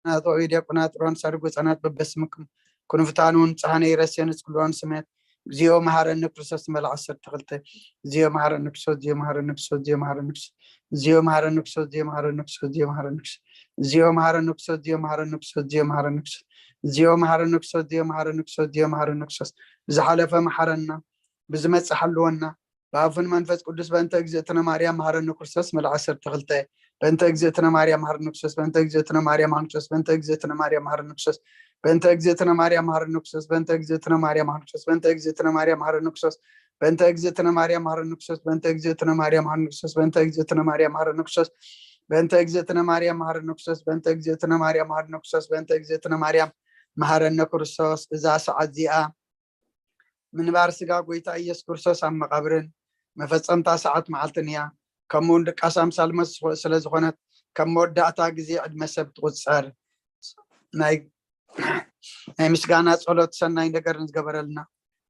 ካህናት ወዲያቆናት ሮን ሳርጉ ህፃናት በበስምኩም ኩንፍታኑን ፃህነ ይረሴን እስክልዋን ስሜት እግዚኦ መሐረኒ ክርስቶስ መልዓ ዓሰርተ ክልተ። እግዚኦ መሐረኒ ክርስቶስ፣ እግዚኦ መሐረኒ ክርስቶስ፣ እግዚኦ መሐረኒ ክርስቶስ፣ እግዚኦ መሐረኒ ክርስቶስ፣ እግዚኦ መሐረኒ ክርስቶስ፣ እግዚኦ መሐረኒ ክርስቶስ፣ እግዚኦ መሐረኒ ክርስቶስ፣ እግዚኦ መሐረኒ ክርስቶስ፣ እግዚኦ መሐረኒ ክርስቶስ፣ እግዚኦ መሐረኒ ክርስቶስ፣ እግዚኦ መሐረኒ ክርስቶስ። ብዝሓለፈ መሐረና፣ ብዝመጽእ ሓልወና፣ ብኣፉን መንፈስ ቅዱስ በእንተ እግዝእትነ ማርያም መሐረኒ ክርስቶስ መልዓ ዓሰርተ ክልተ። በእንተ እግዝእትነ ማርያም መሐረኒ ክርስቶስ፣ በእንተ እግዝእትነ ማርያም መሐረኒ ክርስቶስ፣ በእንተ እግዝእትነ ማርያም መሐረኒ ክርስቶስ፣ በእንተ እግዝእትነ ማርያም መሐረኒ ክርስቶስ፣ በእንተ እግዝእትነ ማርያም መሐረኒ ክርስቶስ፣ በእንተ እግዝእትነ ማርያም መሐረኒ ክርስቶስ፣ በእንተ እግዝእትነ ማርያም መሐረኒ ክርስቶስ፣ በእንተ እግዝእትነ ማርያም መሐረኒ ክርስቶስ፣ በእንተ እግዝእትነ ማርያም መሐረኒ ክርስቶስ፣ በእንተ እግዝእትነ ማርያም መሐረኒ ክርስቶስ፣ በእንተ እግዝእትነ ማርያም መሐረኒ ክርስቶስ፣ በእንተ እግዝእትነ ማርያም መሐረኒ ክርስቶስ። እዛ ሰዓት እዚኣ ምንባር ስጋ ጎይታ ኢየሱስ ክርስቶስ ኣብ መቓብርን መፈጸምታ ሰዓት መዓልትን እያ። ከምኡ እውን ድቃስ ኣምሳል መስ-፣ ስለ ዝኾነት፣ ከም መወዳእታ ግዜ ዕድመ ሰብ ትቑጸር። ናይ፣ ናይ ምስጋና ጸሎት ሰናይ ነገር ንዝገበረልና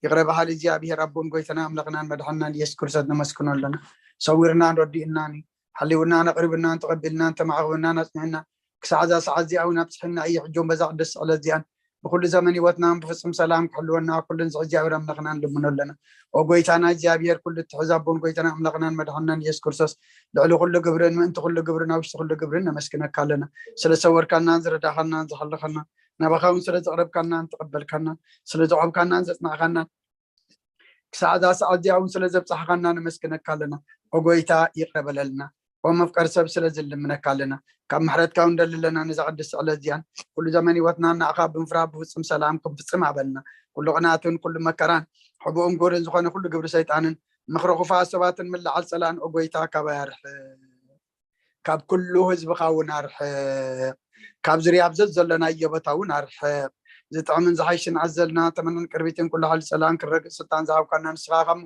ይቕረ በሃሊ እግዚኣብሔር ኣቦን ጎይታና ኣምላኽናን መድሓንናን ኢየሱስ ክርስቶስ ነመስግኖ ኣለና። ሰዊርናን ረዲእናን እዩ። ሓሊውናን ኣቕሪብናን ተቐቢልናን ተማዕቑብናን ኣጽኒዕና ክሳዕ እዛ ሰዓት እዚኣ እውን ኣብጽሕና እዩ። ሕጂ እውን በዛ ቅድስቲ ዕለት እዚኣን ብኩሉ ዘመን ህይወትናን ብፍጹም ሰላም ክሕልወና ኩሉን ዝዕዚ እግዚኣብሔር ኣምላኽና ንልምኖ ኣለና። ኦ ጎይታና እግዚኣብሔር ኩሉ እትሕዝ ኣቦን ጎይታና ኣምላኽናን መድሓንናን ኢየሱስ ክርስቶስ ልዕሊ ኩሉ ግብርን ምእንቲ ኩሉ ግብርን ኣብ ውሽጢ ኩሉ ግብርን ነመስግነካ ኣለና። ስለ ሰወርካናን ዝረዳኻናን ዝሓለኻናን ናባኻ እውን ስለ ዘቕረብካናን ተቐበልካናን ስለ ዘቆምካናን ዘጽናዕካናን ክሳዕ እዛ ሰዓት እዚኣ እውን ስለ ዘብጻሕኻና ነመስግነካ ኣለና። ኦ ጎይታ ይቕረ በለልና። ኦ መፍቀሪ ሰብ ስለ ዝልምነካ ኣለና። ካብ ምሕረትካ እውን ደሊ ኣለና። ነዛ ቅድስቲ ዕለት እዚኣን ኩሉ ዘመን ህይወትና ንኣኻ ብምፍራህ ብፍጹም ሰላም ክንፍጽም ኣበልና። ኩሉ ቅንኣትን ኩሉ መከራን ሕቡእን ግብርን ዝኾነ ኩሉ ግብሪ ሰይጣንን ምኽሪ ክፉኣት ሰባትን ምልዓል ጸላእን ኦ ጎይታ ካባይ ኣርሕቕ። ካብ ኩሉ ህዝብኻ እውን ኣርሕቕ። ካብ ዙርያ ኣብ ዘዘለናዮ ቦታ እውን ኣርሕቕ። ዝጥዕምን ዝሓይሽን ኣዘልና ተመንን ቅርቢትን ኩሉ ሓይሊ ጸላእን ክረግጽ ስልጣን ዝሃብካና ንስኻ ኢኻ እሞ፣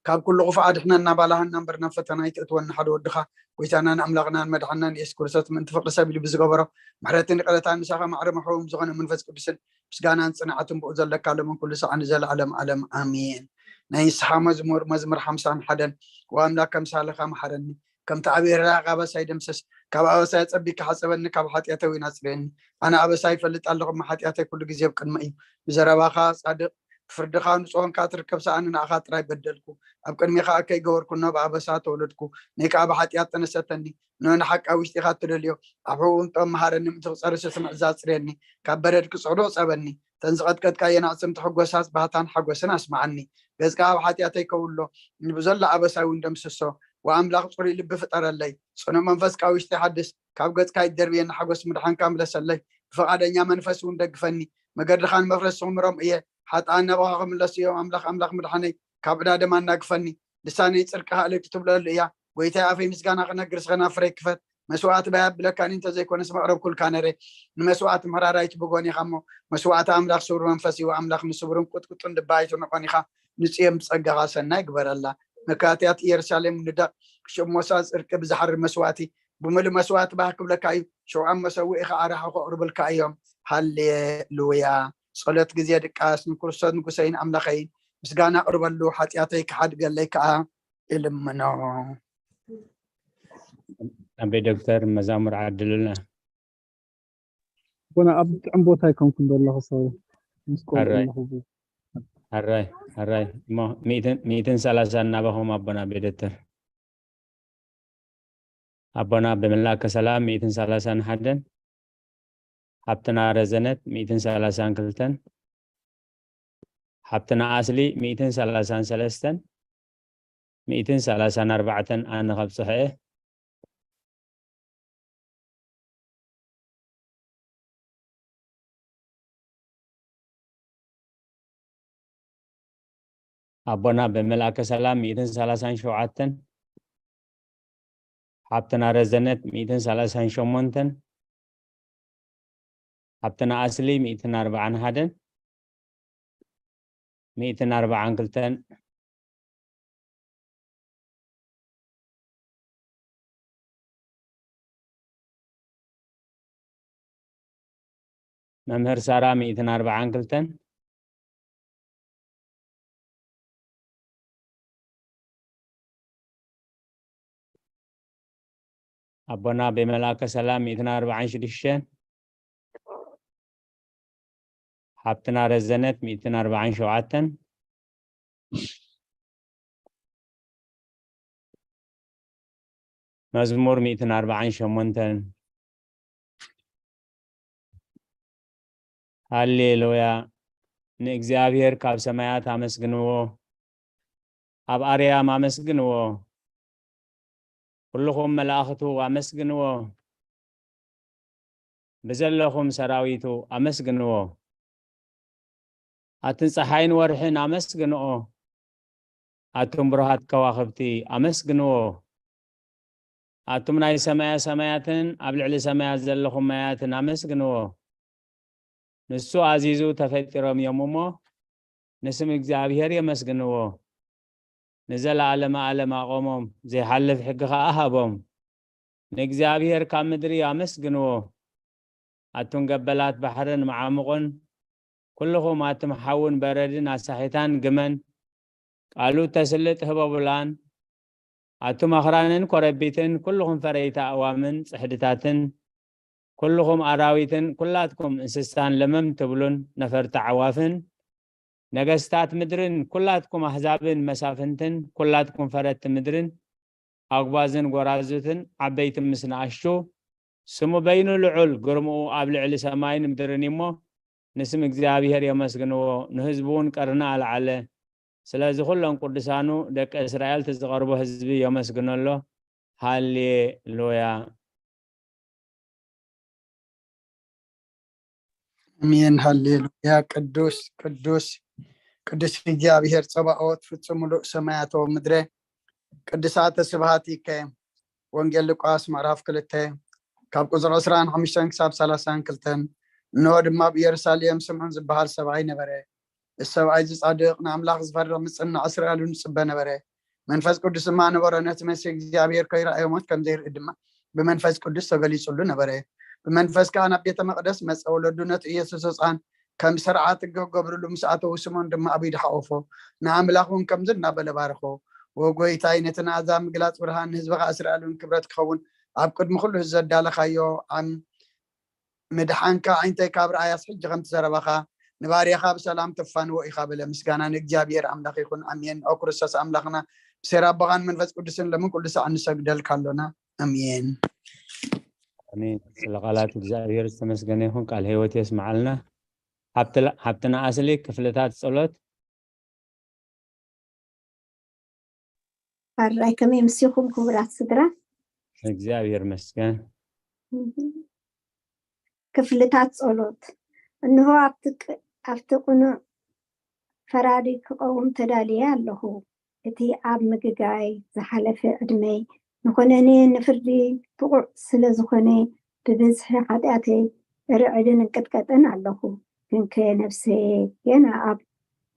ካብ ኩሉ ክፉእ ኣድሕነና፣ ባላሃና እምበር ናብ ፈተና ኣይትእትወና። ሓደ ወድኻ ጎይታናን ኣምላኽናን መድሓንናን ኢየሱስ ክርስቶስ ምእንቲ ፍቕሪ ሰብ ኢሉ ብዝገበሮ ምሕረትን ይቕረታን ምሳኻ ማዕረ መሕብኦም ዝኾነ መንፈስ ቅዱስን ምስጋናን ጽንዓትን ብኡ ዘለካ ሎምን ኩሉ ሰዓን ንዘለዓለም ዓለም ኣሜን። ናይ ንስሓ መዝሙር፣ መዝሙር ሓምሳን ሓደን። ወኣምላክ ከምሳልኻ መሓረኒ፣ ከምቲ ኣቤል ራእኻ ኣበሳይ ደምስስ፣ ካብ ኣበሳይ ኣጸቢካ ሓጸበኒ፣ ካብ ሓጢኣተይ እውን ኣጽርየኒ። ኣነ ኣበሳይ ይፈልጥ ኣለኹ፣ እሞ ሓጢኣተይ ኩሉ ግዜ ኣብ ቅድሚ እዩ። ብዘረባኻ ጻድቕ፣ ብፍርድኻ ንጹህ ኾንካ ትርከብ፣ ሰኣን ንኣኻ ጥራይ በደልኩ። ኣብ ቅድሜኻ ከይገበርኩ እነሆ ብኣበሳ ተወለድኩ፣ ነይ ከኣ ብሓጢኣት ጠነሰተኒ። እነሆ ንሓቂ ኣብ ውሽጢኻ እትደልዮ፣ ኣብ ሕቡእ ጥበብ መሃረኒ፣ ምእንቲ ክጸሪ ስስምዕ እዛ ኣጽርየኒ፣ ካብ በረድ ክጽዕዶ ጸበኒ። እተን ዝቐጥቀጥካየን ኣዕጽምቲ ሕጎሳት ባህታን ሓጎስን ኣስምዓኒ። ገጽካ ኣብ ሓጢኣተይ ከውሎ፣ ንብዘሎ ኣበሳይ እውን ደምስሶ። ወኣምላኽ ጽሩይ ልቢ ፍጠረለይ፣ ጽኑዕ መንፈስ ካብ ውሽጢ ሓድስ። ካብ ገጽካ ኣይትደርብየኒ፣ ሓጎስ ምድሓንካ ምለሰለይ። ብፍቓደኛ መንፈስ እውን ደግፈኒ። መገድኻ ንመፍረስ ክምሮም እየ። ሓጥኣን ናባኻ ክምለሱ እዮም። ኣምላኽ፣ ኣምላኽ ምድሓነይ፣ ካብ ዕዳ ደም ኣናግፈኒ። ልሳነይ ጽድቅኻ እልልቲ ትብለሉ እያ። ጎይታይ፣ ኣፈይ ምስጋና ክነግር፣ ስኸና ፍረይ ክፈት። መስዋእቲ ባይ ኣብለካኒ እንተዘይኮነስ መቕረብኩልካ ነረ። ንመስዋእቲ ምሕራር ኣይትብጎን ኢኻ እሞ፣ መስዋእቲ ኣምላኽ ስቡር መንፈስ እዩ። ኣምላኽ ንስቡርን ቁጥቁጥን ልባ ኣይትንቆን ኢኻ። ንጽዮን ብጸጋኻ ሰናይ ግበረላ። መካትያት ኢየሩሳሌም ንደቕ፣ ሽሞሳ ጽድቂ ብዝሓርር መስዋእቲ፣ ብምሉእ መስዋእቲ ባህ ክብለካ እዩ። ሽውዓን መሰውኢ ኸዓ ራሕኹ ኣቕርብልካ እዮም። ሃሌሉያ። ጸሎት ግዜ ድቃስ ንክርስቶስ ንጉሰይን ኣምላኸይን ምስጋና ኣቕርበሉ፣ ሓጢኣተይ ክሓድገለይ ከኣ እልምኖ። ኣቤ ዶክተር መዛሙር ዓድሉልና። ኣቦና ኣብ ጥዑም ቦታ ኣይኮንኩን ዘለኹ፣ ሰው ምስ ቆልዑ ኣራይ። ኣለኹ። ኣራይ፣ ኣራይ። እሞ ሚእትን፣ ሚእትን ሰላሳን ናባኹም ኣቦና ኣቤ ዶክተር። ኣቦና ኣቤ መላከ ሰላም ሚእትን ሰላሳን ሓደን። ሓብትና ረዘነት ሚእትን ሰላሳን ክልተን። ሓብትና ኣስሊ ሚእትን ሰላሳን ሰለስተን። ሚእትን ሰላሳን ኣርባዕተን ኣነ ከብጽሐ እየ። ኣቦና ኣቤ መላከ ሰላም ሚእትን ሰላሳን ሸውዓተን። ሓብትና ረዘነት ሚእትን ሰላሳን ሸሞንተን። ሓብትና ኣስሊ ሚእትን ኣርባዓን ሓደን። ሚእትን ኣርባዓን ክልተን። መምህር ሳራ ሚእትን ኣርባዓን ክልተን። ኣቦና ብመልኣከ ሰላም ሚእትን ኣርባዓን ሽዱሽተን፣ ሓብትና ረዘነት ሚእትን ኣርባዓን ሸውዓተን፣ መዝሙር ሚእትን ኣርባዓን ሸሞንተን። ሃሌሉያ! ንእግዚኣብሔር ካብ ሰማያት ኣመስግንዎ፣ ኣብ ኣርያም ኣመስግንዎ፣ ኩልኹም መላእኽቱ ኣመስግንዎ፣ ብዘለኹም ሰራዊቱ ኣመስግንዎ። ኣትን ጸሓይን ወርሕን ኣመስግንኦ፣ ኣቱም ብሩሃት ከዋኽብቲ ኣመስግንዎ። ኣቱም ናይ ሰማያ ሰማያትን ኣብ ልዕሊ ሰማያት ዘለኹም ማያትን ኣመስግንዎ። ንሱ ኣዚዙ ተፈጢሮም እዮም እሞ፣ ንስም እግዚኣብሔር የመስግንዎ። ንዘለዓለመ ዓለም ኣቖሞም፣ ዘይሓልፍ ሕጊ ኸኣ ሃቦም። ንእግዚኣብሔር ካብ ምድሪ ኣመስግንዎ። ኣቱም ገበላት ባሕርን መዓሙቕን፣ ኩልኹም ኣቱም ሓውን በረድን ኣሳሒታን ግመን፣ ቃሉ ተስልጥ ህበቡላን፣ ኣቱም ኣኽራንን ኮረቢትን፣ ኩልኹም ፈረይቲ ኣእዋምን ጽሕድታትን፣ ኩልኹም ኣራዊትን፣ ኩላትኩም እንስሳን ለመም ትብሉን ነፈርቲ ዓዋፍን፣ ነገስታት ምድርን፣ ኩላትኩም ኣህዛብን መሳፍንትን፣ ኩላትኩም ፈረቲ ምድርን፣ ኣጉባዝን ጎራዙትን፣ ዓበይቲ ምስ ንኣሽቱ፣ ስሙ በይኑ ልዑል፣ ግርምኡ ኣብ ልዕሊ ሰማይን ምድርን እዩ እሞ፣ ንስም እግዚኣብሔር የመስግንዎ፣ ንህዝቡ እውን ቀርኒ ኣልዓለ። ስለዚ ኩሎም ቅዱሳኑ ደቂ እስራኤል እቲ ዝቐርቦ ህዝቢ የመስግኖ ኣሎ። ሃሌሉያ። ኣሜን። ሃሌሉያ። ቅዱስ ቅዱስ ቅዱስ እግዚኣብሔር ጸባኦት፣ ፍጹም ምሉእ ሰማያት ወምድረ፣ ቅዱሳተ ስብሐቲከ። ወንጌል ሉቃስ ምዕራፍ ክልተ ካብ ቁጽሪ ዕስራን ሓሙሽተን ክሳብ ሰላሳን ክልተን። እንሆ ድማ ኣብ ኢየሩሳሌም ስምዖን ዝበሃል ሰብኣይ ነበረ። እዚ ሰብኣይ እዚ ጻድቕ፣ ንኣምላኽ ዝፈርህ፣ ምጽናዕ እስራኤል እውን ይጽበ ነበረ። መንፈስ ቅዱስ ድማ ነበሮ፣ ነቲ መሲሕ እግዚኣብሔር ከይረኣዮ ሞት ከም ዘይርኢ ድማ ብመንፈስ ቅዱስ ተገሊጹሉ ነበረ። ብመንፈስ ከኣ ናብ ቤተ መቕደስ መጸ። ወለዱ ነቲ ኢየሱስ ህጻን ከም ስርዓት ሕጊ ክገብርሉ ምስ ኣተዉ፣ ስምዖን ድማ ኣብ ኢዱ ሓቖፎ፣ ንኣምላኽ እውን ከምዚ እናበለ ባረኾ፣ "ወ ጎይታይ፣ ነቲ ንኣሕዛብ ምግላጽ ብርሃን፣ ንህዝብኻ እስራኤል እውን ክብረት ክኸውን፣ ኣብ ቅድሚ ኩሉ ህዝቢ ዘዳለኻዮ ኣም-፣ ምድሓንካ ኣዒንተይ ካብ ረኣያስ፣ ሕጂ ከምቲ ዘረባኻ ንባርያኻ ብሰላም ተፋንዎ ኢኻ" በለ። ምስጋና ንእግዚኣብሔር ኣምላኽ ይኹን፣ ኣሜን። ኦ ክርስቶስ ኣምላኽና፣ ብሴራ ኣቦኻን መንፈስ ቅዱስን ለምን ኩሉ ሳዕ ንሰግደልካ ኣሎና። ኣሜን። ኣሜን። ስለ ቃላት እግዚኣብሔር ዝተመስገነ ይኹን። ቃል ህይወት የስምዓልና። ሓብትላ-፣ ሓብትና ኣስሊ ክፍልታት ጸሎት። ኣራይ ከመይ ምስኹም ክቡራት ስድራ? እግዚኣብሔር መስገን። ክፍልታት ጸሎት። እንሆ ኣብቲ ቅ-፣ ኣብቲ ቅኑዕ ፈራዲ ክቐውም ተዳልየ ኣለኹ። እቲ ኣብ ምግጋይ ዝሓለፈ ዕድመይ ንኹነኔ ንፍርዲ ብቑዕ ስለ ዝኾነ፣ ብብዝሒ ሓጢኣተይ እርዕድን እንቅጥቀጥን ኣለኹ። ግንከ ነፍሰየ፣ ገና ኣብ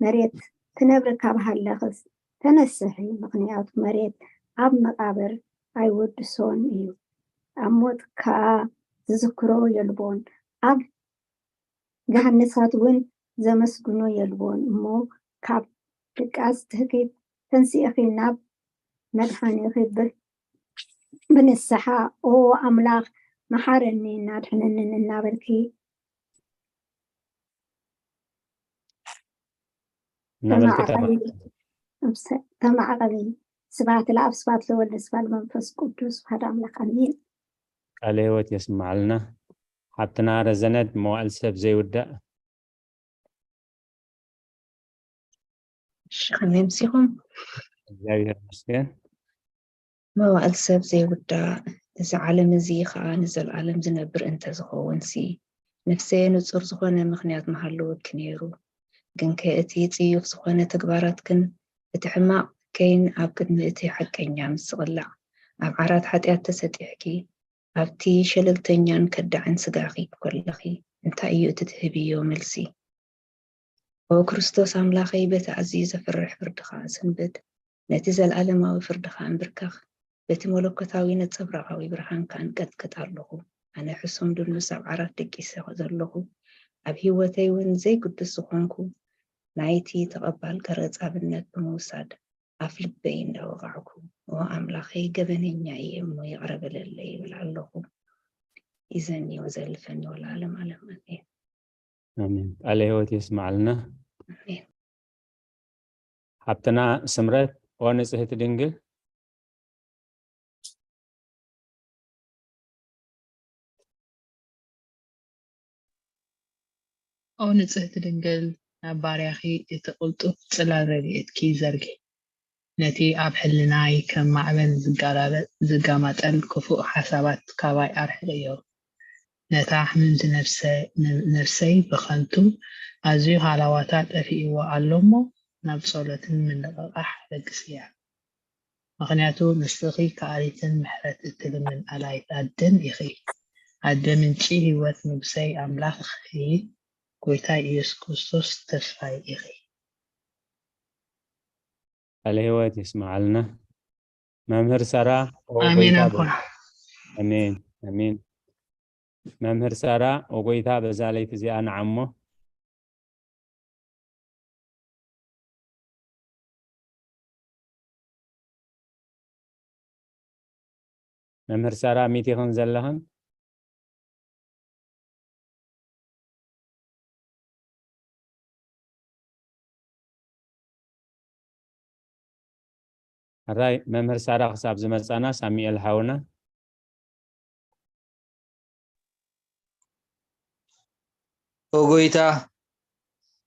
መሬት ትነብሪ ካብ ሃለኽስ፣ ተነስሒ፣ ምኽንያቱ መሬት ኣብ መቓብር ኣይወድሶን እዩ፣ ኣብ ሞት ከኣ ዝዝክሮ የልቦን፣ ኣብ ገሃነሳት እውን ዘመስግኖ የልቦን። እሞ ካብ ድቃስ ትህኪት ተንሲእኺ ናብ መድሓኒኺ ብ-፣ ብንስሓ፣ "ኦ ኣምላኽ፣ መሓረኒ፣ እናድሕነንን" እናበልኪ እናበልኪ ተማዕቐቢ። ተማዕቐቢ። ስብሐት ለኣብ፣ ስብሐት ለወልድ፣ ስብሐት ለመንፈስ ቅዱስ፣ ሓደ ኣምላኽ፣ ኣሜን። ቃለ ህይወት የስምዓልና። ሓብትና ረዘነት፣ መዋእል ሰብ ዘይውዳእ። እሺ፣ ከመይ ኣምሲኹም? እግዚኣብሔር ይመስገን። መዋእል ሰብ ዘይውዳእ፣ እዚ ዓለም እዚ ኸኣ ንዘለኣለም ዝነብር እንተዝኸውንሲ፣ ነፍሰየ ንጹር ዝኾነ ምኽንያት ምሃለወኪ ነይሩ። ግንከ እቲ ጽዩፍ ዝኾነ ተግባራትክን እቲ ሕማቕ ከይን ኣብ ቅድሚ እቲ ሓቀኛ ምስ ዝቕላዕ፣ ኣብ ዓራት ሓጢኣት ተሰጢሕኪ፣ ኣብቲ ሸለልተኛን ከዳዕን ስጋኺ ከለኺ፣ እንታይ እዩ እቲ ትህብዮ መልሲ? ኦ ክርስቶስ ኣምላኸይ፣ በቲ ኣዝዩ ዘፍርሕ ፍርድኻ እሰንብድ፣ ነቲ ዘለኣለማዊ ፍርድኻ እንብርከኽ፣ በቲ መለኮታዊ ነጸብራቓዊ ብርሃንካ እንቀጥቅጥ ኣለኹ። ኣነ ሕሱም ድኑስ ኣብ ዓራት ደቂሰ ዘለኹ፣ ኣብ ህይወተይ እውን ዘይግዱስ ዝኾንኩ፣ ናይቲ ተቐባል ቀረጽ ኣብነት ብምውሳድ፣ ኣፍ ልበይ እንዳወቓዕኩ፣ ኦ ኣምላኸይ፣ ገበነኛ እየ እሞ ይቕረ በለለይ ይብል ኣለኹ። ይዘኒ ወዘልፈኒ ወለዓለም ዓለም። ኣሜን። ኣሜን። ቃለ ህይወት የስማዓልና። ኣሜን። ሓብትና ስምረት፣ ኦ ንጽህቲ ድንግል። ኦ ንጽህቲ ድንግል፣ ናብ ባርያኺ እቲ ቅልጡፍ ጽላል ረድኤትኪ ዘርጊ። ነቲ ኣብ ሕልናይ ከም ማዕበል ዝጋላበጥ፣ ዝጋማጠል ክፉእ ሓሳባት ካባይ ኣርሕቕዮ። ነታ ሕምምቲ ነፍሰ-፣ ነፍሰይ ብኸንቱ ኣዝዩ ሃላዋታ ጠፊእዎ ኣሎ እሞ፣ ናብ ጸሎትን ምንቕቓሕ ለግስያ። ምኽንያቱ ንስኺ ከኣሊትን ምሕረት እትልምን ኣላይት ኣደን ኢኺ። ኣደ ምንጪ ህይወት፣ ንጉሰይ ኣምላኽ ኢኺ፣ ጎይታይ ኢየሱስ ክርስቶስ ተስፋይ ኢኺ። ቃለ ህይወት የስምዓልና። መምህር ሳራ፣ ኦ ኣሜን ጎይታ ኣቦና። በ-፣ ኣሜን፣ ኣሜን። መምህር ሳራ፣ ኦ ጎይታ በዛ ለይቲ እዚኣ ንዓሞ። መምህር ሳራ፣ ሚት ኢኽን ዘለኽን? ሕራይ መምህር ሳራ ክሳብ ዝመጻና፣ ሳሙኤል ሓውና። ኦ ጎይታ፣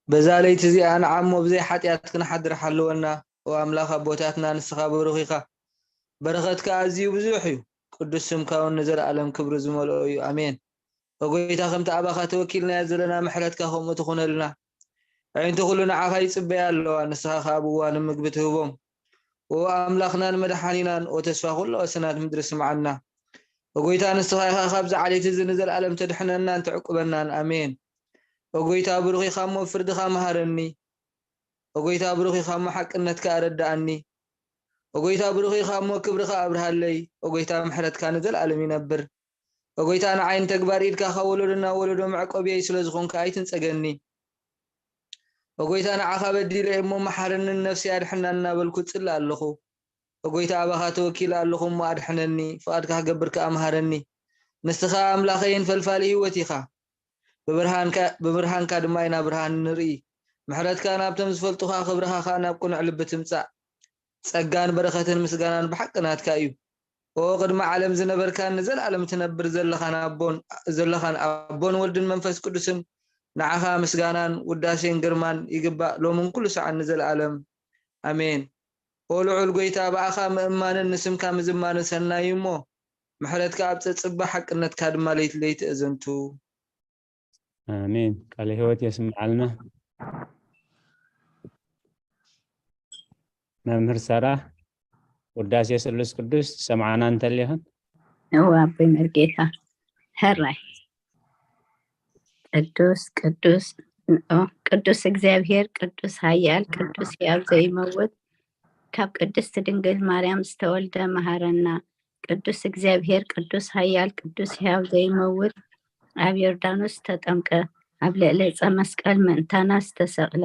በዛ ለይቲ እዚኣ ንዓሞ ብዘይ ሓጢኣት ክንሓድር ሓልወና። ኦ ኣምላኽ ኣቦታትና፣ ንስኻ ብሩኽ ኢኻ፣ በረኸትካ ኣዝዩ ብዙሕ እዩ። ቅዱስ ስምካ እውን ንዘለኣለም ክብሪ ዝመልኦ እዩ። ኣሜን። ኦ ጎይታ፣ ከምቲ ኣባኻ ተወኪልናዮ ዘለና ምሕረትካ ከምኡ ትኹነልና። ኣዒንቲ ኩሉ ንዓኻ ይጽበያ ኣለዋ፣ ንስኻ ኸኣ ብእዋኑ ምግቢ ትህቦም። ኦ ኣምላኽናን መድሓኒናን፣ ኦ ተስፋ ኩሉ ወሰናት ምድሪ ስምዓና። ኦ ጎይታ፣ ንስኻ ኢኻ ካብዚ ዓሌት እዚ ንዘለኣለም ተድሕነናን ትዕቁበናን። ኣሜን። ኦ ጎይታ፣ ብሩኽ ኢኻ እሞ ፍርድኻ መሃረኒ። ኦ ጎይታ፣ ብሩኽ ኢኻ እሞ ሓቅነትካ ኣረድኣኒ። ኦ ጎይታ፣ ብሩኽ ኢኻ እሞ ክብርኻ ኣብርሃለይ። ኦ ጎይታ፣ ምሕረትካ ንዘለኣለም ይነብር። ኦ ጎይታ፣ ንዓይ ንተግባር ኢድካ ካብ ወለዶ ናብ ወለዶ መዕቆብየይ ስለ ዝኾንካ ኣይትንጸገኒ። ኦ ጎይታ፣ ንዓኻ በዲለ እየ እሞ መሓረንን ነፍሰይ ኣድሕና እናበልኩ ጽሊ ኣለኹ። ኦ ጎይታ፣ ኣባኻ ተወኪለ ኣለኹ እሞ ኣድሕነኒ፣ ፍቓድካ ክገብር ከኣ መሃረኒ። ንስኻ ኣምላኸይን ፈልፋሊ ህይወት ኢኻ። ብብርሃንካ፣ ብብርሃንካ ድማ ኢና ብርሃን ንርኢ። ምሕረትካ ናብቶም ዝፈልጡኻ፣ ክብርኻ ከኣ ናብ ቅኑዕ ልቢ ትምጻእ። ጸጋን በረኸትን ምስጋናን ብሓቂ ናትካ እዩ። ኦ ቅድሚ ዓለም ዝነበርካን ንዘለኣለም ትነብር ዘለኻን ኣቦን፣ ዘለኻን ኣቦን ወልድን መንፈስ ቅዱስን፣ ንዓኻ ምስጋናን ውዳሴን ግርማን ይግባእ፣ ሎምን ኩሉ ሰዓን ንዘለኣለም። ኣሜን። ኦ ልዑል ጎይታ፣ ብኣኻ ምእማንን ንስምካ ምዝማርን ሰናይ እዩ እሞ፣ ምሕረትካ ኣብ ጸጽባ፣ ሓቅነትካ ድማ ለይቲ ለይቲ እዘንቱ። ኣሜን። ቃለ ህይወት የስምዓልና። መምህር ሳራ፣ ውዳሴ ስሉስ ቅዱስ ትሰምዓና እንተሊኽን? እወ፣ ኣቦይ መርጌታ። ሕራይ። ቅዱስ፣ ቅዱስ፣ ኦ፣ ቅዱስ እግዚኣብሔር፣ ቅዱስ ኃያል፣ ቅዱስ ሕያው ዘይመውት፣ ካብ ቅድስት ድንግል ማርያም ዝተወልደ መሃረና። ቅዱስ እግዚኣብሔር፣ ቅዱስ ኃያል፣ ቅዱስ ሕያው ዘይመውት፣ ኣብ ዮርዳኖስ ተጠምቀ፣ ኣብ ልዕሊ ዕፀ መስቀል ምእንታና ዝተሰቕለ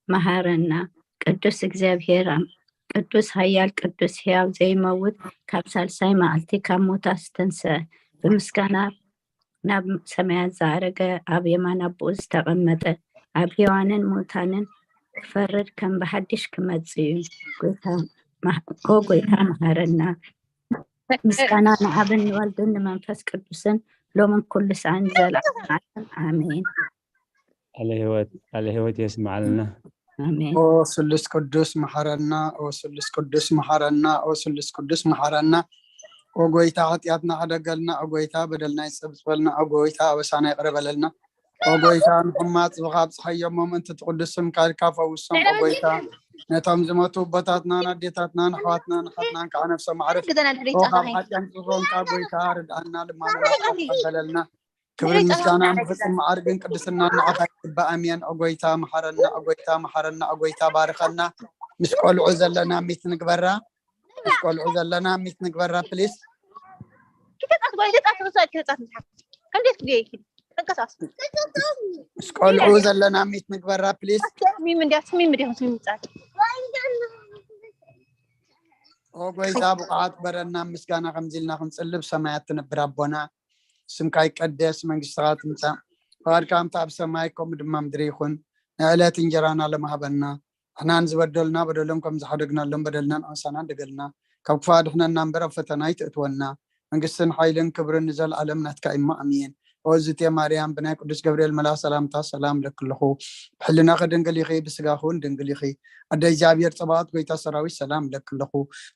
መሃረና። ቅዱስ እግዚኣብሔር፣ ኣም-፣ ቅዱስ ኃያል፣ ቅዱስ ሕያው ዘይመውት፣ ካብ ሳልሳይ መዓልቲ ካብ ሙታት ዝተንስአ፣ ብምስጋና ናብ ሰማያት ዝዓረገ፣ ኣብ የማን ኣቦኡ ዝተቐመጠ፣ ኣብ ሕያዋንን ሙታንን ክፈርድ ከም ብሓድሽ ክመጽእ እዩ። ጎይታ፣ ማ-፣ ኦ ጎይታ፣ መሃረና። ምስጋና ንኣብን ንወልድን ንመንፈስ ቅዱስን ሎምን ኩሉ ሰዓን ንዘለዓለም ዓለም። ኣሜን። ቃለ ህይወት፣ ቃለ ህይወት የስምዓልና። ኣሜን። ኦ ስሉስ ቅዱስ መሓረና፣ ኦ ስሉስ ቅዱስ መሓረና፣ ኦ ስሉስ ቅዱስ መሓረና። ኦ ጎይታ፣ ሓጢኣትና ሕደገልና፣ ኦ ጎይታ፣ በደልና ይጸብጸበልና፣ ኦ ጎይታ፣ ኣበሳና ይቕረ በለልና። ኦ ጎይታ፣ ንሕሙማት ጽብኻ ኣብጽሓዮም፣ ምእንቲ ትቕዱስ ስምካ ኢልካ ፈውሶም። ኦ ጎይታ፣ ነቶም ዝሞቱ ኣቦታትናን ኣዴታትናን ኣሕዋትናን ኣሓትናን ከዓ ነፍሶም ኣዕርፍ። ኦ ካብ ሓጢኣት ንጹህ ዝኾንካ ጎይታ፣ ርድኣና፣ ልማኖና ተቐበለልና። ክብርን ምስጋናን ብፍጹም መዓርግን ቅድስናን ንዓኻ ይግባእ። ኣሜን። ኦ ጎይታ፣ መሓረና፣ ኦ ጎይታ፣ መሓረና፣ ኦ ጎይታ፣ ባርኸና። ምስ ቆልዑ ዘለና ሚት ንግበራ። ምስ ቆልዑ ዘለና ሚት ንግበራ፣ ፕሊስ። ምስ ቆልዑ ዘለና ሚት ንግበራ፣ ፕሊስ። ኦ ጎይታ፣ ብቕዓት በረና ምስጋና ከምዚ ኢልና ክንጽልብ። ሰማያት ትነብር ኣቦና፣ ስምካ ይቀደስ፣ መንግስትኻ ትምጻእ፣ ፍቓድካ ከምቲ ኣብ ሰማይ ከምኡ ድማ ምድሪ ይኹን። ንዕለት እንጀራና ሎሚ ሃበና፣ ንሕና ንዝበደሉና በደሎም ከም ዝሓደግናሎም በደልና ንኣሳና ደገልና፣ ካብ ክፉእ ኣድሕነና እምበር ኣብ ፈተና ኣይትእትወና፣ መንግስትን ሓይልን ክብርን ንዘለኣለም ናትካ እዩ፣ ኣሜን። ኦ ዝቴ ማርያም፣ ብናይ ቅዱስ ገብርኤል መልኣኽ ሰላምታ ሰላም እለኪ ኣለኹ። ብሕልናኺ ድንግል ኢኺ፣ ብስጋኺ እውን ድንግል ኢኺ። ኣደ እግዚኣብሔር ጸባኦት፣ ጎይታ ሰራዊት፣ ሰላም እለኪ ኣለኹ።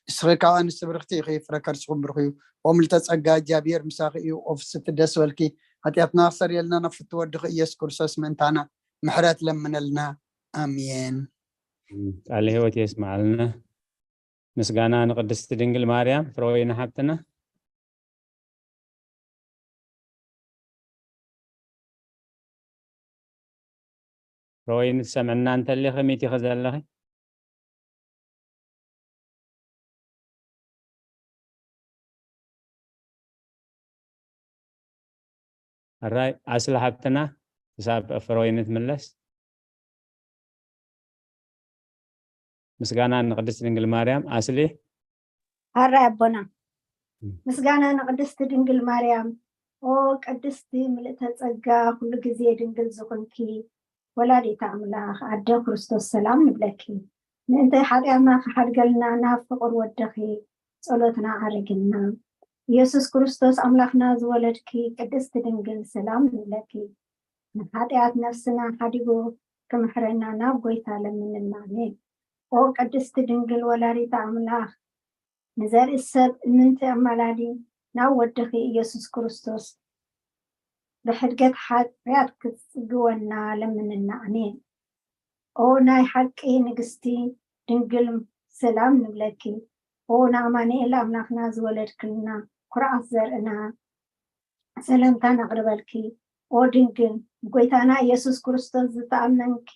ንስኺ ከኣ ኣንስቲ ብርኽቲ ኢኺ፣ ፍረ ከርስኹም ብሩኽ እዩ። ኦ ምልዕተ ጸጋ፣ እግዚኣብሔር ምሳኺ እዩ። ኦ ፍስቲ ደስ በልኪ፣ ሓጢኣትና ክሰርየልና ናብ ፍትው ወድኺ ኢየሱስ ክርስቶስ ምእንታና ምሕረት ለምነልና። ኣሜን። ቃለ ህይወት የስማዓልና። ምስጋና ንቅድስቲ ድንግል ማርያም። ፍረወይኒ ሓብትና፣ ፍረወይኒ ትሰምዕና እንተሊኺ፣ ሚት ኢኺ ዘለኺ። ኣራይ፣ ኣስሊ ሓብትና፣ ክሳብ ፍረወይኒ ትምለስ። ምስጋና ንቅድስት ድንግል ማርያም። ኣስሊ። ኣራይ ኣቦና። ምስጋና ንቅድስት ድንግል ማርያም። ኦ ቅድስቲ ምልእተ ጸጋ፣ ኩሉ ግዜ ድንግል ዝኾንኪ ወላዲተ ኣምላኽ፣ ኣደ ክርስቶስ፣ ሰላም ንብለኪ። ምእንተ ሓጢኣትና ክሓድገልና ናብ ፍቕር ወድኺ ጸሎትና ዓርግልና። ኢየሱስ ክርስቶስ ኣምላኽና ዝወለድኪ ቅድስቲ ድንግል፣ ሰላም ንብለኪ። ንሓጢኣት ነፍስና ሓዲጉ ክምሕረና ናብ ጎይታ ለምንልና። ኣሜን። ኦ ቅድስቲ ድንግል ወላዲተ ኣምላኽ፣ ንዘርኢ ሰብ እምንቲ ኣማላዲ ናብ ወድኺ ኢየሱስ ክርስቶስ ብሕድገት ሓጢኣት ክትጽግወና ለምንና። ኣሜን። ኦ ናይ ሓቂ ንግስቲ ድንግል፣ ሰላም ንብለኪ። ኦ ንኣማኑኤል ኣምላኽና ዝወለድክልና፣ ኩርዓት ዘርእና፣ ሰላምታ ነቕርበልኪ። ኦ ድንግል፣ ብጎይታና ኢየሱስ ክርስቶስ ዝተኣመንኪ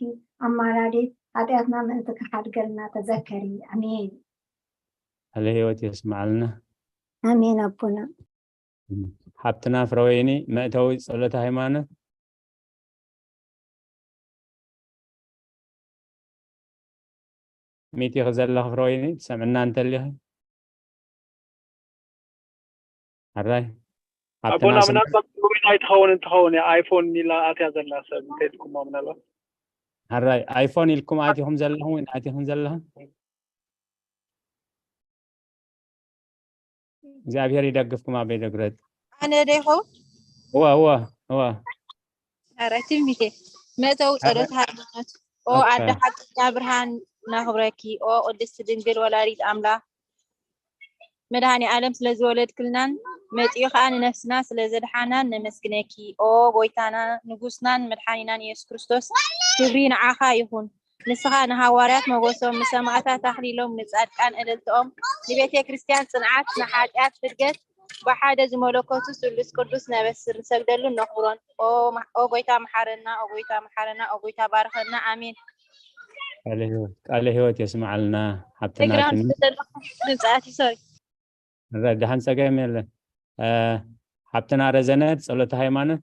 ኣማላዲት፣ ሓጢኣትና ምእንቲ ክሓድገልና ተዘከሪ። ኣሜን። ቃለ ህይወት የስምዓልና። ኣሜን ኣቦና። ሓብትና ፍረወይኒ፣ መእተዊ ጸሎተ ሃይማኖት። ሚት ኢኺ ዘለኺ ፍረወይኒ፣ ትሰምዕና እንተሊኺ። ሕራይ። ሓብትና ኣቦና ስም- ምናልባት ሮቢት ኣይትኸውን እንትኸውን እያ፣ ኣይፎን ኢላ ኣትያ ዘላ ሰብ እንተልኩማ ምናልባት። ሕራይ፣ ኣይፎን ኢልኩም ኣቲኹም ዘለኹም ወይ ኣቲኹም ዘለኹም? እግዚኣብሔር ይደግፍኩም ኣበይ ደግረት። ኣነ ዶ ይኸውን? እዋ እዋ እዋ። ኧረ ትንቢቴ መእተዊ ጸሎት ሃይማኖት። ኦ ኦኬ። ኣደ ሓቀኛ ብርሃን ናኽብረኪ። ኦ ቅድስቲ ድንግል ወላዲት ኣምላኽ መድኃኔ ዓለም ስለ ዝወለድክልናን መጺኡ ኸኣ ንነፍስና ስለ ዘድሓናን ነመስግነኪ። ኦ ጎይታና ንጉስናን መድሓኒናን ኢየሱስ ክርስቶስ ክብሪ ንዓኻ ይኹን። ንስኻ ንሃዋርያት ሞገሶም፣ ንሰማዕታት ኣኽሊሎም፣ ንጻድቃን እልልትኦም፣ ንቤተ ክርስቲያን ጽንዓት፣ ንሓጢኣት ሕድገት፣ ብሓደ ዝመለኮቱ ስሉስ ቅዱስ ነበስር ንሰግደሉን ነኽብሮን። ኦ ማ- ኦ ጎይታ መሓረና፣ ኦ ጎይታ መሓረና፣ ኦ ጎይታ ባርኸና። ኣሜን። ቃለ ህይወት ቃለ ህይወት የስምዓልና ሓብትና ትግራን ትንቢት። ዘለኹም ድምጻት ይሰሪ ረ- ደሓን ጸገም የለን። እ፣ ሓብትና ረዘነት ጸሎተ ሃይማኖት።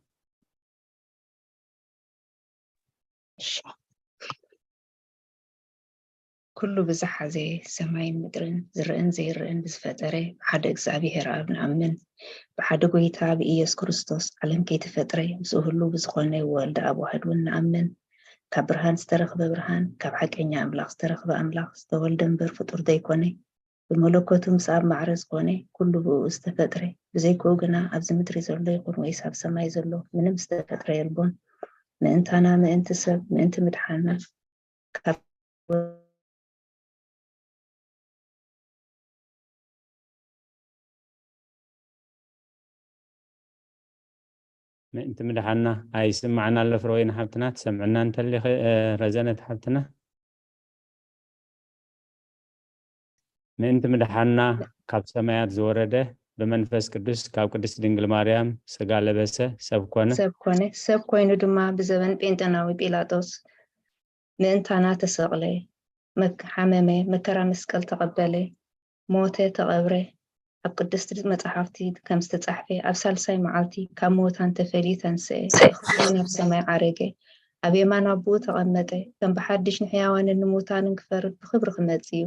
እሺ። ኩሉ ብዝሓዘ ሰማይን ምድርን ዝረእን ዘይረእን ብዝፈጠረ ብሓደ እግዚኣብሔር ኣብ ንኣምን። ብሓደ ጎይታ ብኢየሱስ ክርስቶስ ዓለም ከይተፈጥረ ምስኡ ህሉ ብዝኾነ ወልድ ኣብ ዋህድ እውን ንኣምን። ካብ ብርሃን ዝተረኽበ ብርሃን፣ ካብ ሓቀኛ ኣምላኽ ዝተረኽበ ኣምላኽ፣ ዝተወልደ እምበር ፍጡር ዘይኮነ፣ ብመለኮቱ ምስ ኣብ ማዕረ ዝኾነ ኩሉ ብኡ ዝተፈጥረ፣ ብዘይክኡ ግና ኣብዚ ምድሪ ዘሎ ይኹን ወይስ ኣብ ሰማይ ዘሎ ምንም ዝተፈጥረ የልቦን። ምእንታና፣ ምእንቲ ሰብ፣ ምእንቲ ምድሓና ካብ ምእንቲ ምድሓና ኣይስምዓና ኣሎ ፍረወይኒ ሓብትና፣ ትሰምዕና እንተሊኺ፣ እ፣ ረዘነት ሓብትና። ምእንቲ ምድሓና ካብ ሰማያት ዝወረደ ብመንፈስ ቅዱስ ካብ ቅድስት ድንግል ማርያም ስጋ ለበሰ ሰብ ኮነ። ሰብ ኮነ። ሰብ ኮይኑ ድማ ብዘበን ጴንጠናዊ ጲላጦስ ምእንታና ተሰቕለ፣ መክ-፣ ሓመመ፣ መከራ መስቀል ተቐበለ፣ ሞተ፣ ተቐብረ። ኣብ ቅድስቲ መጻሕፍቲ ከም ዝተጻሕፈ ኣብ ሳልሳይ መዓልቲ ካብ ምዉታን ተፈልዩ ተንስኤ፣ ብኽብሪ ናብ ሰማይ ዓረገ፣ ኣብ የማን ኣቦኡ ተቐመጠ። ከም ብሓድሽ ንሕያዋንን ንምዉታንን ክፈርድ ብኽብሪ ክመጽእ እዩ።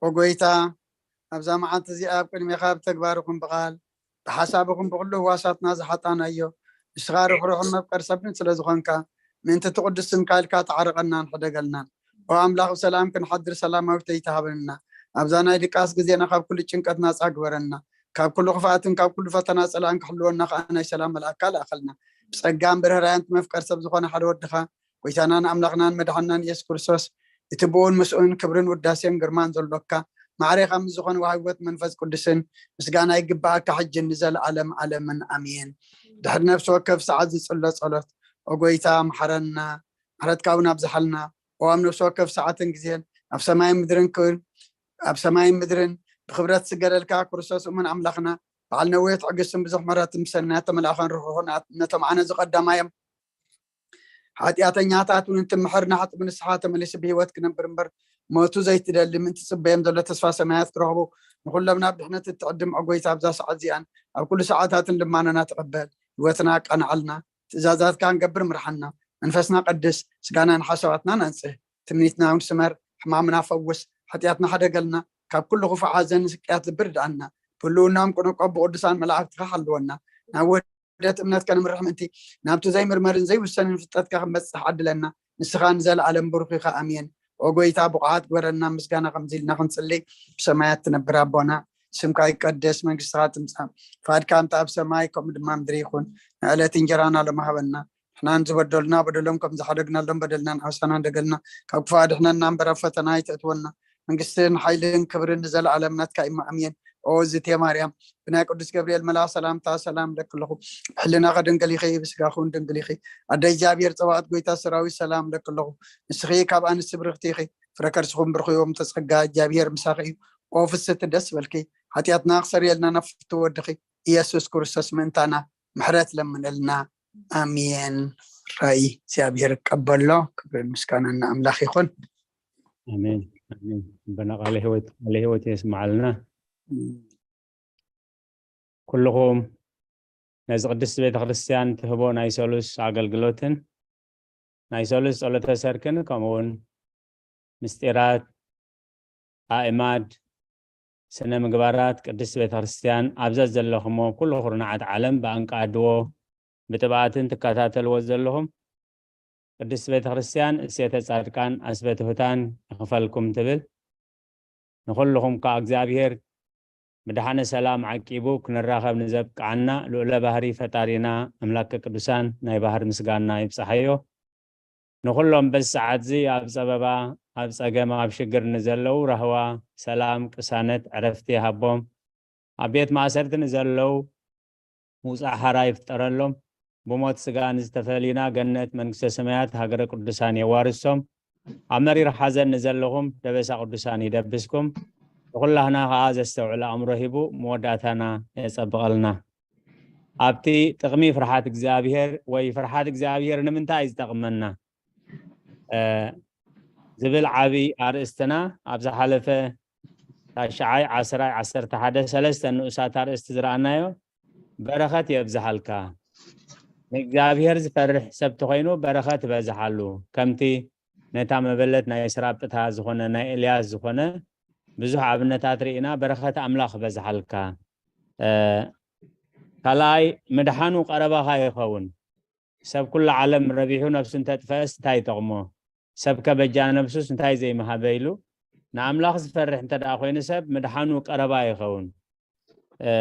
ኦጎይታ፣ ኣብዛ መዓልቲ እዚኣ ኣብ ቅድሜኻ ብተግባር ይኹን ብቓል፣ ብሓሳብ ይኹን ብኹሉ ህዋሳትና ዝሓጣናዮ፣ ንስኻ ርሕሩሕን መፍቀር ሰብን ስለ ዝኾንካ፣ ምእንቲ እቲ ቅዱስ ስምካ ኢልካ ተዓረቐናን ሕደገልናን። ኦ ኣምላኽ፣ ብሰላም ክንሓድር ሰላማዊት ለይቲ ሃበና። ኣብዛ ናይ ድቃስ ግዜና ካብ ኩሉ ጭንቀት ናጻ ግበረና። ካብ ኩሉ ክፍኣትን ካብ ኩሉ ፈተና ጸላእን ክሕልወና ከኣ ናይ ሰላም መልኣካ ልኣኸልና። ብጸጋን ብርህራያን እቲ መፍቀር ሰብ ዝኾነ ሓደ ወድኻ፣ ጎይታናን ኣምላኽናን መድሓንናን ኢየሱስ ክርስቶስ፣ እቲ ብኡን ምስኡን ክብርን ውዳሴን ግርማን ዘሎካ፣ ማዕሬኻ ምስ ዝኾነ ወሃቢ ህይወት መንፈስ ቅዱስን ምስጋና ይግብኣካ፣ ሕጂ ንዘለኣለም ዓለምን ኣሜን። ድሕሪ ነፍሲ ወከፍ ሰዓት ዝጽሎ ጸሎት፣ ኦ ጎይታ፣ ምሓረና፣ ምሕረትካ እውን ኣብዝሓልና። ኦ ኣብ ነፍሲ ወከፍ ሰዓትን ግዜን፣ ኣብ ሰማይን ምድርን ክብር፣ ኣብ ሰማይን ምድርን ብክብረት ዝስገደልካ ክርስቶስ እሙን ኣምላኽና፣ በዓል ነዊሕ ትዕግስትን ብዙሕ ምሕረትን ብሰናያት ተመልኣኻን ርሑኹን ነቶም ዓነ ዝቐዳማዮም ሓጢኣተኛታት እውን እንትምሕር፣ ናሕጢ ብንስሓ ተመሊሱ ብህይወት ክነብር እምበር፣ ሞቱ ዘይትደሊ ምእንቲ ጽበዮም ዘሎ ተስፋ ሰማያት ክረኽቡ፣ ንኹሎም ናብ ድሕነት እትዕድም ኦ ጎይታ፣ ኣብዛ ሰዓት እዚኣን ኣብ ኩሉ ሰዓታትን ልማኖና ተቐበል። ህይወትና ኣቃንዓልና፣ ትእዛዛትካ ክንገብር ምርሓና። መንፈስና ቀድስ፣ ስጋና ንሓሳባትና ኣንጽህ። ትምኒትና እውን ስመር፣ ሕማምና ፈውስ፣ ሓጢኣትና ሓደገልና፣ ካብ ኩሉ ክፉእ ሓዘን ስቅያት ልቢ ርድኣና። ብህልውናኦም ቅንቆ ብቅዱሳን መላእክትኻ ሓልወና። ናብ ውህደት እምነት ከነምርሕ ምእንቲ፣ ናብቲ ዘይምርመርን ዘይውሰንን ፍልጠትካ ክንበጽሕ ዓድለና። ንስኻ ንዘለኣለም ብሩኽ ኢኻ። ኣሜን። ኦ ጎይታ፣ ብቑዓት ግበረና። ምስጋና ከምዚ ኢልና ክንጽሊ፣ ብሰማያት ትነብር ኣቦና፣ ስምካ ይቀደስ፣ መንግስትኻ ትምጻእ፣ ፍቓድካ እንተ ኣብ ሰማይ ከምኡ ድማ ምድሪ ይኹን። ንዕለት እንጀራና ሎሚ ሃበና። ንሕናን ዝበደሉና በደሎም ከም ዝሓደግናሎም በደልና ንሓሳና እንደገልና፣ ካብ ክፉእ ኣድሕነና እምበር ኣብ ፈተና ኣይተእትወና። መንግስትን ሓይልን ክብርን ንዘለኣለም ናትካ እዩ። ኣሜን። ኦ ዝቴ ማርያም፣ ብናይ ቅዱስ ገብርኤል መልኣኽ ሰላምታ ሰላም እለኪ ኣለኹ። ብሕልናኺ ድንግል ኢኺ፣ ብስጋኺ እውን ድንግል ኢኺ። ኣደ እግዚኣብሔር ጸባኦት፣ ጎይታ ሰራዊት፣ ሰላም እለኪ ኣለኹ። ንስኺ ካብ ኣንስቲ ብርኽቲ ኢኺ፣ ፍረ ከርስኹም ብርኹ እዩ። እሞ ተጸጋ እግዚኣብሔር ምሳኺ እዩ። ኦ ፍስቲ ደስ በልኪ፣ ሓጢኣትና ክሰርየልና ናብ ፍቱ ወድኺ ኢየሱስ ክርስቶስ ምእንታና ምሕረት ለምነልና። ኣሜን። ራእይ እግዚኣብሔር ይቀበሎ። ክብርን ምስጋናን ንኣምላኽ ይኹን። ኣሜን፣ ኣሜን። ኣቦና ቃለ ህይወት፣ ቃለ ህይወት የስምዓልና። ኩልኹም ነዚ ቅድስቲ ቤተ ክርስቲያን ትህቦ ናይ ሰሉስ ኣገልግሎትን ናይ ሰሉስ ጸሎተ ሰርክን ከምኡ እውን ምስጢራት፣ ኣእማድ፣ ስነ ምግባራት ቅድስቲ ቤተ ክርስቲያን ኣብ ዘዘለኹሞ ኩሉ ኩርናዓት ዓለም ብኣንቃድዎ ብጥብኣትን ትከታተልዎ ዘለኹም ቅድስቲ ቤተ ክርስቲያን እሴተ ጻድቃን ኣስበ ትሑታን ይኽፈልኩም ትብል። ንኹልኹም ከኣ እግዚኣብሔር ብደሓነ ሰላም ዓቂቡ ክንራኸብ ንዘብቅዓና ልዑለ ባህሪ ፈጣሪና ኣምላከ ቅዱሳን ናይ ባህር ምስጋና ይብጽሓዮ። ንኹሎም በዚ ሰዓትዚ ኣብ ጸበባ፣ ኣብ ጸገም፣ ኣብ ሽግር ንዘለዉ ራህዋ፣ ሰላም፣ ቅሳነት፣ ዕረፍቲ ይሃቦም። ኣብ ቤት ማእሰርቲ ንዘለዉ ምውጻእ ሓራ ይፍጠረሎም። ብሞት ስጋ ንዝተፈለዩና ገነት መንግስተ ሰማያት ሃገረ ቅዱሳን የዋርሶም። ኣብ መሪር ሓዘን ንዘለኹም ደበሳ ቅዱሳን ይደብስኩም። ንኹላህና ከኣ ዘስተውዕል ኣእምሮ ሂቡ መወዳእታና የጸብቐልና። ኣብቲ ጥቕሚ ፍርሓት እግዚኣብሔር ወይ ፍርሓት እግዚኣብሔር ንምንታይ እዩ ዝጠቕመና? እ፣ ዝብል ዓቢ ኣርእስትና ኣብ ዝሓለፈ ታሽዓይ፣ ዓስራይ፣ ዓሰርተ ሓደ ሰለስተ ንኡሳት ኣርእስቲ ዝረኣናዮ በረኸት የብዝሃልካ። ንእግዚኣብሔር ዝፈርሕ ሰብ ተኾይኑ በረኸት በዝሓሉ። ከምቲ ነታ መበለት ናይ ስራጵታ ዝኾነ ናይ ኤልያስ ዝኾነ ብዙሕ ኣብነታት ርኢና በረኸት ኣምላኽ በዝሓልካ። እ፣ ካልኣይ ምድሓኑ ቀረባኻ ይኸውን። ሰብ ኩሉ ዓለም ረቢሑ ነፍሱ እንተጥፈአስ እንታይ ይጠቕሞ? ሰብ ከበጃ ነፍሱስ እንታይ ዘይምሃበ ኢሉ ንኣምላኽ ዝፈርሕ እንተ ደኣ ኮይኑ ሰብ ምድሓኑ ቀረባ ይኸውን። እ፣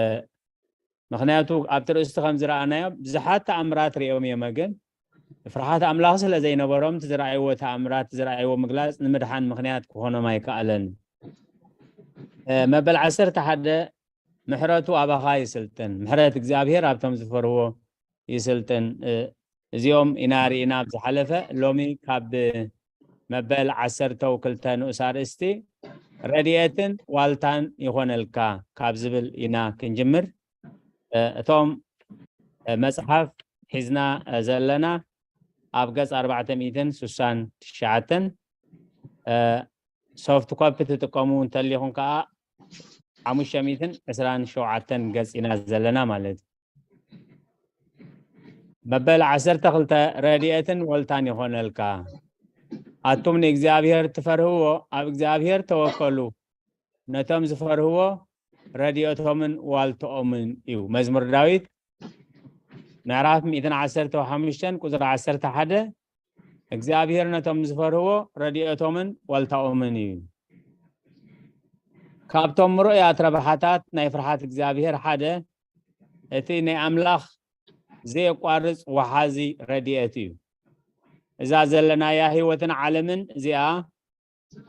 ምኽንያቱ ኣብቲ ርእስቲ ከም ዝረኣናዮ ብዙሓት ተኣምራት ርእዮም እዮም፣ ግን ፍርሃት ኣምላኽ ስለ ዘይነበሮም እቲ ዝረኣይዎ ተኣምራት፣ እቲ ዝረኣይዎ ምግላጽ ንምድሓን ምኽንያት ክኾኖም ኣይከኣለን። እ፣ መበል ዓሰርተ ሓደ ምሕረቱ ኣባኻ ይስልጥን። ምሕረት እግዚኣብሔር ኣብቶም ዝፈርዎ ይስልጥን። እ፣ እዚኦም ኢና ርኢና ኣብ ዝሓለፈ። ሎሚ ካብ መበል ዓሰርተ ክልተ ንኡስ ኣርእስቲ ረድኤትን ዋልታን ይኾነልካ ካብ ዝብል ኢና ክንጅምር። እ፣ እቶም፣ እ፣ መጽሓፍ ሒዝና፣ እ፣ ዘለና ኣብ ገጽ ኣርባዕተ ሚእትን ስሳን ትሽዓተን፣ እ፣ ሶፍት ኮፒ ትጥቀሙ እንተሊኹም ከኣ ሓሙሽተ ሚእትን ዕስራን ሸውዓተን ገጽ ኢና ዘለና ማለት እዩ። መበል ዓሰርተ ክልተ ረድኤትን ወልታን ይኾነልካ። ኣቱም ንእግዚኣብሔር ትፈርህዎ፣ ኣብ እግዚኣብሔር ተወከሉ። ነቶም ዝፈርህዎ ረድኤቶምን ዋልትኦምን እዩ። መዝሙር ዳዊት ምዕራፍ ሚእትን ዓሰርተ ሓሙሽተን ቁጽሪ ዓሰርተ ሓደ፣ እግዚኣብሔር ነቶም ዝፈርህዎ ረድኤቶምን ዋልታኦምን እዩ። ካብቶም ምሩእያት ረብሓታት ናይ ፍርሃት እግዚኣብሔር ሓደ እቲ ናይ ኣምላኽ ዘየቋርጽ ወሓዚ ረድኤት እዩ። እዛ ዘለናያ ህይወትን ዓለምን እዚኣ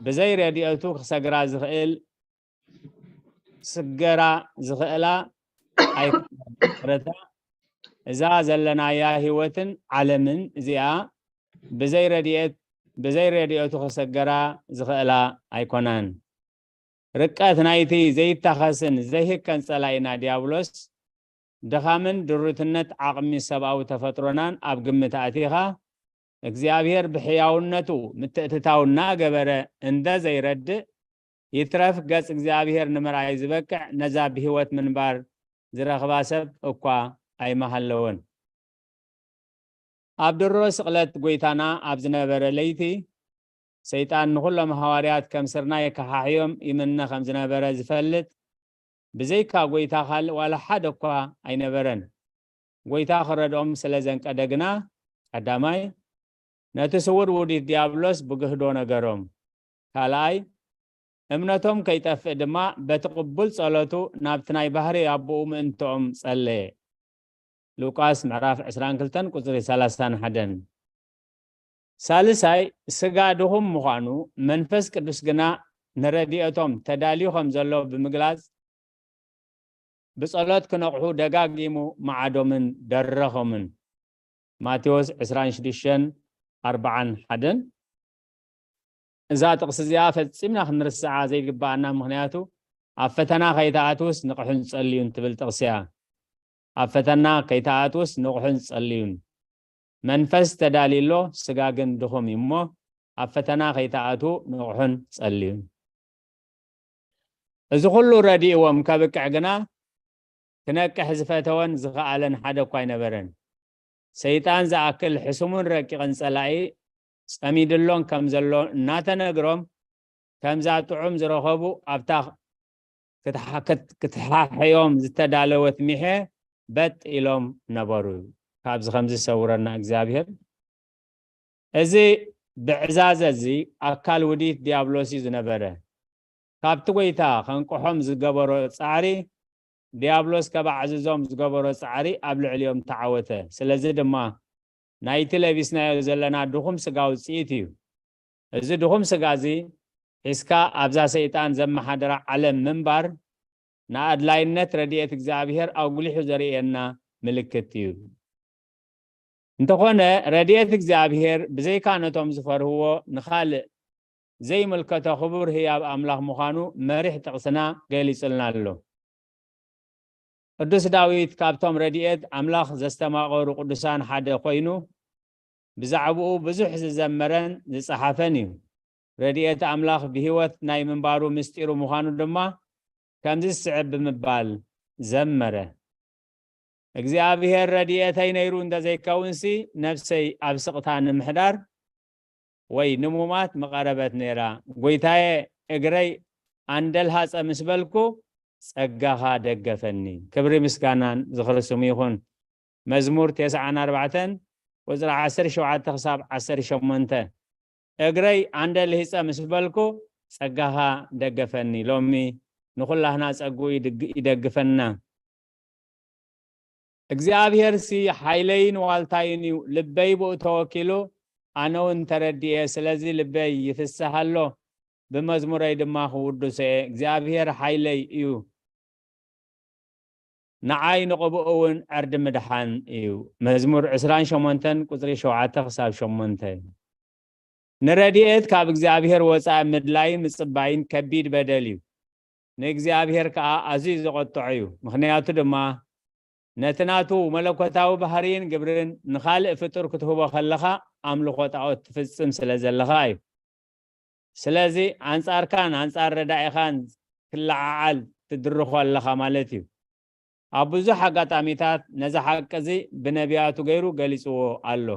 ብዘይ ረድኤቱ ክሰግራ ዝኽእል፣ ክስገራ ዝኽእላ ኣይኮነን። ይቕረታ። እዛ ዘለናያ ህይወትን ዓለምን እዚኣ ብዘይ ረድኤት፣ ብዘይ ረድኤቱ ክሰገራ ዝኽእላ ኣይኮናን። ርቀት ናይቲ ዘይታኸስን ዘይህከን ጸላኢና ዲያብሎስ ድኻምን ድሩትነት ዓቕሚ ሰብኣዊ ተፈጥሮናን ኣብ ግምት ኣእቲኻ፣ እግዚኣብሔር ብሕያውነቱ ምትእትታው እናገበረ እንደ ዘይረድእ፣ ይትረፍ ገጽ እግዚኣብሔር ንምርኣይ ዝበቅዕ ነዛ ብህይወት ምንባር ዝረኽባ ሰብ እኳ ኣይመሃለወን። ኣብ ድሮ ስቕለት ጐይታና ኣብ ዝነበረ ለይቲ፣ ሰይጣን ንኹሎም ሃዋርያት ከም ስርናይ ክሓሕዮም ይምነ ከም ዝነበረ ዝፈልጥ፣ ብዘይካ ጐይታ ካልእ ዋላ ሓደ እኳ ኣይነበረን። ጐይታ ክረድኦም ስለ ዘንቀደ ግና፣ ቀዳማይ፣ ነቲ ስዉር ውዲት ዲያብሎስ ብግህዶ ነገሮም። ካልኣይ፣ እምነቶም ከይጠፍእ ድማ በቲ ቅቡል ጸሎቱ ናብቲ ናይ ባህሪ ኣቦኡ ምእንትኦም ጸለየ። ሉቃስ ምዕራፍ ዕስራን ክልተን ቁጽሪ ሰላሳን ሓደን። ሳልሳይ፣ ስጋ ድኹም ምዃኑ፣ መንፈስ ቅዱስ ግና ንረድኤቶም ተዳልዩ ከም ዘሎ ብምግላጽ፣ ብጸሎት ክነቕሑ ደጋጊሙ መዓዶምን ደረኾምን። ማቴዎስ ዕስራን ሽዱሽተን ኣርባዓን ሓደን። እዛ ጥቕሲ እዚኣ ፈጺምና ክንርስዓ ዘይግብኣና፣ ምኽንያቱ ኣብ ፈተና ከይትኣትውስ ንቕሑን ጸልዩን ትብል ጥቕሲ እያ። ኣብ ፈተና ከይትኣትውስ ንቕሑን ጸልዩን። መንፈስ ተዳልዩ ኣሎ፣ ስጋ ግን ድኹም እዩ እሞ፣ ኣብ ፈተና ከይትኣትዉ ንቕሑን ጸልዩን። እዚ ኩሉ ረዲእዎም ከብቅዕ ግና፣ ክነቅሕ ዝፈተወን ዝኸኣለን ሓደ እኳ ኣይነበረን። ሰይጣን ዝኣክል ሕሱሙን ረቂቕን ጸላኢ ጸሚድሎም ከም ዘሎ እናተነግሮም፣ ከምዛ ጥዑም ዝረኸቡ ኣብታ ክትሓ-፣ ክት-፣ ክትሓሕዮም ዝተዳለወት ሚሐ በጥ ኢሎም ነበሩ። ካብዚ ከምዚ ዝሰውረና እግዚኣብሔር። እዚ ብዕዛዘ እዚ ኣካል ውዲት ዲያብሎስ እዩ ዝነበረ። ካብቲ ጐይታ ከንቅሖም ዝገበሮ ጻዕሪ፣ ዲያብሎስ ከባዕዝዞም ዝገበሮ ጻዕሪ ኣብ ልዕሊኦም ተዓወተ። ስለዚ ድማ ናይቲ ለቢስናዮ ዘለና ድኹም ስጋ ውጽኢት እዩ። እዚ ድኹም ስጋ እዚ ሒዝካ ኣብዛ ሰይጣን ዘመሓድራ ዓለም ምንባር፣ ንኣድላይነት ረድኤት እግዚኣብሔር ኣጉሊሑ ዘርእየና ምልክት እዩ። እንተኾነ፣ ረድኤት እግዚኣብሔር ብዘይካ ነቶም ዝፈርህዎ ንኻልእ ዘይምልከቶ ክቡር ህያብ ኣምላኽ ምዃኑ መሪሕ ጥቕስና ገሊጹልና ኣሎ። ቅዱስ ዳዊት ካብቶም ረድኤት ኣምላኽ ዘስተማቐሩ ቅዱሳን ሓደ ኮይኑ፣ ብዛዕባኡ ብዙሕ ዝዘመረን ዝጸሓፈን እዩ። ረድኤት ኣምላኽ ብህይወት ናይ ምንባሩ ምስጢሩ ምዃኑ ድማ ከምዚ ዝስዕብ ብምባል ዘመረ። እግዚኣብሔር ረድኤተይ ነይሩ እንተዘይከውንሲ፣ ነፍሰይ ኣብ ስቕታ ንምሕዳር ወይ ንሙማት ምቐረበት ነይራ። ጐይታየ፣ እግረይ ኣንደልሃጸ ምስ በልኩ፣ ጸጋኻ ደገፈኒ። ክብሪ ምስጋናን ዝኽሪ ስሙ ይኹን። መዝሙር ተስዓን ኣርባዕተን ቁጽሪ ዓሰርተ ሸውዓተ ክሳብ ዓሰርተ ሸሞንተ። እግረይ ኣንደልሂጸ ምስ በልኩ፣ ጸጋኻ ደገፈኒ። ሎሚ ንኹላህና ጸግኡ ይድግ-፣ ይደግፈና። እግዚኣብሔርሲ ሓይለይን ዋልታይን እዩ፣ ልበይ ብኡ ተወኪሉ፣ ኣነ እውን ተረዲኤ፣ ስለዚ ልበይ ይፍስህ ኣሎ፣ ብመዝሙረይ ድማ ክውድሶ እየ። እግዚኣብሔር ሓይለይ እዩ፣ ንዓይ ንቕብኡ እውን ዕርዲ ምድሓን እዩ። መዝሙር ዕስራን ሸሞንተን ቁጽሪ ሸውዓተ ክሳብ ሸሞንተ። ንረድኤት ካብ እግዚኣብሔር ወጻኢ ምድላይን ምጽባይን ከቢድ በደል እዩ። ንእግዚኣብሔር ከኣ ኣዝዩ ዘቖጥዖ እዩ። ምኽንያቱ ድማ ነቲ ናቱ መለኮታዊ ባህርይን ግብርን ንኻልእ ፍጡር ክትህቦ ከለኻ ኣምልኾ ጣዖት ትፍጽም ስለ ዘለኻ እዩ። ስለዚ ኣንጻርካን ኣንጻር ረዳኢኻን ክለዓዓል ትድርኾ ኣለኻ ማለት እዩ። ኣብ ብዙሕ ኣጋጣሚታት ነዚ ሓቂ እዚ ብነቢያቱ ገይሩ ገሊጽዎ ኣሎ።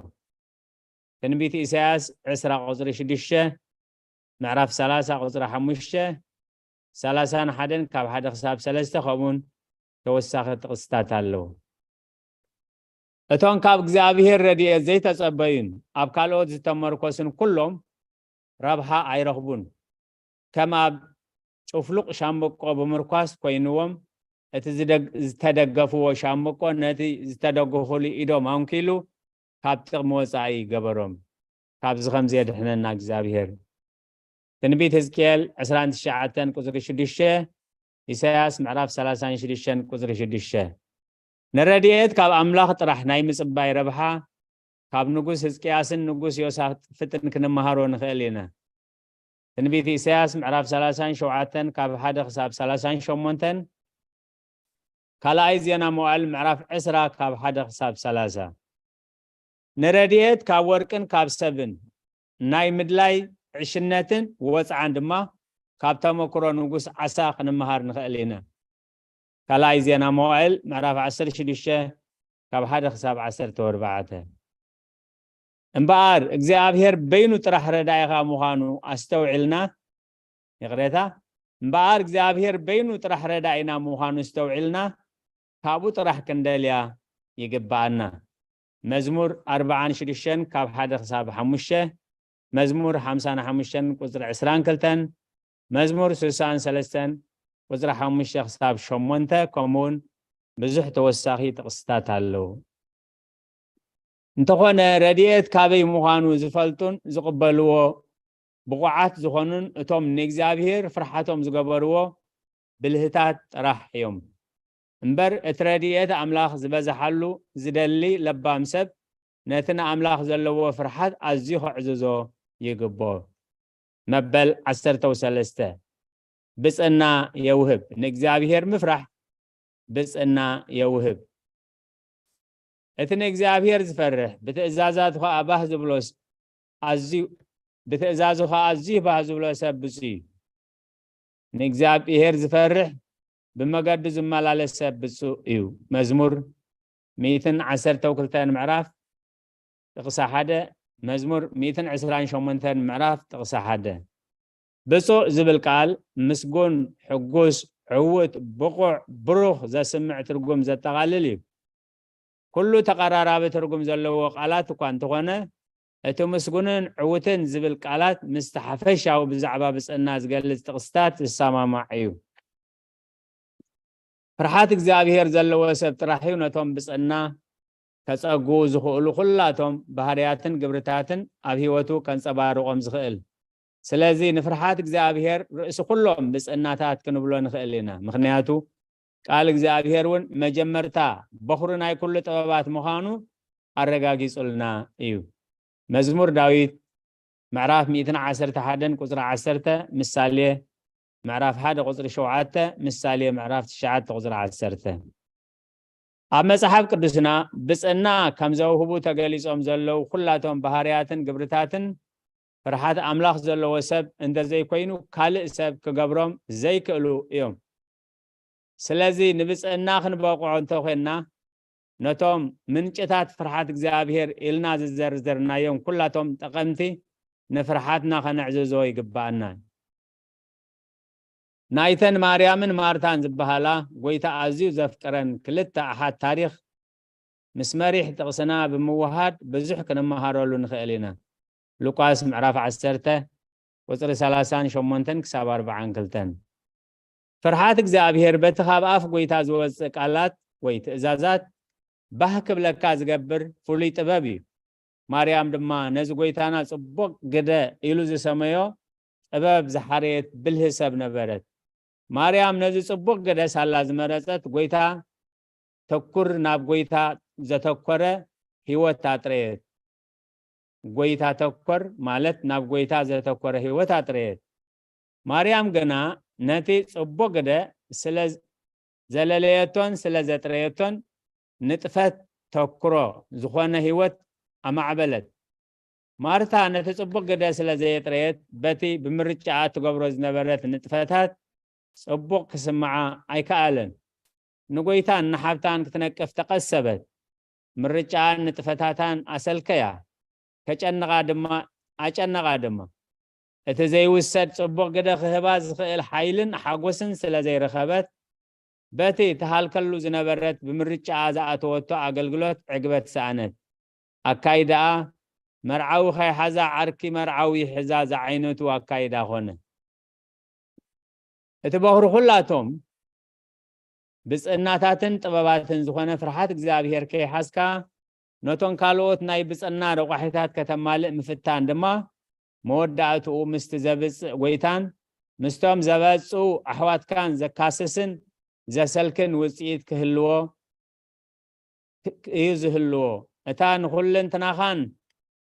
ትንቢት ኢሳያስ ዕስራ ቁጽሪ ሽዱሽተ፣ ምዕራፍ ሰላሳ ቁጽሪ ሓሙሽተ፣ ሰላሳን ሓደን ካብ ሓደ ክሳብ ሰለስተ ከምኡውን ተወሳኺ ጥቕስታት ኣለዉ። እቶም ካብ እግዚኣብሔር ረድኤት ዘይተጸበዩን ኣብ ካልኦት ዝተመርኮሱን ኩሎም ረብሓ ኣይረኽቡን። ከም ኣብ ጭፍሉቕ ሻምብቆ ብምርኳስ ኮይንዎም፣ እቲ ዝደግ-፣ ዝተደገፍዎ ሻምብቆ ነቲ ዝተደገፉሉ ኢዶም ኣንኪሉ ካብ ጥቕሚ ወጻኢ ገበሮም። ካብዚ ከምዚ የድሕነና እግዚኣብሔር። ትንቢት ሕዝቅኤል ዕስራን ትሽዓተን ቁጽሪ ሽዱሽተ፣ ኢሳያስ ምዕራፍ ሰላሳን ሽዱሽተን ቁጽሪ ሽዱሽተ። ንረድኤት ካብ ኣምላኽ ጥራሕ ናይ ምጽባይ ረብሓ ካብ ንጉስ ሕዝቅያስን ንጉስ ዮሳፍጥን ክንመሃሮ ንኽእል ኢና። ትንቢት ኢሳያስ ምዕራፍ ሰላሳን ሸውዓተን ካብ ሓደ ክሳብ ሰላሳን ሸሞንተን፣ ካልኣይ ዜና መዋዕል ምዕራፍ ዕስራ ካብ ሓደ ክሳብ ሰላሳ። ንረድኤት ካብ ወርቅን ካብ ሰብን ናይ ምድላይ ዕሽነትን ወጽዓን ድማ ካብ ተመክሮ ንጉስ ዓሳ ክንመሃር ንኽእል ኢና። ካልኣይ ዜና መዋዕል ምዕራፍ ዓሰርተ ሽዱሽተ ካብ ሓደ ክሳብ ዓሰርተ ኣርባዕተ። እምበኣር እግዚኣብሔር በይኑ ጥራሕ ረዳኢኻ ምዃኑ ኣስተውዒልና፣ ይቕሬታ፣ እምበኣር እግዚኣብሔር በይኑ ጥራሕ ረዳኢና ምዃኑ ኣስተውዒልና፣ ካብኡ ጥራሕ ክንደልያ ይግብኣና። መዝሙር ኣርብዓን ሽዱሽተን ካብ ሓደ ክሳብ ሓሙሽተ፣ መዝሙር ሓምሳን ሓሙሽተን ቁጽሪ ዕስራን ክልተን፣ መዝሙር ስሳን ሰለስተን ቁጽሪ ሓሙሽተ ክሳብ ሸሞንተ፣ ከምኡውን ብዙሕ ተወሳኺ ጥቕስታት ኣለዉ። እንተኾነ ረድኤት ካበይ ምዃኑ ዝፈልጡን ዝቕበልዎ ብቑዓት ዝኾኑን እቶም ንእግዚኣብሔር ፍርሓቶም ዝገበርዎ ብልህታት ጥራሕ እዮም። እምበር እቲ ረድኤት ኣምላኽ ዝበዝሓሉ ዝደሊ ለባም ሰብ ነቲ ንኣምላኽ ዘለዎ ፍርሓት ኣዝዩ ከዕዝዞ ይግብኦ። መበል ዓሰርተ ሰለስተ፣ ብጽና የውህብ። ንእግዚኣብሔር ምፍራሕ ብጽና የውህብ። እቲ ንእግዚኣብሔር ዝፈርሕ ብትእዛዛቱ ኸኣ ባህ ዝብሎስ ኣዝዩ ብትእዛዙ ኸኣ ኣዝዩ ባህ ዝብሎ ሰብ ብፁዕ እዩ። ንእግዚኣብሔር ዝፈርሕ ብመገዱ ዝመላለስ ሰብ ብፁዕ እዩ። መዝሙር ሚእትን ዓሰርተ ክልተን ምዕራፍ ጥቕሲ ሓደ፣ መዝሙር ሚእትን ዕስራን ሸሞንተን ምዕራፍ ጥቕሲ ሓደ። ብፁዕ ዝብል ቃል ምስጉን፣ ሕጉስ፣ ዕዉት፣ ብቑዕ፣ ብሩኽ ዘስምዕ ትርጉም ዘጠቓልል እዩ። ኩሉ ተቐራራቢ ትርጉም ዘለዎ ቃላት እኳ እንተኾነ፣ እቲ ምስጉንን ዕዉትን ዝብል ቃላት ምስቲ ሓፈሻዊ ብዛዕባ ብጽዕና ዝገልጽ ጥቕስታት ዝሰማማዕ እዩ። ፍርሓት እግዚኣብሔር ዘለዎ ሰብ ጥራሕ እዩ ነቶም ብጽዕና ከጸግዉ ዝኽእሉ ኩላቶም ባህርያትን ግብርታትን ኣብ ህይወቱ ከንጸባርቖም ዝኽእል። ስለዚ ንፍርሓት እግዚኣብሔር ርእሲ ኩሎም ብጽዕናታት ክንብሎ ንኽእል ኢና። ምኽንያቱ ቃል እግዚኣብሔር እውን መጀመርታ በኹሪ ናይ ኩሉ ጥበባት ምዃኑ ኣረጋጊጹልና እዩ። መዝሙር ዳዊት ምዕራፍ ሚእትን ዓሰርተ ሓደን ቁጽሪ ዓሰርተ፣ ምሳሌ ምዕራፍ ሓደ ቁጽሪ ሸውዓተ፣ ምሳሌ ምዕራፍ ትሽዓተ ቁጽሪ ዓሰርተ። ኣብ መጽሓፍ ቅዱስና ብጽዕና ከም ዘውህቡ ተገሊጾም ዘለዉ ኩላቶም ባህርያትን ግብርታትን ፍርሓት ኣምላኽ ዘለዎ ሰብ እንተዘይኮይኑ ካልእ ሰብ ክገብሮም ዘይክእሉ እዮም። ስለዚ ንብጽዕና ክንበቕዖ እንተኾይንና ነቶም ምንጭታት ፍርሓት እግዚኣብሔር ኢልና ዝዘርዘርናዮም ኩላቶም ጠቐምቲ ንፍርሓትና ከነዕዝዞ ይግብኣና። ናይተን ማርያምን ማርታን ዝበሃላ ጎይታ ኣዝዩ ዘፍቅረን ክልተ ኣሓት ታሪኽ ምስ መሪሕ ጥቕስና ብምውሃድ ብዙሕ ክንመሃረሉ ንኽእል ኢና። ሉቃስ ምዕራፍ ዓሰርተ ቁጽሪ ሰላሳን ሸሞንተን ክሳብ ኣርባዓን ክልተን። ፍርሓት እግዚኣብሔር በቲ ካብ ኣፍ ጎይታ ዝወጽእ ቃላት ወይ ትእዛዛት ባህ ክብለካ ዝገብር ፍሉይ ጥበብ እዩ። ማርያም ድማ ነዚ ጎይታና ጽቡቕ ግደ ኢሉ ዝሰመዮ ጥበብ ዝሓረየት ብልሂ ሰብ ነበረት። ማርያም ነዚ ጽቡቕ ግደ ሳላ ዝመረጸት ጎይታ ተኩር ናብ ጎይታ ዘተኮረ ህይወት ኣጥረየት። ጎይታ ተኮር ማለት ናብ ጎይታ ዘተኮረ ህይወት ኣጥረየት። ማርያም ግና ነቲ ጽቡቕ ግደ ስለ ዘለለየቶን ስለ ዘጥረየቶን ንጥፈት ተኩሮ ዝኾነ ህይወት ኣማዕበለት። ማርታ ነቲ ጽቡቕ ግደ ስለ ዘየጥረየት በቲ ብምርጫኣ ትገብሮ ዝነበረት ንጥፈታት ጽቡቕ ክስምዓ ኣይከኣለን። ንጎይታን ንሓብታን ክትነቅፍ ተቐሰበት። ምርጫኣን ንጥፈታታን ኣሰልከያ፣ ከጨንቓ ድማ ኣጨነቓ ድማ። እቲ ዘይውሰድ ጽቡቕ ግደ ክህባ ዝኽእል ሓይልን ሓጎስን ስለ ዘይረኸበት፣ በቲ ትሃልከሉ ዝነበረት ብምርጫኣ ዝኣተወቶ ኣገልግሎት ዕግበት ሰኣነት። ኣካይዳኣ መርዓዊ ከይሓዛ ዓርኪ መርዓዊ ሒዛ ዝዓይነቱ ኣካይዳ ኾነ። እቲ በኹሪ ኩላቶም ብጽእናታትን ጥበባትን ዝኾነ ፍርሓት እግዚኣብሔር ከይሓዝካ፣ ነቶም ካልኦት ናይ ብጽእና ረቋሒታት ከተማልእ ምፍታን ድማ መወዳእትኡ ምስቲ ዘብጽእ ጎይታን ምስቶም ዘበጽኡ ኣሕዋትካን ዘካስስን ዘሰልክን ውጽኢት ክህልዎ እዩ ዝህልዎ። እታ ንኹልንትናኻን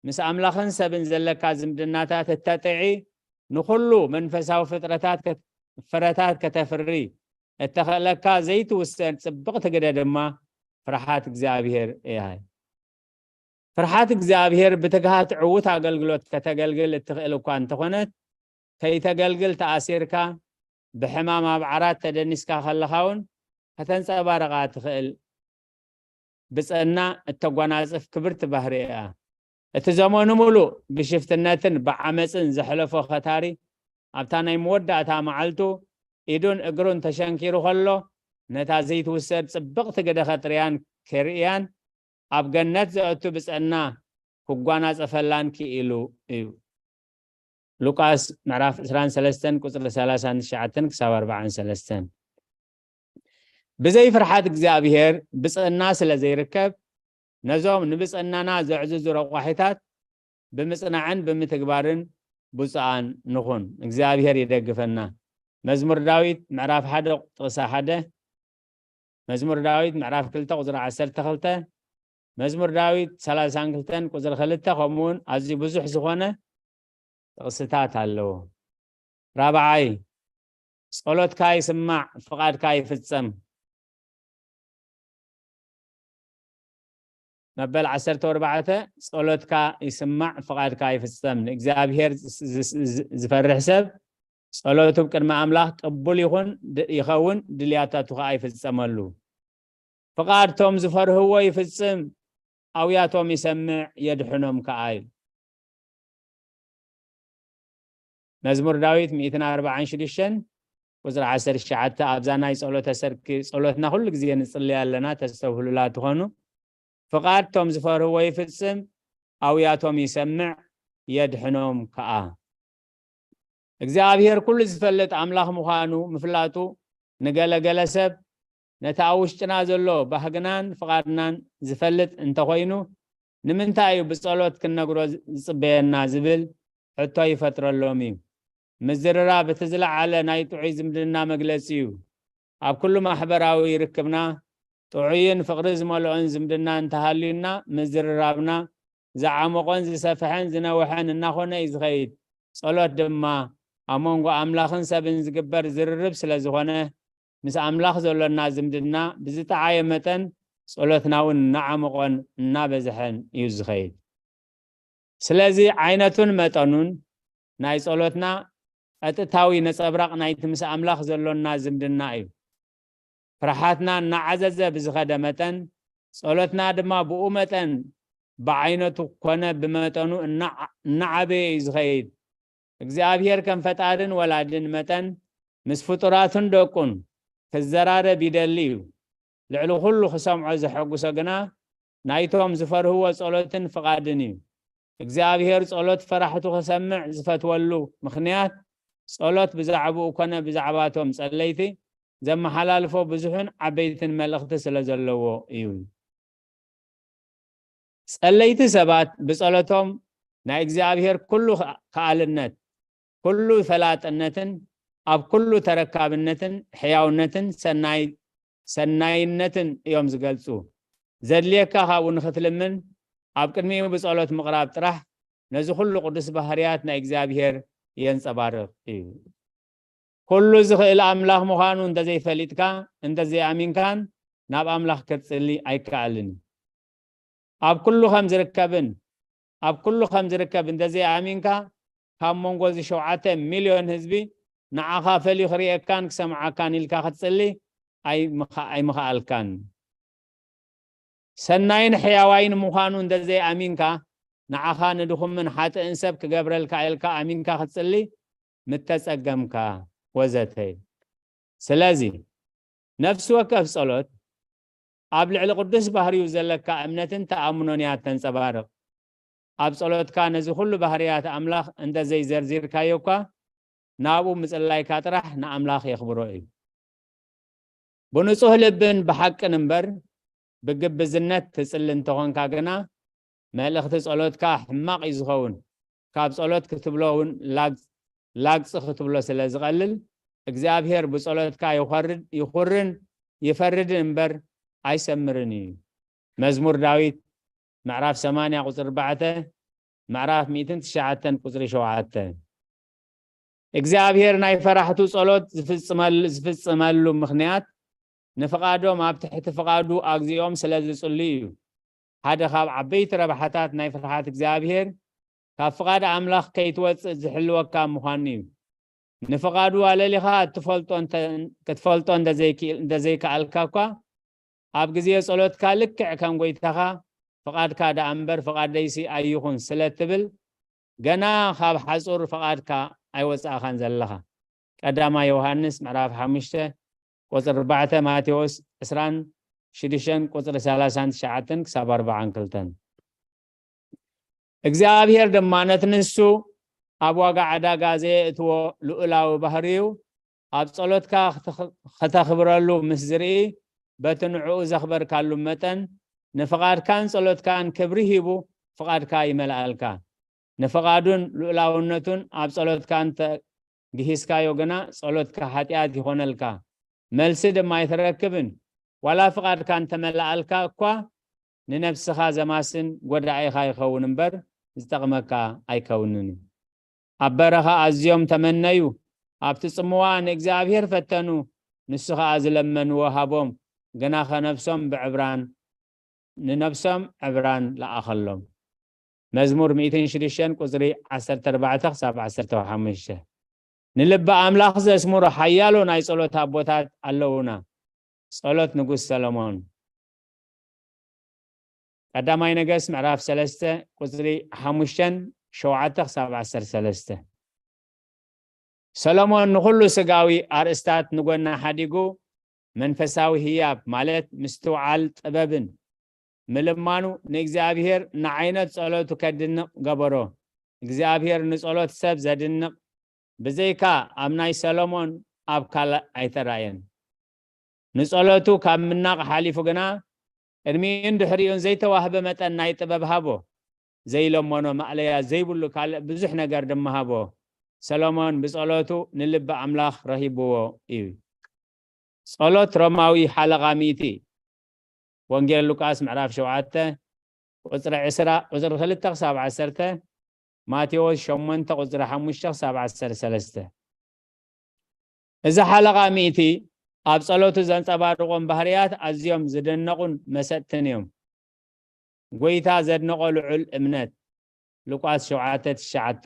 ምስ ኣምላኽን ሰብን ዘለካ ዝምድናታት እተጥዒ፣ ንኹሉ መንፈሳዊ ፍጥረታት ከት-፣ ፍረታት ከተፍሪ እተኽእለካ ዘይትውሰን ጽብቕቲ ግደ ድማ ፍርሓት እግዚኣብሔር እያ። ፍርሓት እግዚኣብሔር ብትግሃት ዕዉት ኣገልግሎት ከተገልግል እትኽእል እኳ እንተኾነት፣ ከይተገልግል ተኣሲርካ፣ ብሕማም ኣብ ዓራት ተደኒስካ ከለኻ እውን ከተንጸባርቓ ትኽእል ብጽእና እተጓናጽፍ ክብርቲ ባህሪ እያ። እቲ ዘመኑ ምሉእ ብሽፍትነትን ብዓመጽን ዘሕለፎ ኸታሪ፣ ኣብታ ናይ መወዳእታ መዓልቱ ኢዱን እግሩን ተሸንኪሩ ኸሎ፣ ነታ ዘይትውሰድ ጽብቕቲ ግደ ኸጥርያን ከርእያን፣ ኣብ ገነት ዘእቱ ብጽእና ክጓናጸፈላን ክኢሉ እዩ። ሉቃስ ምዕራፍ ዕስራን ሰለስተን ቁጽሪ ሰላሳን ትሽዓተን ክሳብ ኣርባዓን ሰለስተን። ብዘይ ፍርሓት እግዚኣብሔር ብጽእና ስለ ዘይርከብ፣ ነዞም ንብጽእናና ዘዕዝዙ ረቋሒታት ብምጽናዕን ብምትግባርን ብፁዓን ንኹን። እግዚኣብሔር ይደግፈና። መዝሙር ዳዊት ምዕራፍ ሓደ ጥቕሲ ሓደ፣ መዝሙር ዳዊት ምዕራፍ ክልተ ቁጽሪ ዓሰርተ ክልተ፣ መዝሙር ዳዊት ሰላሳን ክልተን ቁጽሪ ክልተ፣ ከምኡ እውን ኣዝዩ ብዙሕ ዝኾነ ጥቕስታት ኣለዎ። ራብዓይ፣ ጸሎትካ ይስማዕ፣ ፍቓድካ ይፍጸም። መበል ዓሰርተ ኣርባዕተ፣ ጸሎትካ ይስማዕ፣ ፍቓድካ ይፍጸም። ንእግዚኣብሔር ዝ-፣ ዝ-፣ ዝ-፣ ዝፈርሕ ሰብ ጸሎቱ ቅድሚ ኣምላኽ ቅቡል ይኹን ድ-፣ ይኸውን፣ ድልያታቱ ኸኣ ይፍጸመሉ። ፍቓድ ቶም ዝፈርህዎ ይፍጽም፣ ኣውያቶም ይሰምዕ፣ የድሕኖም ከኣ እዩ። መዝሙር ዳዊት ሚእትን ኣርባዓን ሽዱሽተን ቁጽሪ ዓሰርተ ትሽዓተ፣ ኣብዛ ናይ ጸሎተ ሰርክ ጸሎትና ኩሉ ግዜ ንጽልይ ኣለና፣ ተስተብህሉላ ትኾኑ። ፍቓድ ቶም ዝፈርህዎ ይፍጽም፣ ኣውያቶም ይሰምዕ፣ የድሕኖም ከኣ። እግዚኣብሔር ኩሉ ዝፈልጥ ኣምላኽ ምዃኑ ምፍላጡ፣ ንገለገለ ሰብ ነቲ ኣብ ውሽጥና ዘሎ ባህግናን ፍቓድናን ዝፈልጥ እንተኾይኑ፣ ንምንታይ እዩ ብጸሎት ክንነግሮ ዝጽበየና ዝብል ሕቶ ይፈጥረሎም እዩ። ምዝርራብ እቲ ዝለዓለ ናይ ጥዑይ ዝምድና መግለጺ እዩ። ኣብ ኩሉ ማሕበራዊ ርክብና ጥዑይን ፍቕሪ ዝመልኦን ዝምድና እንተሃልዩና፣ ምዝርራብና ዝዓሞቐን ዝሰፍሐን ዝነውሐን እናኾነ እዩ ዝኸይድ። ጸሎት ድማ ኣብ መንጎ ኣምላኽን ሰብን ዝግበር ዝርርብ ስለ ዝኾነ፣ ምስ ኣምላኽ ዘሎና ዝምድና ብዝጠዓየ መጠን፣ ጸሎትና እውን እናዓሞቐን እናበዝሐን እዩ ዝኸይድ። ስለዚ ዓይነቱን መጠኑን ናይ ጸሎትና ቀጥታዊ ነጸብራቕ ናይቲ ምስ ኣምላኽ ዘሎና ዝምድና እዩ። ፍርሓትና እናዓዘዘ ብዝኸደ መጠን፣ ጸሎትና ድማ ብኡ መጠን ብዓይነቱ ኮነ ብመጠኑ እናዓ-፣ እናዓበየ እዩ ዝኸይድ። እግዚኣብሔር ከም ፈጣርን ወላድን መጠን፣ ምስ ፍጡራቱን ደቁን ክዘራረብ ይደሊ እዩ። ልዕሊ ኩሉ ክሰምዖ ዘሐጉሶ ግና፣ ናይቶም ዝፈርህዎ ጸሎትን ፍቓድን እዩ። እግዚኣብሔር ጸሎት ፈራሕቱ ክሰምዕ ዝፈትወሉ ምኽንያት፣ ጸሎት ብዛዕባኡ ኮነ ብዛዕባቶም ጸለይቲ ዘመሓላልፎ ብዙሕን ዓበይትን መልእኽቲ ስለ ዘለዎ እዩ። ጸለይቲ ሰባት ብጸሎቶም ናይ እግዚኣብሔር ኩሉ ከ-፣ ከኣልነት፣ ኩሉ ፈላጥነትን ኣብ ኩሉ ተረካብነትን ሕያውነትን ሰናይ-፣ ሰናይነትን እዮም ዝገልጹ። ዘድልየካ ካብኡ ንኽትልምን ኣብ ቅድሚኡ ብጸሎት ምቕራብ ጥራሕ ነዚ ኩሉ ቅዱስ ባህርያት ናይ እግዚኣብሔር የንጸባርቕ እዩ። ኩሉ ዝኽእል ኣምላኽ ምዃኑ እንተዘይፈሊጥካ፣ እንተዘይኣሚንካን ናብ ኣምላኽ ክትጽሊ ኣይከኣልን እዩ። ኣብ ኩሉ ከም ዝርከብን፣ ኣብ ኩሉ ከም ዝርከብ እንተዘይኣሚንካ፣ ካብ መንጎ እዚ ሸውዓተ ሚልዮን ህዝቢ ንዓኻ ፈልዩ ክርእየካን ክሰምዓካን ኢልካ ክትጽሊ ኣይምኻ-፣ ኣይምኸኣልካን። ሰናይን ሕያዋይን ምዃኑ እንተዘይኣሚንካ፣ ንዓኻ ንድኹምን ሓጥእን ሰብ ክገብረልካ ኢልካ ኣሚንካ ክትጽሊ ምተጸገምካ፣ ወዘተ እዩ። ስለዚ፣ ነፍሲ ወከፍ ጸሎት ኣብ ልዕሊ ቅዱስ ባህሪኡ ዘለካ እምነትን ተኣምኖን እያ ተንጸባርቕ። ኣብ ጸሎትካ ነዚ ኩሉ ባህርያት ኣምላኽ እንተ ዘይዘርዚርካዮ እኳ፣ ናብኡ ምጽላይካ ጥራሕ ንኣምላኽ የኽብሮ እዩ። ብንጹህ ልብን ብሓቅን እምበር፣ ብግብዝነት ትጽሊ እንተኾንካ ግና፣ መልእኽቲ ጸሎትካ ሕማቕ እዩ ዝኸውን። ካብ ጸሎት ክትብሎ እውን ላግ-፣ ላግጺ ክትብሎ ስለ ዝቐልል፣ እግዚኣብሔር ብጸሎትካ ይኾርድ-፣ ይኹርን ይፈርድን እምበር ኣይሰምርን እዩ። መዝሙር ዳዊት ምዕራፍ ሰማንያ ቁጽሪ ኣርባዕተ፣ ምዕራፍ ሚእትን ትሽዓተን ቁጽሪ ሸውዓተ። እግዚኣብሔር ናይ ፈራሕቱ ጸሎት ዝፍጽመል-፣ ዝፍጽመሉ ምኽንያት፣ ንፍቓዶም ኣብ ትሕቲ ፍቓዱ ኣግዚኦም ስለ ዝጽልዩ እዩ። ሓደ ካብ ዓበይቲ ረብሓታት ናይ ፍርሓት እግዚኣብሔር፣ ካብ ፍቓድ ኣምላኽ ከይትወጽእ ዝሕልወካ ምዃኑ እዩ። ንፍቓዱ ኣለሊኻ እትፈልጦ እንተ-፣ ክትፈልጦ እንተዘይክእል-፣ እንተዘይከኣልካ እኳ፣ ኣብ ግዜ ጸሎትካ ልክዕ ከም ጐይታኻ፣ "ፍቓድካ ደኣ እምበር ፍቓደይሲ ኣይኹን" ስለ እትብል፣ ገና ካብ ሓጹር ፍቓድካ ኣይወጻእኻን ዘለኻ። ቀዳማይ ዮሃንስ ምዕራፍ ሓሙሽተ ቁጽሪ ኣርባዕተ፣ ማቴዎስ ዕስራን ሽዱሽተን ቁጽሪ ሰላሳን ትሽዓተን ክሳብ ኣርባዓን ክልተን። እግዚኣብሔር ድማ ነቲ ንሱ ኣብ ዋጋ ዕዳጋ ዘየእትዎ ልኡላዊ ባህሪኡ ኣብ ጸሎትካ ክተኽ-፣ ከተኽብረሉ ምስ ዝርኢ፣ በቲ ንዕኡ ዘኽበርካሉ መጠን፣ ንፍቓድካን ጸሎትካን ክብሪ ሂቡ ፍቓድካ ይመልኣልካ። ንፍቓዱን ልኡላውነቱን ኣብ ጸሎትካ እንተ ግሂስካዮ ግና፣ ጸሎትካ ሓጢኣት ይኾነልካ፣ መልሲ ድማ ኣይትረክብን። ዋላ ፍቓድካ እንተመልኣልካ እኳ፣ ንነብስኻ ዘማስን ጐዳኢኻ ይኸውን እምበር፣ ዝጠቕመካ ኣይከውንን እዩ። ኣብ በረኻ ኣዝዮም ተመነዩ፣ ኣብቲ ጽምዋ ንእግዚኣብሔር ፈተኑ፣ ንሱ ኸኣ ዝለመንዎ ሃቦም፣ ግናኸ ነብሶም ብዕብራን፣ ንነብሶም ዕብራን ለኣኸሎም። መዝሙር ሚእትን ሽዱሽተን ቁጽሪ ዓሰርተ ኣርባዕተ ክሳብ ዓሰርተ ሓሙሽተ። ንልቢ ኣምላኽ ዘስምሩ ሓያሎ ናይ ጸሎት ኣቦታት ኣለዉና። ጸሎት ንጉስ ሰሎሞን። ቀዳማይ ነገስት ምዕራፍ ሰለስተ ቁጽሪ ሓሙሽተን ሸውዓተ ክሳብ ዓሰርተ ሰለስተ። ሰሎሞን ንኹሉ ስጋዊ ኣርእስታት ንጎና ሓዲጉ፣ መንፈሳዊ ህያብ ማለት ምስትውዓል ጥበብን ምልማኑ ንእግዚኣብሔር ንዓይነት ጸሎቱ ከድንቕ ገበሮ። እግዚኣብሔር ንጸሎት ሰብ ዘድንቕ ብዘይካ ኣብ ናይ ሰሎሞን ኣብ ካልእ ኣይተራእየን። ንጸሎቱ ካብ ምናቕ ሓሊፉ ግና፣ ቅድሚኡን ድሕሪኡን ዘይተዋህበ መጠን ናይ ጥበብ ሃቦ። ዘይለመኖ ማእለያ ዘይብሉ ካልእ ብዙሕ ነገር ድማ ሃቦ። ሰሎሞን ብጸሎቱ ንልቢ ኣምላኽ ረሂብዎ እዩ። ጸሎት ሮማዊ ሓለቓ ሚእቲ። ወንጌል ሉቃስ ምዕራፍ ሸውዓተ ቁጽሪ ዕስራ፣ ቁጽሪ ክልተ ክሳብ ዓሰርተ፣ ማቴዎስ ሸሞንተ ቁጽሪ ሓሙሽተ ክሳብ ዓሰርተ ሰለስተ። እዚ ሓለቓ ሚእቲ ኣብ ጸሎቱ ዘንጸባርቖም ባህርያት ኣዝዮም ዝድነቑን መሰጥትን እዮም። ጐይታ ዘድነቖ ልዑል እምነት፣ ሉቃስ ሸውዓተ ትሽዓተ።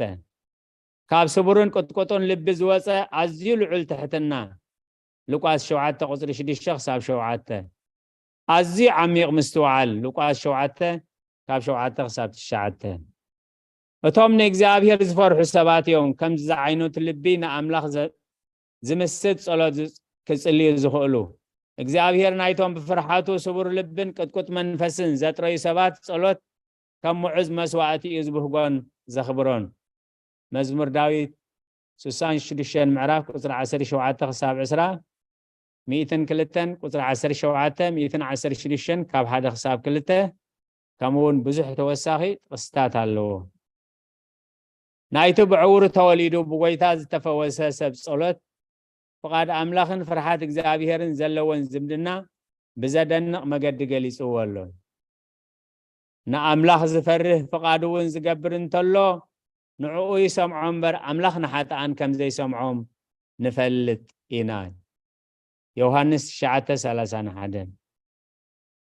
ካብ ስቡርን ቅጥቁጥን ልቢ ዝወጸ ኣዝዩ ልዑል ትሕትና፣ ሉቃስ ሸውዓተ ቁጽሪ ሽዱሽተ ክሳብ ሸውዓተ። ኣዝዩ ዓሚቕ ምስትውዓል፣ ሉቃስ ሸውዓተ ካብ ሸውዓተ ክሳብ ትሽዓተ። እቶም ንእግዚኣብሔር ዝፈርሑ ሰባት እዮም ከምዚ ዝዓይነቱ ልቢ ንኣምላኽ ዘ-፣ ዝምስጥ ጸሎት ዝ-፣ ክጽልዩ ዝኽእሉ። እግዚኣብሔር ናይቶም ብፍርሓቱ ስቡር ልብን ቅጥቁጥ መንፈስን ዘጥረዩ ሰባት ጸሎት ከም ምዑዝ መስዋእቲ እዩ ዝብህጎን ዘኽብሮን። መዝሙር ዳዊት ስሳን ሽዱሽተን ምዕራፍ ቁጽሪ ዓሰርተ ሸውዓተ ክሳብ ዕስራ፣ ሚእትን ክልተን ቁጽሪ ዓሰርተ ሸውዓተ፣ ሚእትን ዓሰርተ ሽዱሽተን ካብ ሓደ ክሳብ ክልተ፣ ከምኡ እውን ብዙሕ ተወሳኺ ጥቕስታት ኣለዎ። ናይቲ ብዕውሩ ተወሊዱ ብጎይታ ዝተፈወሰ ሰብ ጸሎት፣ ፍቓድ ኣምላኽን ፍርሃት እግዚኣብሔርን ዘለወን ዝምድና ብዘደንቕ መገዲ ገሊጽዎ ኣሎ። ንኣምላኽ ዝፈርህ ፍቓዱ እውን ዝገብር እንተሎ፣ ንዕኡ ይሰምዖ እምበር፣ ኣምላኽ ንሓጥኣን ከም ዘይሰምዖም ንፈልጥ ኢና። ዮሃንስ ትሽዓተ ሰላሳን ሓደን።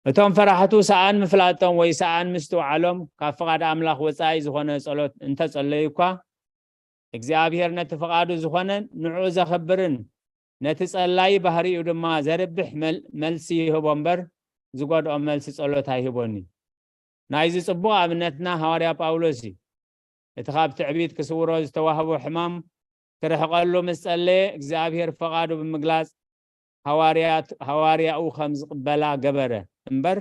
እቶም ፈራሕቱ ሰኣን ምፍላጦም ወይ ሰኣን ምስትውዓሎም፣ ካብ ፍቓድ ኣምላኽ ወጻኢ ዝኾነ ጸሎት እንተጸለዩ እኳ፣ እግዚኣብሔር ነቲ ፍቓዱ ዝኾነ ንዕኡ ዘኽብርን ነቲ ጸላዪ ባህሪኡ ድማ ዘርብሕ መል-፣ መልሲ ይህቦ እምበር፣ ዝጎድኦም መልሲ ጸሎት ኣይህቦን እዩ። ናይዚ ጽቡቕ ኣብነትና ሃዋርያ ጳውሎስ እዩ። እቲ ካብ ትዕቢት ክስውሮ ዝተዋህቦ ሕማም ክርሕቐሉ ምስ ጸለየ፣ እግዚኣብሔር ፍቓዱ ብምግላጽ ሃዋርያት-፣ ሃዋርያኡ ከም ዝቕበላ ገበረ እምበር፣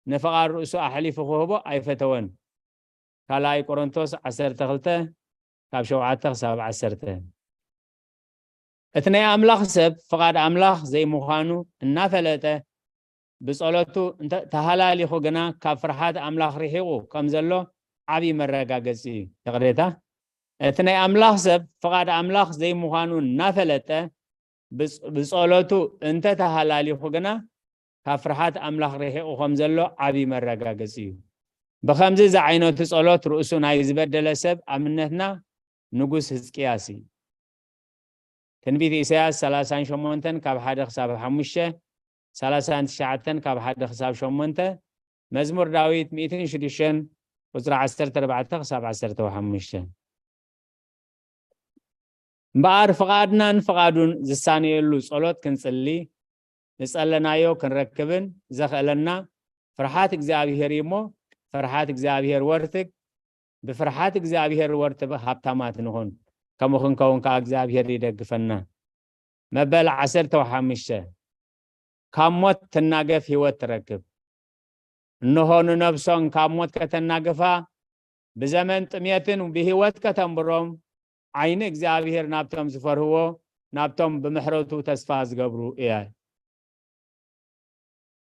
ንፍቓድ ርእሱ ኣሕሊፉ ክህቦ ኣይፈተወን። ካልኣይ ቆሮንቶስ ዓሰርተ ክልተ ካብ ሸውዓተ ክሳብ ዓሰርተ። እቲ ናይ ኣምላኽ ሰብ ፍቓድ ኣምላኽ ዘይምዃኑ እናፈለጠ፣ ብጸሎቱ እንተ-፣ ተሃላሊኹ ግና ካብ ፍርሓት ኣምላኽ ርሒቑ ከም ዘሎ ዓብዪ መረጋገጺ እዩ። ይቕሬታ። እቲ ናይ ኣምላኽ ሰብ ፍቓድ ኣምላኽ ዘይምዃኑ እናፈለጠ፣ ብጽ-፣ ብጸሎቱ እንተ ተሃላሊኹ ግና ካብ ፍርሓት ኣምላኽ ርሒቑ ከም ዘሎ ዓብዪ መረጋገጺ እዩ። ብኸምዚ ዝዓይነቱ ጸሎት ርእሱ ናይ ዝበደለ ሰብ ኣብነትና ንጉስ ህዝቅያስ እዩ። ትንቢት ኢሳያስ ሰላሳን ሸሞንተን ካብ ሓደ ክሳብ ሓሙሽተ፣ ሰላሳን ትሽዓተን ካብ ሓደ ክሳብ ሸሞንተ፣ መዝሙር ዳዊት ሚእትን ሽዱሽተን ቁጽሪ ዓሰርተ ኣርባዕተ ክሳብ ዓሰርተ ሓሙሽተ። እምበኣር ፍቓድናን ፍቓዱን ዝሳነየሉ ጸሎት ክንጽሊ፣ ዝጸለናዮ ክንረክብን ዘኽእለና ፍርሓት እግዚኣብሔር እዩ እሞ፣ ፍርሓት እግዚኣብሔር ወርትግ፣ ብፍርሓት እግዚኣብሔር ወርትግ ሃብታማት ንኹን፣ ከምኡ ክንከውን ከኣ እግዚኣብሔር ይደግፈና። መበል ዓሰርተ ሓሙሽተ፣ ካብ ሞት ትናገፍ ህይወት ትረክብ። እንሆ ንነብሶም ካብ ሞት ከተናግፋ፣ ብዘመን ጥሜትን ብህይወት ከተንብሮም፣ ዓይኒ እግዚኣብሔር ናብቶም ዝፈርህዎ፣ ናብቶም ብምሕረቱ ተስፋ ዝገብሩ እያ።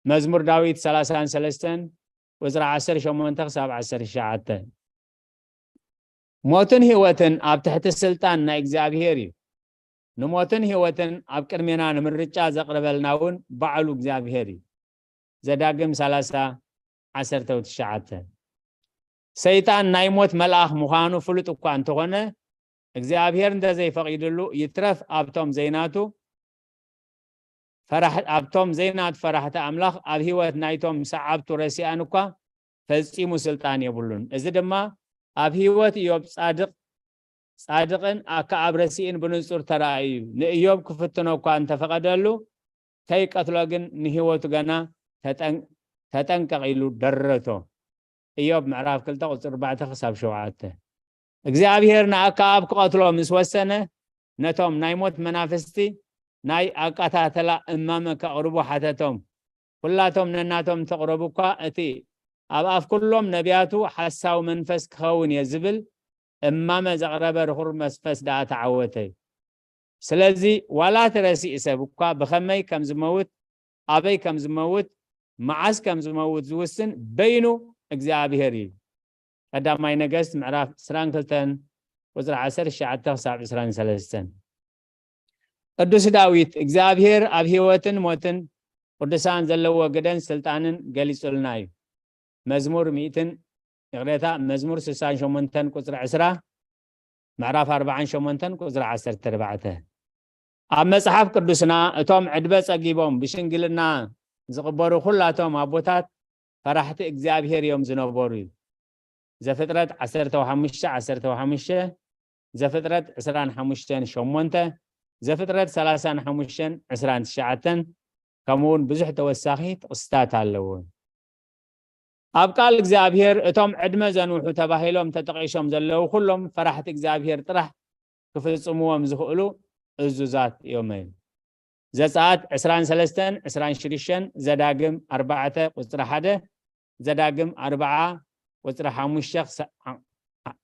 መዝሙር ዳዊት ሰላሳን ሰለስተን ቁጽሪ ዓሰርተ ሸሞንተ ክሳብ ዓሰርተ ትሽዓተ። ሞትን ህይወትን ኣብ ትሕቲ ስልጣን ናይ እግዚኣብሔር እዩ። ንሞትን ህይወትን ኣብ ቅድሜና ንምርጫ ዘቕርበልና እውን ባዕሉ እግዚኣብሔር እዩ። ዘዳግም ሰላሳ ዓሰርተ ትሽዓተ። ሰይጣን ናይ ሞት መልኣኽ ምዃኑ ፍሉጥ እኳ እንተኾነ፣ እግዚኣብሔር እንተዘይፈቒድሉ ይትረፍ ኣብቶም ዘይናቱ ፈራሕ-፣ ኣብቶም ዘይናቱ ፈራሕቲ ኣምላኽ ኣብ ህይወት ናይቶም ሰዓብቱ ረሲኣን እኳ ፈጺሙ ስልጣን የብሉን። እዚ ድማ ኣብ ህይወት ኢዮብ ጻድቕ፣ ጻድቕን ኣከኣብ ረሲእን ብንጹር ተራእዩ እዩ። ንኢዮብ ክፍትኖ እኳ እንተፈቐደሉ፣ ከይቀትሎ ግን ንህይወቱ ገና ተጠን-፣ ተጠንቀቕ ኢሉ ደረቶ። ኢዮብ ምዕራፍ ክልተ ቁጽሪ ኣርባዕተ ክሳብ ሸውዓተ። እግዚኣብሔር ንኣከኣብ ክቐትሎ ምስ ወሰነ፣ ነቶም ናይ ሞት መናፍስቲ ናይ ኣቀታተላ እማመ ከቕርቡ ሓተቶም። ኩላቶም ነናቶም እንተቕረቡ እኳ፣ እቲ ኣብ ኣፍ ኩሎም ነቢያቱ ሓሳዊ መንፈስ ክኸውን እየ ዝብል እማመ ዘቕረበ ርኹር መንፈስ ደኣ ተዓወተ እዩ። ስለዚ ዋላ እቲ ረሲእ ሰብ እኳ ብኸመይ ከም ዝመውት፣ ኣበይ ከም ዝመውት፣ መዓስ ከም ዝመውት ዝውስን በይኑ እግዚኣብሔር እዩ። ቀዳማይ ነገስት ምዕራፍ ዕስራን ክልተን ቁጽሪ ዓሰርተ ትሽዓተ ክሳብ ዕስራን ሰለስተን። ቅዱስ ዳዊት፣ እግዚኣብሔር ኣብ ህይወትን ሞትን ቅዱሳን ዘለዎ ግደን ስልጣንን ገሊጹልና እዩ። መዝሙር ሚእትን፣ ይቕሬታ፣ መዝሙር ስሳን ሸሞንተን ቁጽሪ ዕስራ፣ ምዕራፍ ኣርባዓን ሸሞንተን ቁጽሪ ዓሰርተ ኣርባዕተ። ኣብ መጽሓፍ ቅዱስና እቶም ዕድመ ጸጊቦም ብሽንግልና ዝቕበሩ ኩላቶም ኣቦታት ፈራሕቲ እግዚኣብሔር እዮም ዝነበሩ እዩ። ዘፍጥረት ዓሰርተ ሓሙሽተ ዓሰርተ ሓሙሽተ፣ ዘፍጥረት ዕስራን ሓሙሽተን ሸሞንተ፣ ዘፍጥረት ሰላሳን ሓሙሽተን ዕስራን ትሽዓተን፣ ከምኡ እውን ብዙሕ ተወሳኺ ጥቕስታት ኣለዎ። ኣብ ቃል እግዚኣብሔር እቶም ዕድመ ዘንውሑ ተባሂሎም ተጠቒሶም ዘለዉ ኩሎም ፈራሕቲ እግዚኣብሔር ጥራሕ ክፍጽምዎም ዝኽእሉ እዙዛት እዮም። ዘጸኣት ዕስራን ሰለስተን ዕስራን ሽዱሽተን፣ ዘዳግም ኣርባዕተ ቁጽሪ ሓደ፣ ዘዳግም ኣርባዓ ቁጽሪ ሓሙሽተ ክሳ-፣ ዓ-፣ ዓ-፣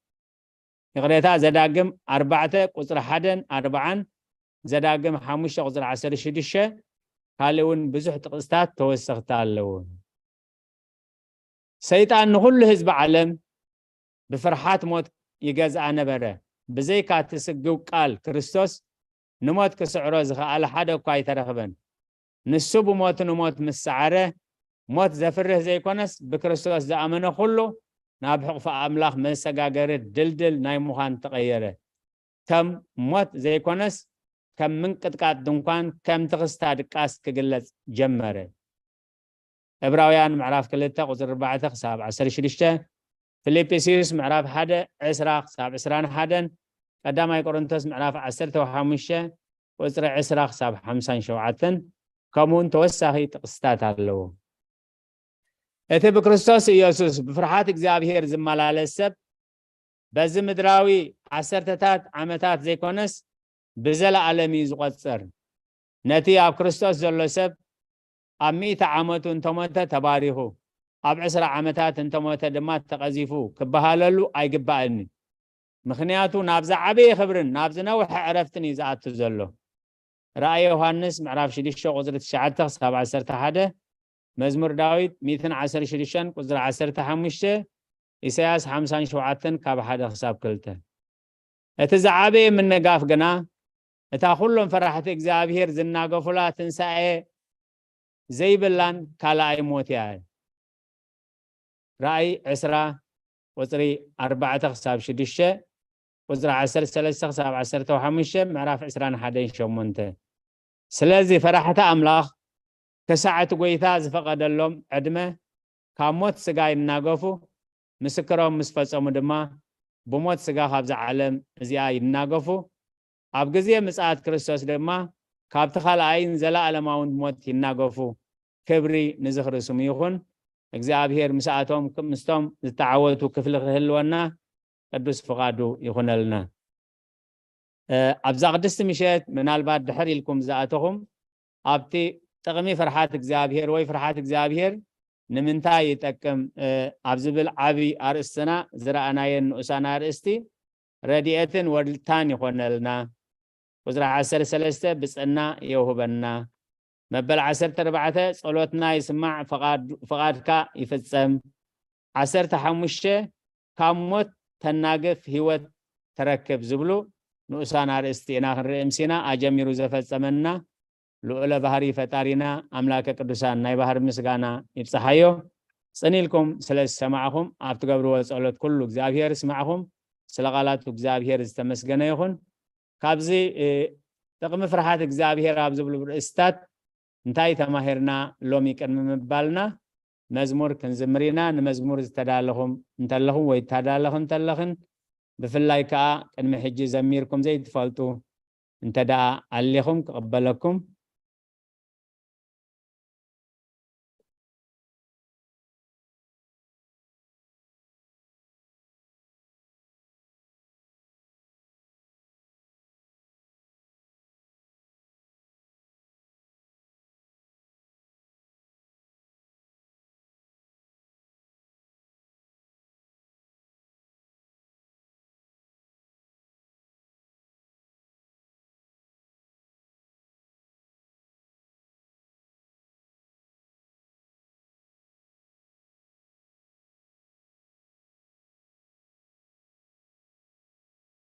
ይቕሬታ፣ ዘዳግም ኣርባዕተ ቁጽሪ ሓደን ኣርባዓን፣ ዘዳግም ሓሙሽተ ቁጽሪ ዓሰርተ ሽዱሽተ፣ ካልእ እውን ብዙሕ ጥቕስታት ተወሰኽቲ ኣለዉ። ሰይጣን ንኹሉ ህዝቢ ዓለም ብፍርሓት ሞት ይገዝኣ ነበረ። ብዘይካ እቲ ስግው ቃል ክርስቶስ ንሞት ክስዕሮ ዝኸኣለ ሓደ እኳ ኣይተረኽበን። ንሱ ብሞቱ ንሞት ምስ ሰዓረ፣ ሞት ዘፍርህ ዘይኮነስ፣ ብክርስቶስ ዝኣመነ ኩሉ ናብ ሕቑፊ ኣምላኽ መሰጋገሪ ድልድል ናይ ምዃን ተቐየረ። ከም ሞት ዘይኮነስ፣ ከም ምንቅጥቃጥ ድንኳን፣ ከም ትኽስታ ድቃስ ክግለጽ ጀመረ። ዕብራውያን ምዕራፍ ክልተ ቁጽሪ ኣርባዕተ ክሳብ ዓሰርተ ሽዱሽተ፣ ፊልጵስዩስ ምዕራፍ ሓደ ዕስራ ክሳብ ዕስራን ሓደን፣ ቀዳማይ ቆሮንቶስ ምዕራፍ ዓሰርተ ሓሙሽተ ቁጽሪ ዕስራ ክሳብ ሓምሳን ሸውዓተን፣ ከምኡውን ተወሳኺ ጥቕስታት ኣለዎ። እቲ ብክርስቶስ ኢየሱስ ብፍርሃት እግዚኣብሔር ዝመላለስ ሰብ፣ በዚ ምድራዊ ዓሰርተታት ዓመታት ዘይኮነስ፣ ብዘለኣለም እዩ ዝቖጽር። ነቲ ኣብ ክርስቶስ ዘሎ ሰብ፣ ኣብ ሚእቲ ዓመቱ እንተሞተ ተባሪኹ፣ ኣብ ዕስራ ዓመታት እንተሞተ ድማ ተቐዚፉ ክበሃለሉ ኣይግባእን እዩ። ምኽንያቱ ናብ ዝዓበየ ክብርን ናብ ዝነውሐ ዕረፍትን እዩ ዝኣቱ ዘሎ። ራእየ ዮሃንስ ምዕራፍ ሽዱሽተ ቁጽሪ ትሽዓተ ክሳብ ዓሰርተ ሓደ፣ መዝሙር ዳዊት ሚእትን ዓሰርተ ሽዱሽተን ቁጽሪ ዓሰርተ ሓሙሽተ፣ ኢሳያስ ሓምሳን ሸውዓተን ካብ ሓደ ክሳብ ክልተ። እቲ ዝዓበየ ምንጋፍ ግና፣ እታ ኩሎም ፈራሕቲ እግዚኣብሔር ዝናገፉላ ትንሳኤ ዘይብላን ካልኣይ ሞት እያ። ራእይ ዕስራ ቁጽሪ ኣርባዕተ ክሳብ ሽዱሽተ፣ ቁጽሪ ዓሰርተ ሰለስተ ክሳብ ዓሰርተ ሓሙሽተ፣ ምዕራፍ ዕስራን ሓደን ሸሞንተ። ስለዚ ፈራሕቲ ኣምላኽ ክሳዕ እቲ ጐይታ ዝፈቐደሎም ዕድመ ካብ ሞት ስጋ ይናገፉ፣ ምስክሮም ምስ ፈጸሙ ድማ ብሞት ስጋ ካብዛ ዓለም እዚኣ ይናገፉ፣ ኣብ ግዜ ምጽኣት ክርስቶስ ድማ ካብቲ ካልኣይን ዘለኣለማውን ሞት ይናገፉ። ክብሪ ንዝኽሪ ስሙ ይኹን። እግዚኣብሔር ምስኣቶም ምስቶም ዝተዓወቱ ክፍሊ ክህልወና ቅዱስ ፍቓዱ ይኹነልና። ኣብዛ ቅድስቲ ምሸት ምናልባት ድሕር ኢልኩም ዝኣተኹም ኣብቲ ጥቕሚ ፍርሓት እግዚኣብሔር ወይ ፍርሓት እግዚኣብሔር ንምንታይ ይጠቅም ኣብ ዝብል ዓብዪ ኣርእስትና ዝረኣናየን ንኡሳን ኣርእስቲ ረድኤትን ወልታን ይኾነልና። ቁጽሪ ዓሰርተ ሰለስተ ብጽና የውህበና። መበል ዓሰርተ ኣርባዕተ ጸሎትና ይስማዕ፣ ፍቓድካ ይፍጸም። ዓሰርተ ሓሙሽተ ካብ ሞት ተናግፍ ህይወት ተረክብ ዝብሉ ንኡሳን ኣርእስቲ ኢና ክንርኢ ምሲና። ኣጀሚሩ ዘፈጸመና ልዑለ ባህሪ ፈጣሪና ኣምላከ ቅዱሳን ናይ ባህሪ ምስጋና ይብጽሓዮ። ጽን ኢልኩም ስለ ዝሰማዕኹም ኣብ ትገብርዎ ጸሎት ኩሉ እግዚኣብሔር ይስማዕኹም። ስለ ቃላቱ እግዚኣብሔር ዝተመስገነ ይኹን። ካብዚ ጥቕሚ ፍርሃት እግዚኣብሔር ኣብ ዝብሉ ርእስታት እንታይ ተማሂርና ሎሚ ቅድሚ ምባልና መዝሙር ክንዝምር ኢና። ንመዝሙር ዝተዳለኹም እንተለኹም ወይ ተዳለኹ እንተለኽን ብፍላይ ከዓ ቅድሚ ሕጂ ዘሚርኩም ዘይትፈልጡ እንተ ደኣ ኣሊኹም ክቕበለኩም።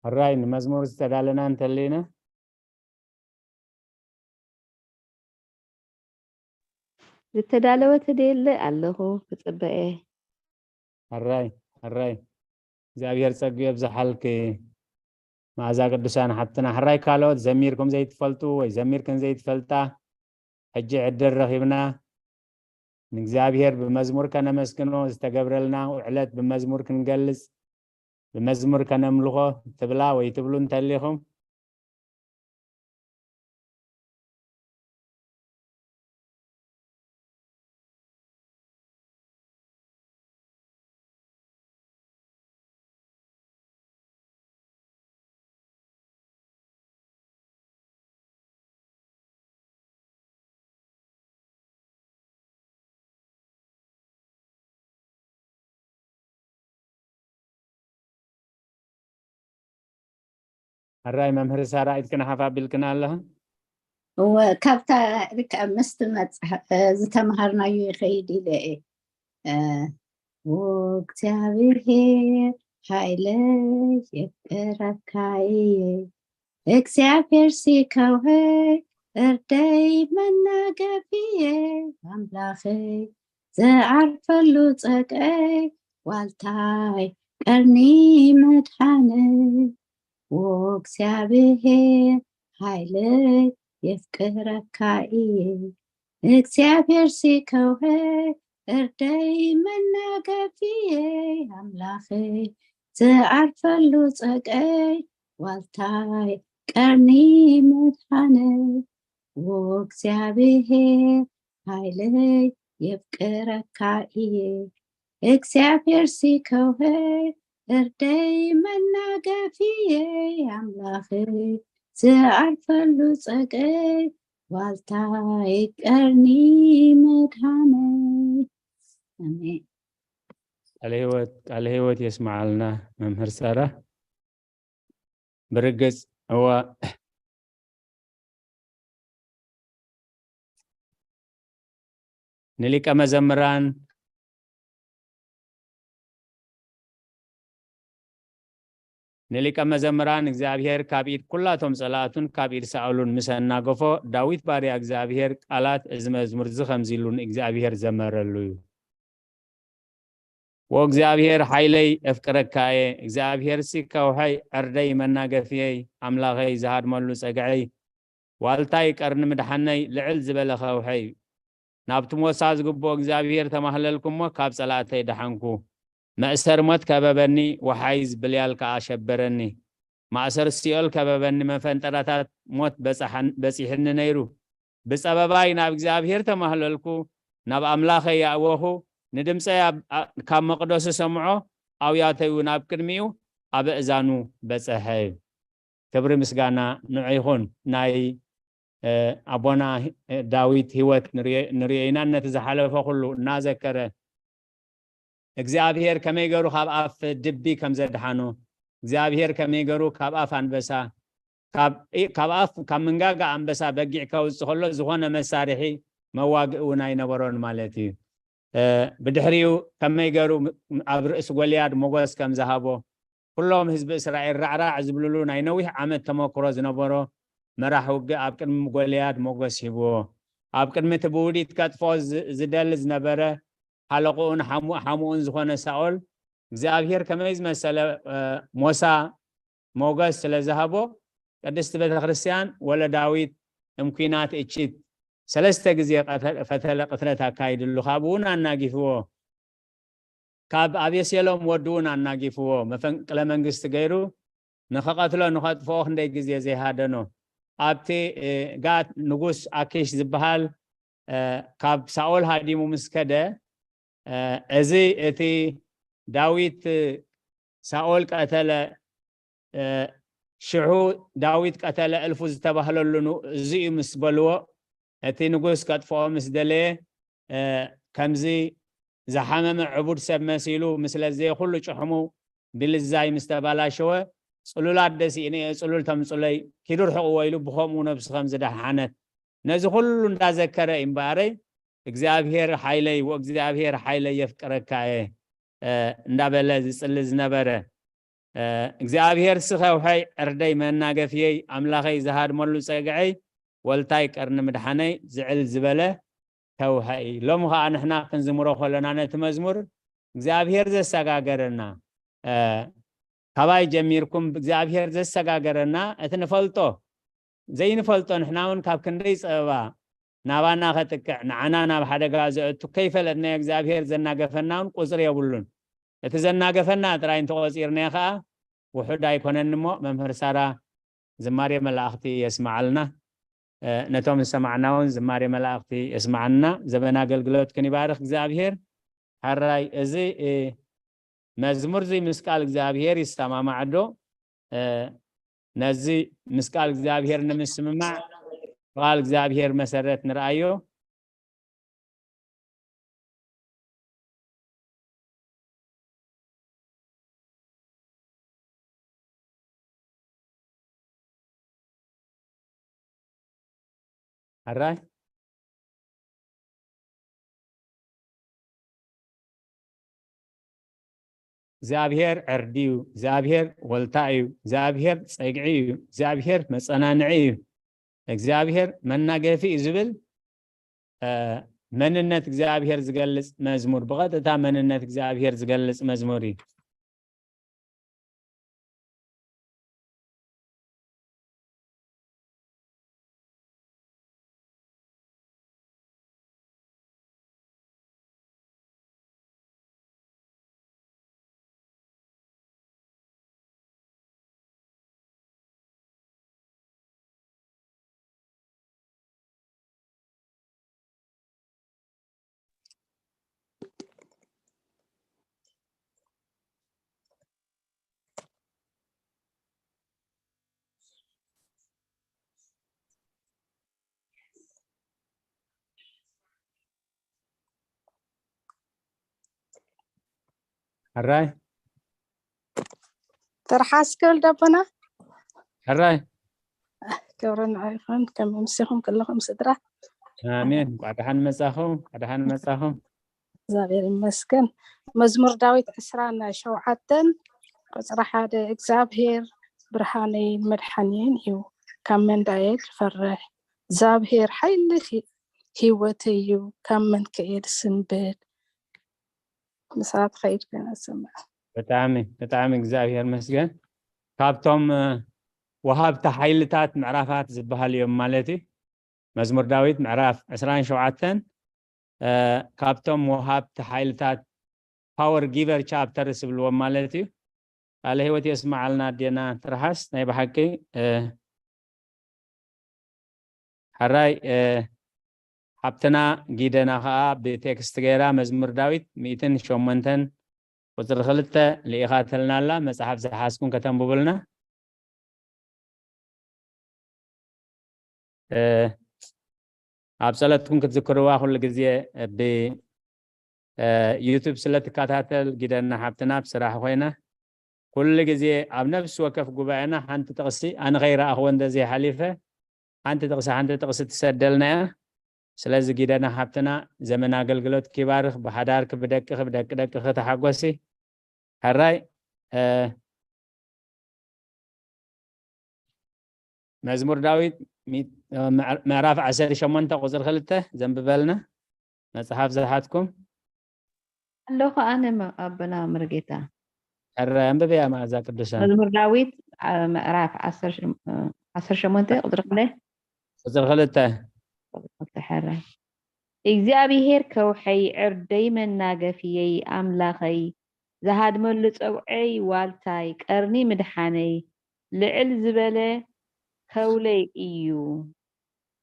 ሕራይ ንመዝሙር ዝተዳለና እንተሊና ዝተዳለወ ተደለ ኣለኹ ክጽበ እየ። ሕራይ ሕራይ እግዚኣብሔር ጸጉ የብዝሓልኪ። መዓዛ ቅዱሳን ሓብትና ሕራይ ካልኦት ዘሚርኩም ዘይትፈልጡ ወይ ዘሚርክን ዘይትፈልጣ ሕጂ ዕድል ረኺብና ንእግዚኣብሔር ብመዝሙር ከነመስግኖ ዝተገብረልና ውዕለት ብመዝሙር ክንገልጽ ብመዝሙር ከነምልኾ ትብላ ወይ ትብሉ እንተሊኹም ሕራይ መምህር ሳራ ኢድክን ሓፍ ኣቢልክን ኣለኽን። እወ ካብታ ርክዐ ምስቲ መፅሓ ዝተምሃርናዮ ይኸይድ ኢለ እየ። እግዚኣብሔር ሓይለይ የፍቅረካ እየ እግዚኣብሔር ሲከውኸይ እርደይ መናገፊየ ኣምላኸይ ዝዓርፈሉ ጸቀይ ዋልታይ ቀርኒ መድሓነይ ዎ እግዚኣብሔር ሓይለይ የፍቅረካ እየ እግዚኣብሔር ሲከውኸይ እርደይ መናገፊየ ኣምላኸይ ዝዓርፈሉ ጸቀይ ዋልታይ ቀርኒ መድሓነይ ዎ እግዚኣብሔር ሓይለይ የፍቅረካ እየ። እግዚኣብሔር ሲ ከውሒ እርደይ መናገፊየይ ኣምላኸይ ዝዓርፈሉ ጸገይ ዋልታይ ቀርኒ መድሃነይ። ኣሜን። ቃለ ህይወት ቃለ ህይወት የስምዓልና መምህር ሳራ። ብርግጽ እዋ ንሊቀ መዘምራን ንሊቀ መዘምራን እግዚኣብሔር ካብ ኢድ ኩላቶም ጸላእቱን ካብ ኢድ ሳኦሉን ምስ ኣናገፎ፣ ዳዊት ባርያ እግዚኣብሔር ቃላት እዚ መዝሙር እዚ ከምዚ ኢሉ ንእግዚኣብሔር ዘመረሉ እዩ። ወእግዚኣብሔር ሓይለይ እፍቅረካ እየ፣ እግዚኣብሔርሲ ከውሐይ ዕርደይ መናገፍየይ ኣምላኸይ ዝሃድመሉ ጸግዐይ ዋልታይ ቀርኒ ምድሓነይ ልዕል ዝበለ ከውሐይ እዩ። ናብቲ ሞሳ ዝግብኦ እግዚኣብሔር ተማህለልኩ እሞ ካብ ጸላእተይ ደሓንኩ። መእሰር ሞት ከበበኒ፣ ወሓይዝ ብልያል ከኣ ሸበረኒ። ማእሰር ሲኦል ከበበኒ፣ መፈንጠራታት ሞት በጺሕኒ ነይሩ። ብጸበባይ ናብ እግዚኣብሔር ተማህለልኩ፣ ናብ ኣምላኸይ ያእወኹ። ንድምጸይ ካብ መቕደሱ ሰምዖ፣ ኣውያተይ እውን ኣብ ቅድሚኡ ኣብ እእዛኑ በጸሐ። ክብሪ ምስጋና ንዑ ይኹን። ናይ ኣቦና ዳዊት ህይወት ንርእዮ ኢና፣ ነቲ ዝሓለፈ ኩሉ እናዘከረ እግዚኣብሔር ከመይ ገሩ ካብ ኣፍ ድቢ ከም ዘድሓኖ፣ እግዚኣብሔር ከመይ ገሩ ካብ ኣፍ ኣንበሳ፣ ካብ ኣፍ ካብ መንጋጋ ኣንበሳ በጊዕ ከውፅእ ከሎ ዝኾነ መሳርሒ መዋግኢ እውን ኣይነበሮን ማለት እዩ። ብድሕሪኡ ከመይ ገሩ ኣብ ርእሲ ጎልያድ ሞገስ ከም ዝሃቦ፣ ኩሎም ህዝቢ እስራኤል ራዕራዕ ዝብልሉ ናይ ነዊሕ ዓመት ተመክሮ ዝነበሮ መራሕ ውግእ ኣብ ቅድሚ ጎልያድ ሞገስ ሂብዎ። ኣብ ቅድሚ እቲ ብውዲት ከጥፍኦ ዝደሊ ዝነበረ ሓለቕኡን ሓሙኡን ዝኾነ ሳኦል እግዚኣብሔር ከመይ ዝመሰለ ሞሳ ሞገስ ስለ ዝሃቦ ቅድስቲ ቤተ ክርስቲያን ወለ ዳዊት እምኲናት እችት ሰለስተ ግዜ ፈተለ ቅትለት ኣካይድሉ ካብኡ እውን ኣናጊፍዎ። ካብ ኣቤሴሎም ወዱ እውን ኣናጊፍዎ መፈንቅለ መንግስቲ ገይሩ ንኸቐትሎ ንኸጥፍኦ ክንደይ ግዜ ዘይሃደኖ። ኣብቲ ጋት ንጉስ ኣኪሽ ዝበሃል ካብ ሳኦል ሃዲሙ ምስ ከደ እዚ እቲ ዳዊት ሳኦል ቀተለ ሽሑ ዳዊት ቀተለ እልፉ ዝተባህለሉ እዚ እዩ ምስ በልዎ እቲ ንጉስ ከጥፍኦ ምስ ደለየ ከምዚ ዝሓመመ ዕቡድ ሰብ መሲሉ ምስለ ዘየ ኩሉ ጭሕሙ ብልዛይ ምስ ተባላሸወ ጽሉላት ደሲእነ እየ ጽሉል ተምጽለይ ኪዱ ርሕቕዎ ኢሉ ብኸምኡ ነብሱ ከም ዝደሓነት ነዚ ኩሉ እንዳዘከረ እዩ እምበኣረይ እግዚኣብሔር ሓይለይ ወእግዚኣብሔር ሓይለይ የፍቅረካ እየ እንዳበለ ዝጽሊ ዝነበረ እግዚኣብሔር ስኸውሐይ ዕርደይ መናገፍየይ ኣምላኸይ ዝሃድመሉ ጸግዐይ ወልታይ ቀርኒ ምድሓነይ ዝዕል ዝበለ ተውሐይ ሎም ኸዓ ንሕና ክንዝምሮ ከለና ነቲ መዝሙር እግዚኣብሔር ዘሰጋገረና ካባይ ጀሚርኩም እግዚኣብሔር ዘሰጋገረና እቲ ንፈልጦ ዘይንፈልጦ ንሕና እውን ካብ ክንደይ ጸበባ ናባና ከጥቅዕ ንዓና ናብ ሓደጋ ዘእቱ ከይፈለጥናዮ እግዚኣብሔር ዘናገፈና እውን ቁፅሪ የብሉን። እቲ ዘናገፈና ጥራይ እንተቆፂርናዮ ከዓ ውሑድ ኣይኮነን እሞ መምህር ሳራ ዝማሬ መላእኽቲ የስምዓልና። ነቶም ዝሰማዕና እውን ዝማሬ መላእኽቲ የስምዓልና። ዘበን ኣገልግሎትክን ይባርኽ እግዚኣብሔር። ሓራይ እዚ መዝሙር እዚ ምስ ቃል እግዚኣብሔር ይሰማማዕ ዶ? ነዚ ምስ ቃል እግዚኣብሔር ንምስምማዕ ቃል እግዚኣብሔር መሰረት ንርኣዮ። ኣራይ እግዚኣብሔር ዕርዲ እዩ፣ እግዚኣብሔር ወልታ እዩ፣ እግዚኣብሔር ጸግዒ እዩ፣ እግዚኣብሔር መጸናንዒ እዩ፣ እግዚኣብሔር መናገፊ እዩ ዝብል መንነት እግዚኣብሔር ዝገልጽ መዝሙር፣ ብቐጥታ መንነት እግዚኣብሔር ዝገልጽ መዝሙር እዩ። ሕራይ ትርሓስ ክብል ደቦና ሕራይ ክብሪ ንዓይ ይኹን። ከመይ ምሲኹም ኩልኹም ስድራ? ኣሜን። እንኳዕ ደሓን መጻኹም፣ እንኳዕ ደሓን መጻኹም። እግዚኣብሔር ይመስገን። መዝሙር ዳዊት ዕስራን ሸውዓተን ቁፅሪ ሓደ። እግዚኣብሔር ብርሃነይን መድሓኒየይን እዩ፣ ካብ መን ዳየ ክፈርሕ? እግዚኣብሔር ሓይሊ ህይወተይ እዩ፣ ካብ መን ከየ ዝስንብድ? ምሳኻ ትኸይድ ኮይና ዝሰምዕ። ብጣዕሚ ብጣዕሚ እግዚኣብሔር መስገን። ካብቶም ወሃብቲ ሓይልታት ምዕራፋት ዝበሃሉ እዮም ማለት እዩ። መዝሙር ዳዊት ምዕራፍ ዕስራን ሸውዓተን ካብቶም ወሃብቲ ሓይልታት power giver chapter ዝብልዎም ማለት እዩ። ቃለ ህይወት የስምዓልና ኣዴና ትርሓስ። ናይ ብሓቂ ሕራይ ሓብትና ጊደና ከዓ ብቴክስት ገይራ መዝሙር ዳዊት ሚእትን ሸሞንተን ቁፅሪ ክልተ ልኢኻትልና ኣላ። መፅሓፍ ዝሓዝኩም ከተንብቡልና። ኣብ ጸሎትኩም ክትዝክርዋ ኩሉ ግዜ ብ ዩቱብ ስለ ትከታተል ጊደና ሓብትና ብስራሕ ኮይና ኩሉ ግዜ ኣብ ነፍሲ ወከፍ ጉባኤና ሓንቲ ጥቕሲ ኣነ ከይረኣኽዎ እንደዘይሓሊፈ ሓንቲ ጥቕሲ ሓንቲ ጥቕሲ ትሰደልና እያ። ስለዚ ጊደና ሓብትና ዘመን ኣገልግሎት ኪባርኽ ብሓዳርክ ብደቅኽ ብደቂ ደቅኽ ተሓጎሲ። ሕራይ መዝሙር ዳዊት ምዕራፍ ዓሰርተ ሸሞንተ ቁፅሪ ክልተ ዘንብበልና መፅሓፍ ዝሓትኩም ኣለኹ ኣነ ኣቦና መርጌታ። ሕራይ ኣንብበያ መዓዛ ቅዱሳን። መዝሙር ዳዊት ምዕራፍ ዓሰርተ ሸሞንተ ቁፅሪ ክልተ ቁፅሪ ክልተ ሕራይ እግዚኣብሔር ከውሐይ ዕርደይ መናገፍየይ ኣምላኸይ ዝሃድመሉ ፀጉዐይ ዋልታይ ቀርኒ ምድሓነይ ልዕል ዝበለ ከውለይ እዩ።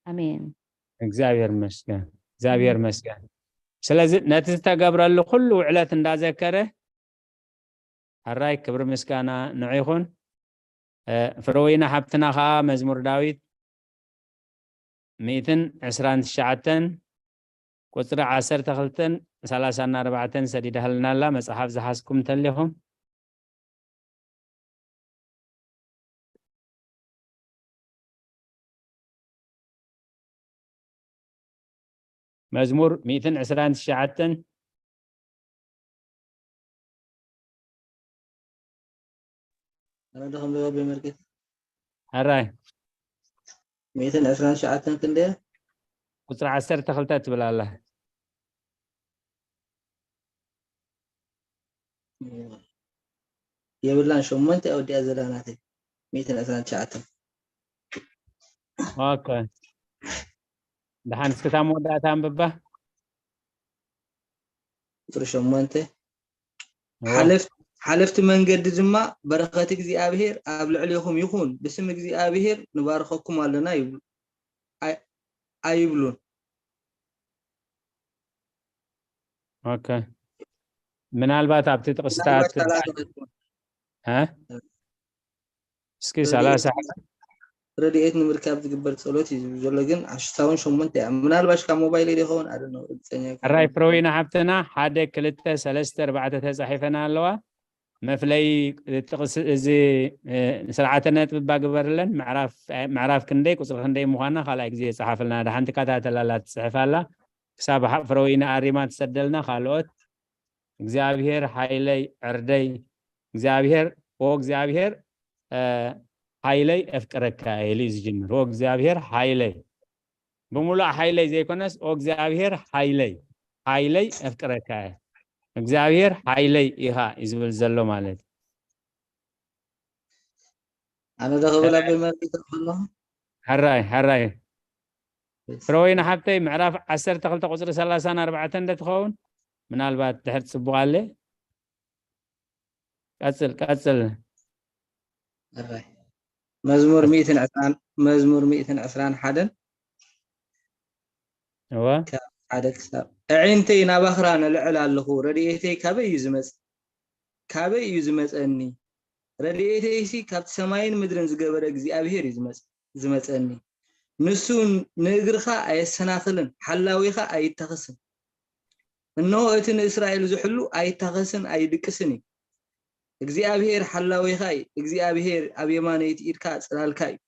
ኣሜን። እግዚኣብሔር መስገን እግዚኣብሔር መስገን። ስለዚ ነቲ ዝተገብረሉ ኩሉ ውዕለት እንዳዘከረ ሕራይ ክብሪ ምስጋና ንዑ ይኹን። ፍረወይና ሓብትና ከዓ መዝሙር ዳዊት ሚእትን ዕስራን ትሽዓተን ቁፅሪ ዓሰርተ ክልተን ሰላሳን ኣርባዕተን ሰዲዳህልና ኣላ። መፅሓፍ ዝሓዝኩም እንተሊኹም መዝሙር ሚእትን ዕስራን ትሽዓተን ኣነ ዶ ከንብባ ብመልክት ሕራይ ሚእትን ዕስራን ትሽዓተን ክንደየ ቁፅሪ ዓሰርተ ክልተ ትብል ኣላ። የብላን ሸሞንተ ኣወዲኣ ዘላ ናተይ ሚእትን ዕስራን ትሽዓተን ኦኬ። ደሓን እስክታ መወዳእታ ኣንብባ። ቁፅሪ ሸሞንተ ሓለፍቲ መንገዲ ድማ በረኸት እግዚኣብሔር ኣብ ልዕሌኹም ይኹን፣ ብስም እግዚኣብሔር ንባርኸኩም ኣለና ይብሉ ኣይብሉን። ኦኬ። ምናልባት ኣብቲ ጥቕስታት እስኪ ሰላሳ ረድኤት ንምርካብ ዝግበር ፀሎት እዩ ዝብል ዘሎ፣ ግን ሽታውን ሸሞንተ እያ። ምናልባሽ ካብ ሞባይል ይኸውን ኣደ ነው ርግፀኛ ሕራይ ፍረወይና ሓብትና ሓደ ክልተ ሰለስተ ኣርባዕተ ተፃሒፈና ኣለዋ። መፍለይ ጥቕስ እዚ ስርዓተ ነጥቢ ባግበርለን ምዕራፍ ክንደይ ቁፅሪ ክንደይ ምዃና ካልኣይ ግዜ ይፀሓፍልና። ደሓን ትከታተላላ ትፅሕፍ ኣላ። ክሳብ ፍረወይና ኣሪማ ትሰደልና። ካልኦት እግዚኣብሔር ሓይለይ ዕርደይ እግዚኣብሔር ኦ እግዚኣብሔር ሓይለይ ኣፍቅረካ ኢሉ እዩ ዝጅምር። ኦ እግዚኣብሔር ሓይለይ ብምሉእ ሓይለይ ዘይኮነስ ኦ እግዚኣብሔር ሓይለይ ሓይለይ ኣፍቅረካ እየ እግዚኣብሔር ሓይለይ ኢኻ እዩ ዝብል ዘሎ ማለት እዩ። ኣነ ዶ ክብል ኣቦይ መርጌታ ከለኹ ሕራይ ሕራይ ፍረወይኒ ሓብተይ ምዕራፍ ዓሰርተ ክልተ ቁፅሪ ሰላሳን ኣርባዕተን እንደ ትኸውን ምናልባት ድሕር ፅቡቅ ኣለ ቀፅል ቀፅል ሕራይ መዝሙር ሚእትን ዕስራን መዝሙር ሚእትን ዕስራን ሓደን እወ ሓደ ክሳብ ኣዒንተይ ናባኽራ ነልዕል ኣለኹ ረድኤተይ ካበይ እዩ ዝመጽእ ካበይ እዩ ዝመጸኒ ረድኤተይሲ ካብቲ ሰማይን ምድርን ዝገበረ እግዚኣብሔር እዩ ዝመጸኒ ንሱ ንእግርኻ ኣየሰናኽልን ሓላዊኻ ኣይተኽስን እነሆ እቲ ንእስራኤል ዝሕሉ ኣይታኸስን ኣይድቅስን እዩ። እግዚኣብሄር ሓላዊኻ እዩ። እግዚኣብሄር ኣብ የማነይቲ ኢድካ ጽላልካ እዩ።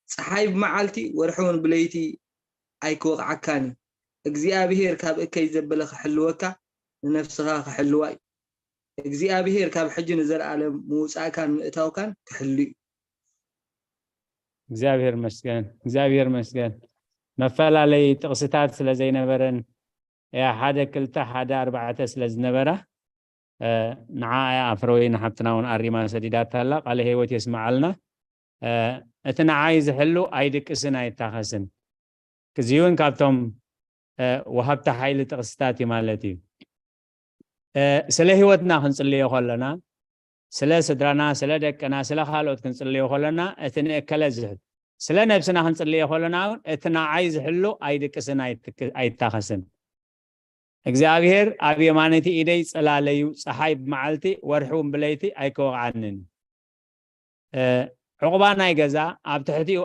ጸሓይ ብመዓልቲ ወርሒ እውን ብለይቲ ኣይክወቕዓካን እዩ። እግዚኣብሄር ካብ እከይ ዘበለ ክሕልወካ ንነፍስኻ ክሕልዋ እዩ። እግዚኣብሄር ካብ ሕጂ ንዘለኣለም ምውጻእካን ምእታውካን ክሕሉ እዩ። እግዚኣብሔር መስገን እግዚኣብሔር መስገን። መፈላለይ ጥቕስታት ስለ ዘይነበረን እያ ሓደ ክልተ ሓደ ኣርባዕተ ስለ ዝነበራ ንዓ እያ ኣፍረወይ ንሓብትና እውን ኣሪማ ሰዲዳታ ኣላ። ቃለ ህይወት የስመዓልና። እቲ ንዓይ ዝሕሉ ኣይድቅስን ኣይታኸስን። እዚውን ካብቶም ወሃብቲ ሓይሊ ጥቕስታት እዩ ማለት እዩ። ስለ ህይወትና ክንጽልዮ ከለና፣ ስለ ስድራና፣ ስለ ደቅና፣ ስለ ካልኦት ክንጽልዮ ከለና እቲ ንእከለ ዝሕል ስለ ነብስና ክንጽልዮ ከለና እውን እቲ ንዓይ ዝሕሉ ኣይድቅስን ኣይታኸስን። እግዚኣብሔር ኣብ የማነይቲ ኢደይ ጽላለዩ፣ ጸሓይ ብመዓልቲ ወርሒ እውን ብለይቲ ኣይክወቕዓንን። ዕቑባ ናይ ገዛ ኣብ ትሕቲኡ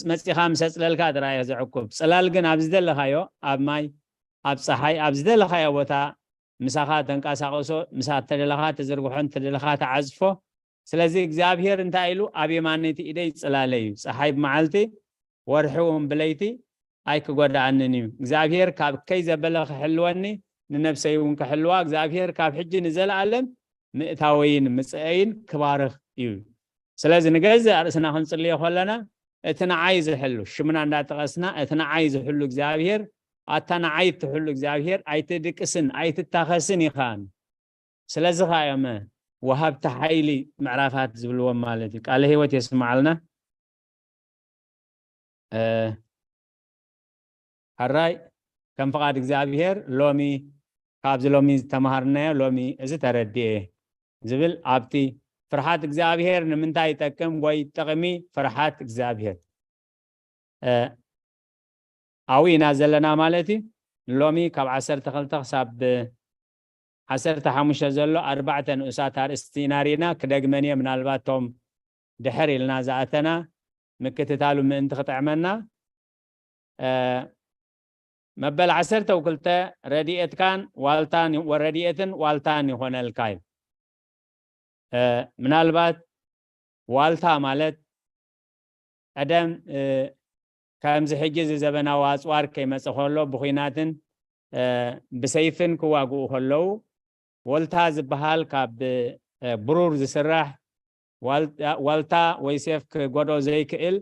መፂኻ ምስ ኣፅለልካ ጥራይ እዩ ዘዕቁብ። ፅላል ግን ኣብ ዝደለኻዮ ኣብ ማይ ኣብ ፀሓይ ኣብ ዝደለኻዮ ቦታ ምሳኻ ተንቀሳቕሶ፣ ምሳ ተደለኻ ትዝርግሖን ተደለኻ ትዓፅፎ። ስለዚ እግዚኣብሔር እንታይ ኢሉ ኣብ የማነይቲ ኢደይ ፅላለ እዩ፣ ፀሓይ ብመዓልቲ ወርሒ እውን ብለይቲ ኣይክጎድኣንን እዩ። እግዚኣብሔር ካብ ከይ ዘበለ ክሕልወኒ ንነብሰይ እውን ክሕልዋ እግዚኣብሔር ካብ ሕጂ ንዘለኣለም ምእታወይን ምፅአይን ክባርኽ እዩ። ስለዚ ንገዛእ ርእስና ክንፅልዮ ከለና እቲ ንዓይ ዝሕሉ ሽምና እንዳጠቐስና እቲ ንዓይ ዝሕሉ እግዚኣብሔር ኣታ ንዓይ እትሕሉ እግዚኣብሔር ኣይትድቅስን ኣይትታኸስን ኢኻን። ስለዚ ኸዓ እዮም ወሃብቲ ሓይሊ ምዕራፋት ዝብልዎም ማለት እዩ። ቃለ ህይወት የስምዓልና። ሕራይ ከም ፍቓድ እግዚኣብሔር ሎሚ ካብዚ ሎሚ ዝተምሃርናዮ ሎሚ እዚ ተረዲኤ ዝብል ኣብቲ ፍርሓት እግዚኣብሔር ንምንታይ ይጠቅም ወይ ጥቕሚ ፍርሓት እግዚኣብሔር ኣብኡ ኢና ዘለና ማለት እዩ። ሎሚ ካብ ዓሰርተ ክልተ ክሳብ ዓሰርተ ሓሙሽተ ዘሎ ኣርባዕተ ንኡሳት ኣርእስቲ ኢና ርኢና። ክደግመን እየ ምናልባት ቶም ድሕር ኢልና ዝኣተና ምክትታሉ ምእንቲ ክጥዕመና። መበል ዓሰርተ ክልተ ረድኤትካን ዋልታን ረድኤትን ዋልታን ይኾነልካ እዩ። ምናልባት ዋልታ ማለት ቀደም ከምዚ ሕጂ እዚ ዘበናዊ ኣፅዋር ከይመፀ ከሎ ብኩናትን ብሰይፍን ክዋግኡ ከለዉ ወልታ ዝበሃል ካብ ብሩር ዝስራሕ ዋልታ ወይ ሴፍ ክጎዶ ዘይክእል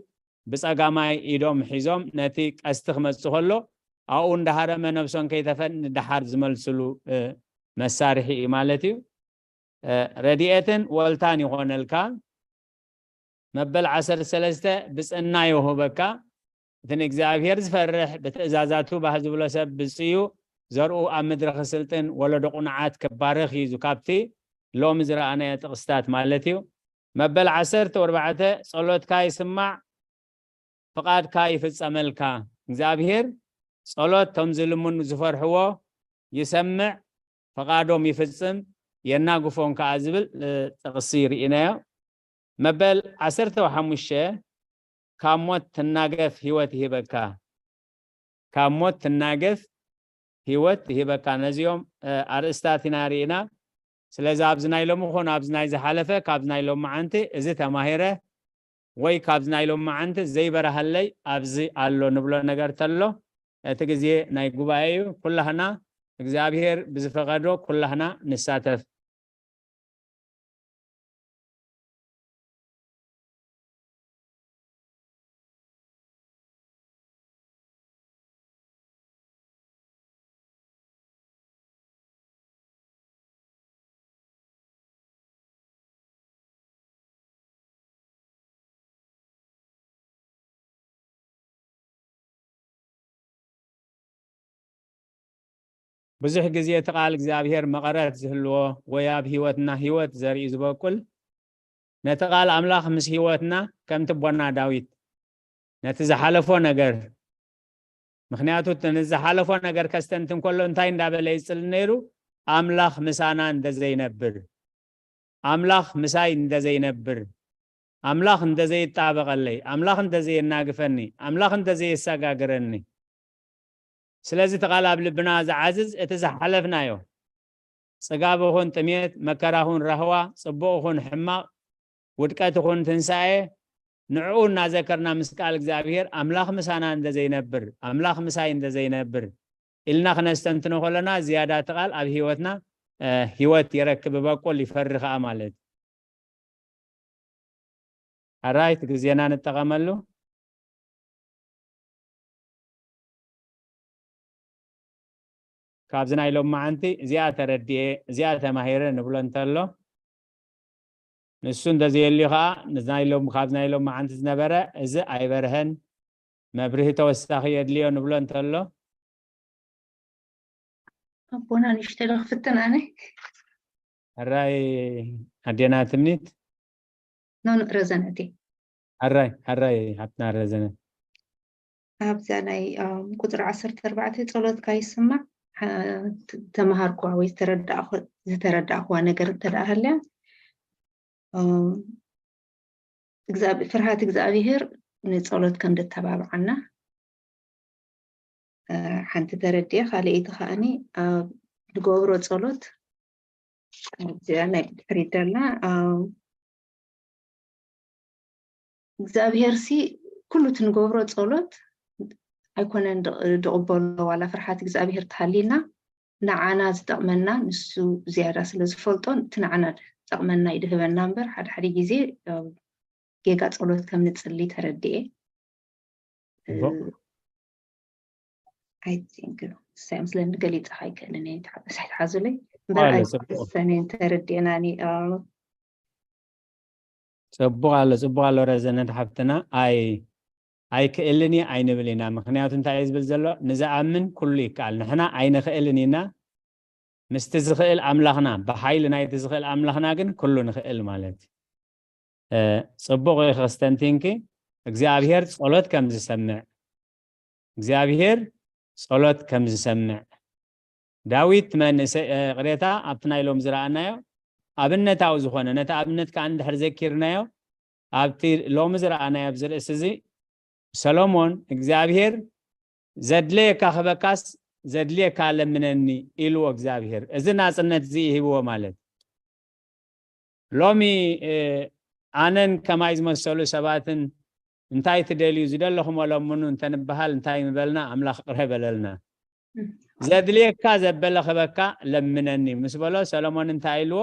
ብፀጋማይ ኢዶም ሒዞም ነቲ ቀስቲ ክመፅእ ከሎ ኣብኡ እንዳሃረመ ነብሶም ከይተፈን ንደሓር ዝመልስሉ መሳርሒ እዩ ማለት እዩ። ረድኤትን ወልታን ይኾነልካ። መበል ዓሰርተ ሰለስተ ብፅዕና ይውህበካ። እቲ ንእግዚኣብሔር ዝፈርሕ ብትእዛዛቱ ባህ ዝብሎ ሰብ ብፅዩ ዘርኡ ኣብ ምድሪ ክስልጥን ወለዶ ቁኑዓት ክባርኽ እዩ ካብቲ ሎሚ ዝረኣናዮ ጥቕስታት ማለት እዩ። መበል ዓሰርተ ኣርባዕተ ጸሎትካ ይስማዕ፣ ፍቓድካ ይፍጸመልካ። እግዚኣብሔር ጸሎት ቶም ዝልምኑ ዝፈርሕዎ ይሰምዕ፣ ፍቓዶም ይፍጽም የናግፎም ከኣ ዝብል ጥቕሲ ርኢናዮ። መበል ዓሰርተ ሓሙሽተ ካብ ሞት ትናገፍ ህይወት ይህበካ። ካብ ሞት ትናገፍ ህይወት ይህበካ። ነዚኦም ኣርእስታት ኢና ርኢና። ስለዚ ኣብዚ ናይ ሎሚ ኾነ ኣብዚ ናይ ዝሓለፈ ካብዚ ናይ ሎሚ መዓንቲ እዚ ተማሂረ ወይ ካብዚ ናይ ሎሚ መዓንቲ ዘይበረሃለይ ኣብዚ ኣሎ ንብሎ ነገር ተሎ እቲ ግዜ ናይ ጉባኤ እዩ። ኩላህና እግዚኣብሔር ብዝፈቐዶ ኩላህና ንሳተፍ። ብዙሕ ግዜ እቲ ቃል እግዚኣብሔር መቐረት ዝህልዎ ወይ ኣብ ህይወትና ህይወት ዘርኢ ዝበቁል ነቲ ቃል ኣምላኽ ምስ ህይወትና ከምቲ ኣቦና ዳዊት ነቲ ዝሓለፎ ነገር ምኽንያቱ ነቲ ዝሓለፎ ነገር ከስተንትን ከሎ እንታይ እንዳበለ ይፅል ነይሩ ኣምላኽ ምሳና እንደዘይነብር ኣምላኽ ምሳይ እንደዘይነብር ኣምላኽ እንደዘይጣበቐለይ ኣምላኽ እንደዘየናግፈኒ ኣምላኽ እንደዘየሰጋግረኒ ስለዚ እቲ ቃል ኣብ ልብና ዝዓዝዝ እቲ ዝሓለፍናዮ ጽጋብ ይኹን ጥሜት፣ መከራ ይኹን ራህዋ፣ ጽቡቕ ይኹን ሕማቕ፣ ውድቀት ይኹን ትንሳኤ፣ ንዕኡ እናዘከርና ምስ ቃል እግዚኣብሔር ኣምላኽ ምሳና እንተዘይነብር፣ ኣምላኽ ምሳይ እንተዘይነብር ኢልና ክነስተንትኖ ከለና ዝያዳ እቲ ቃል ኣብ ህይወትና ህይወት ይረክብ፣ ይበቁል፣ ይፈሪ ከዓ ማለት እዩ። ኣራይት ግዜና ንጠቐመሉ። ካብዚ ናይ ሎም መዓንቲ እዚኣ ተረዲኤ እዚኣ ተማሂረ ንብሎ እንተሎ ንሱ እንተዘየልዩ ከዓ ንዚ ናይ ሎም ካብዚ ናይ ሎም መዓንቲ ዝነበረ እዚ ኣይበርሀን መብርሂ ተወሳኺ የድልዮ ንብሎ እንተሎ ኣቦና ንሽተ ዶ ክፍትን ኣነ ሕራይ ኣዴና ትምኒት ኖ ረዘነቴ ሕራይ ሕራይ ሓብትና ረዘነ ኣብዛ ናይ ቁፅሪ ዓሰርተ ኣርባዕተ ጸሎትካ ይስማዕ ተመሃርኩዋ ወይ ዝተረዳእኩዋ ነገር እንተ ደኣ ሃልያ ፍርሃት እግዚኣብሄር ንጸሎት ከም ደተባብዓና ሓንቲ ተረዲኤ ካልኣይቲ ከዓኒ ኣብ ንገብሮ ጸሎት እዚኣ ናይ ብድሕሪት ደላ እግዚኣብሄር ሲ ኩሉ እቲ ንገብሮ ጸሎት ኣይኮነን ድቕበሎ ዋላ ፍርሓት እግዚኣብሄር ተሃሊና ንዓና ዝጠቕመና ንሱ ዝያዳ ስለ ዝፈልጦን እቲ ንዓና ዝጠቕመና ይድህበና እምበር ሓደ ሓደ ግዜ ጌጋ ጸሎት ከም ንጽሊ ተረድኤ ጽቡቕ። I think ንሳይ ምስለኒ ገሊፀ ኣይክእልን እየ ተሓበሳይ ተሓዙለይ እምበር ዋለ ኣይ ጽቡቕ። ሰሜን ተረዲእናኒ ጽቡቕ ኣሎ ጽቡቕ ኣሎ ረዘነት ሓፍትና ኣይ ኣይክእልን እየ ኣይንብል ኢና ምክንያቱ እንታይ እዩ ዝብል ዘሎ ንዝኣምን ኩሉ ይከኣል ንሕና ኣይንኽእልን ኢና ምስቲ ዝኽእል ኣምላኽና ብሓይሊ ናይቲ ዝኽእል ኣምላኽና ግን ኩሉ ንኽእል ማለት እዩ እ፣ ጽቡቕ ኢኺ ክስተንቲንኪ እግዚኣብሔር ጸሎት ከም ዝሰምዕ እግዚኣብሔር ጸሎት ከም ዝሰምዕ ዳዊት መንእሰይ እ፣ ቅሬታ ኣብቲ ናይ ሎም ዝረኣናዮ ኣብነታዊ ዝኾነ ነቲ ኣብነት ከዓ እንድሕር ዘኪርናዮ ኣብቲ ሎሚ ዝረኣናዮ ኣብዚ ርእሲ እዚ ሰሎሞን እግዚኣብሔር ዘድለየካ ክበካስ ዘድልየካ ለምነኒ ኢልዎ እግዚኣብሔር እዚ ናፅነት እዚ ይህብዎ ማለት ሎሚ ኣነን ከማይ ዝመሰሉ ሰባትን እንታይ ትደልዩ ዝደለኹም ኣለምኑ እንተንበሃል እንታይ ምበልና ኣምላኽ ቅረ በለልና ዘድልየካ ዘበለ ክበካ ለምነኒ ምስ በሎ ሰሎሞን እንታይ ኢልዎ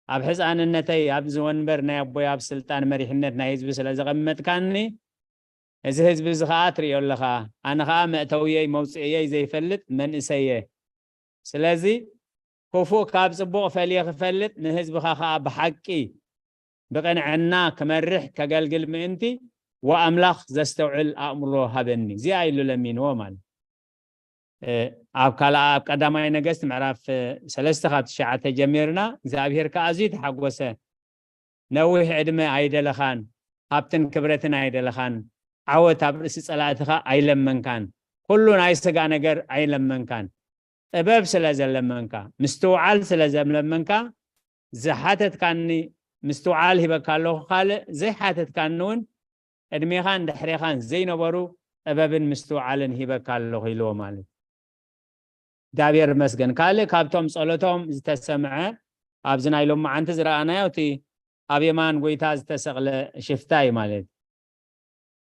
ኣብ ሕፃንነተይ ኣብዚ ወንበር ናይ ኣቦይ ኣብ ስልጣን መሪሕነት ናይ ህዝቢ ስለ ዘቐመጥካኒ እዚ ህዝቢ እዚ ከዓ ትሪኦ ኣለኻ ኣነ ከዓ መእተውየይ መውፅእየይ ዘይፈልጥ መንእሰየ ስለዚ ክፉእ ካብ ፅቡቕ ፈልየ ክፈልጥ ንህዝብኻ ከዓ ብሓቂ ብቕንዕና ክመርሕ ከገልግል ምእንቲ ወኣምላኽ ዘስተውዕል ኣእምሮ ሃበኒ እዚኣ ኢሉ ለሚንዎ ማለት ኣብ ካልኣ ኣብ ቀዳማይ ነገስት ምዕራፍ ሰለስተ ካብ ትሽዓተ ጀሚርና እግዚኣብሔር ከዓ ኣዝዩ ተሓጎሰ ነዊሕ ዕድመ ኣይደለኻን ሃብትን ክብረትን ኣይደለኻን ዓወት ኣብ ርእሲ ጸላእትኻ ኣይለመንካን ኩሉ ናይ ስጋ ነገር ኣይለመንካን ጥበብ ስለ ዘለመንካ ምስትውዓል ስለ ዘለመንካ ዝሓተትካኒ ምስትውዓል ሂበካ ኣለኹ ካልእ ዘይሓተትካኒ እውን ቅድሜኻን ድሕሬኻን ዘይነበሩ ጥበብን ምስትውዓልን ሂበካ ኣለኹ ኢልዎ ማለት እግዚኣብሔር መስገን ካልእ ካብቶም ጸሎቶም ዝተሰምዐ ኣብዚ ናይ ሎማዓንቲ ዝረኣናዮ እቲ ኣብ የማን ጎይታ ዝተሰቕለ ሽፍታ እዩ ማለት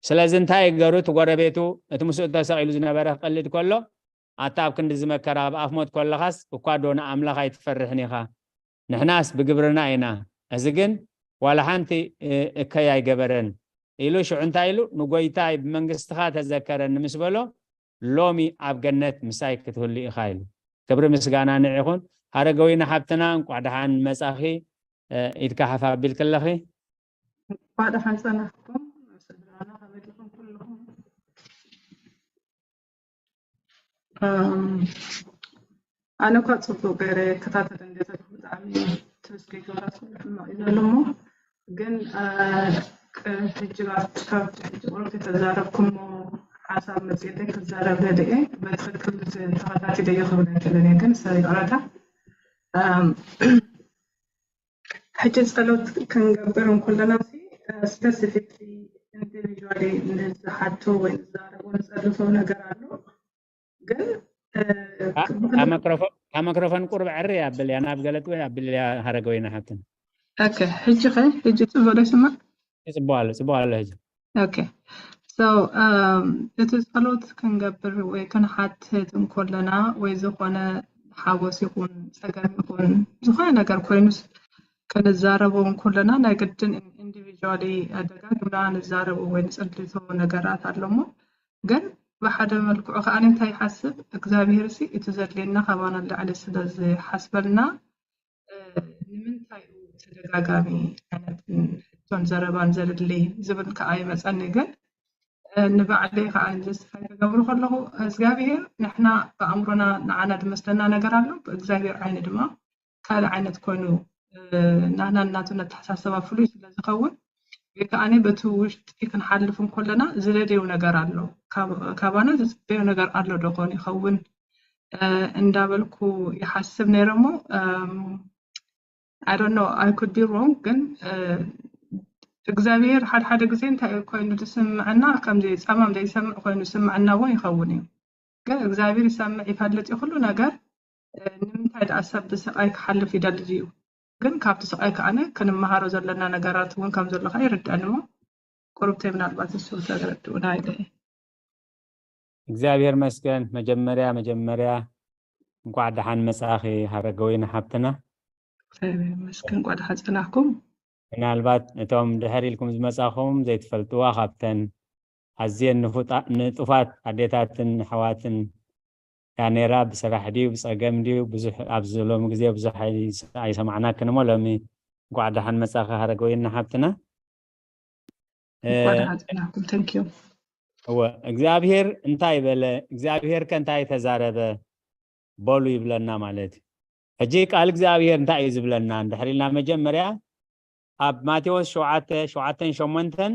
ስለዚ እንታይ ገሩ እቲ ጎረቤቱ እቲ ምስኡ ተሰቒሉ ዝነበረ ክቐልድ ከሎ ኣታ ኣብ ክንዲ ዝመከራ ኣብ ኣፍ ሞት ከለኻስ እኳ ዶ ንኣምላኽ ኣይትፈርሕን ኢኻ ንሕናስ ብግብርና ኢና እዚ ግን ዋላ ሓንቲ እከይ ኣይገበረን ኢሉ ሽዑ እንታይ ኢሉ ንጎይታይ ብመንግስትኻ ተዘከረኒ ምስ በሎ ሎሚ ኣብ ገነት ምሳይ ክትህሉ ኢኻ ኢሉ ክብሪ ምስጋና ንዒኹን ሃረገዊና ሓብትና እንቋዕ ደሓን መጻኺ ኢድካ ሓፍ ኣቢልክለኺ እንኳዕ ደሓን ጸናሕኩም ስድራና ከመይ ዲኹም ኩልኹም ኣነ እኳ ፅቡቅ ገይረ ከታተል እንደ ዘለኩ ብጣዕሚ ትምስገን ክብላት ኩሉ ሕማቅ እዩ ዘሎ እሞ ግን ሕጂ ካብቲ ሕጂ ቁሩብ ተዛረብኩሞ ሓሳብ መፅእተይ ክዛረብ ደድየ በትክክል ተኸታቲለዮ ክብል ኣይክእልን እየ ግን ሰብ ይቅረታ ሕጂ ጸሎት ክንገብር እንከለና specifically individually ንዝሓቱ ወይ ንዛረቦ ንጸልሶ ነገር ኣሎ ግን ካብ ማይክሮፎን ቁርብ ዕሪ ኣብልያ፣ ናብ ገለጥ ወይ ኣብልያ ሃረገ ወይና ሓብትን። ኦኬ፣ ሕጂ ከ ሕጂ ጽቡቅ ዶ ይስማዕ? ጽቡቅ ኣሎ፣ ጽቡቅ ኣሎ ሕጂ። ኦኬ፣ so እቲ ጸሎት ክንገብር ወይ ክንሓትት እንኮለና ወይ ዝኾነ ሓጎስ ይኹን ጸገም ይኹን ዝኾነ ነገር ኮይኑስ ክንዛረቦ እንኮለና ናይ ግድን individually ደጋግምና ንዛረቦ ወይ ንጽልቶ ነገራት ኣሎ እሞ ግን ብሓደ መልክዑ ከዓ እንታይ ይሓስብ እግዚኣብሔር ሲ እቲ ዘድልየና ካባና ንላዕሊ ስለ ዝሓስበልና ንምንታይ እዩ ተደጋጋሚ ዓይነት ሕቶን ዘረባን ዘድሊ ዝብል ከዓ ይመፀኒ ግን ንባዕለይ ከዓ justify ክገብሮ ከለኹ እግዚኣብሔር ንሕና ብኣእምሮና ንዓና ዝመስለና ነገር ኣሎ ብእግዚኣብሔር ዓይኒ ድማ ካልእ ዓይነት ኮይኑ ናህናን ናቱን ኣተሓሳስባ ፍሉይ ስለ ዝኸውን ወይ ከዓ በቲ ውሽጢ ክንሓልፍ እንኮለና ዝደልዮ ነገር ኣሎ ካባና ዝፅበዮ ነገር ኣሎ ዶ ኾን ይኸውን እንዳበልኩ ይሓስብ ነይረ እሞ I don't know I could be wrong ግን እግዚኣብሔር ሓደ ሓደ ግዜ እንታይ ኮይኑ ዝስምዐና ከም ጸማም ዘይሰምዕ ኮይኑ ዝስምዐና እውን ይኸውን እዩ ግን እግዚኣብሔር ይሰምዕ ይፈልጥ እዩ ኩሉ ነገር ንምንታይ ደኣ ሰብ ብስቃይ ክሓልፍ ይደሊ ድዩ ግን ካብቲ ስቃይ ከዓነ ክንመሃሮ ዘለና ነገራት እውን ከም ዘሎ ከዓ ይርድኣኒ እሞ ቁርብተይ ምናልባት ንሱ ተረድኡና ኢለ እየ እግዚኣብሔር መስገን መጀመርያ መጀመርያ እንኳዕ ደሓን መጻኺ ሃረገወይኒ ሓብትና መስገን እንኳዕ ደሓን ጸናሕኩም ምናልባት እቶም ድሕር ኢልኩም ዝመጻኹም ዘይትፈልጥዋ ካብተን ኣዝየን ንጡፋት ኣዴታትን ኣሕዋትን እያ ነይራ ብስራሕ ድዩ ብፀገም ድዩ ብዙሕ ኣብዚ ሎሚ ግዜ ብዙሕ ኣይሰማዕናክን እሞ ሎሚ እንኳዕ ደሓን መጻኺ ሃረገወይኒ ሓብትና እወ እግዚኣብሔር እንታይ በለ እግዚኣብሔር ከ እንታይ ተዛረበ በሉ ይብለና ማለት እዩ ሕጂ ቃል እግዚኣብሔር እንታይ እዩ ዝብለና እንድሕር ኢልና መጀመርያ ኣብ ማቴዎስ ሸውዓተ ሸውዓተን ሸሞንተን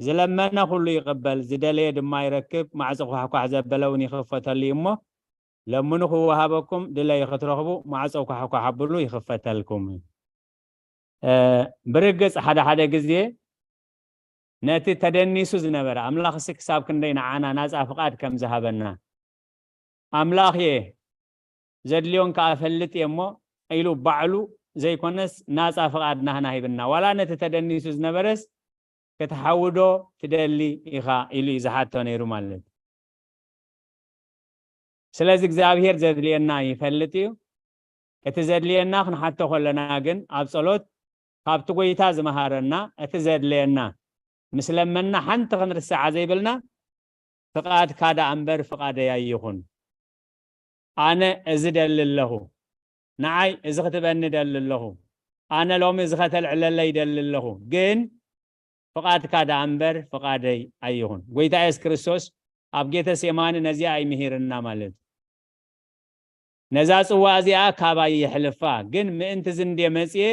ዝለመነ ኩሉ ይቕበል ዝደለየ ድማ ይረክብ ማዕጾ ኳሕኳሕ ዘበለ እውን ይኽፈተሉ እዩ እሞ ለምኑ ክወሃበኩም ድለዩ ክትረኽቡ ማዕጾ ኳሕኳሕ ኣብሉ ይኽፈተልኩም ብርግጽ ሓደ ሓደ ግዜ ነቲ ተደኒሱ ዝነበረ ኣምላኽ ሲ ክሳብ ክንደይ ንዓና ናጻ ፍቓድ ከም ዝሃበና ኣምላኽ እየ ዘድልዮን ከዓ ፈልጥ እየ እሞ ኢሉ ባዕሉ ዘይኮነስ ናፃ ፍቓድ ናህና ሂብና ዋላ ነቲ ተደኒሱ ዝነበረስ ክትሓውዶ ትደሊ ኢኻ ኢሉ እዩ ዝሓቶ ነይሩ ማለት ስለዚ እግዚኣብሔር ዘድልየና ይፈልጥ እዩ እቲ ዘድልየና ክንሓቶ ከለና ግን ኣብ ጸሎት ካብቲ ጎይታ ዝመሃረና እቲ ዘድልየና ምስ ለመና ሓንቲ ክንርስዓ ዘይብልና ፍቓድካ ደኣ እምበር ፍቓደይ ኣይኹን ኣነ እዚ ደሊ ኣለኹ ንዓይ እዚ ክትበኒ ደሊ ኣለኹ ኣነ ሎሚ እዚ ከተልዕለለይ ደሊ ኣለኹ ግን ፍቓድካ ደኣ እምበር ፍቓደይ ኣይኹን ጎይታ የሱስ ክርስቶስ ኣብ ጌተ ሴማኒ ነዚኣ ኣይምሂርና ማለት ነዛ ጽዋ እዚኣ ካባይ የሕልፋ ግን ምእንቲ ዝንዴ መጽየ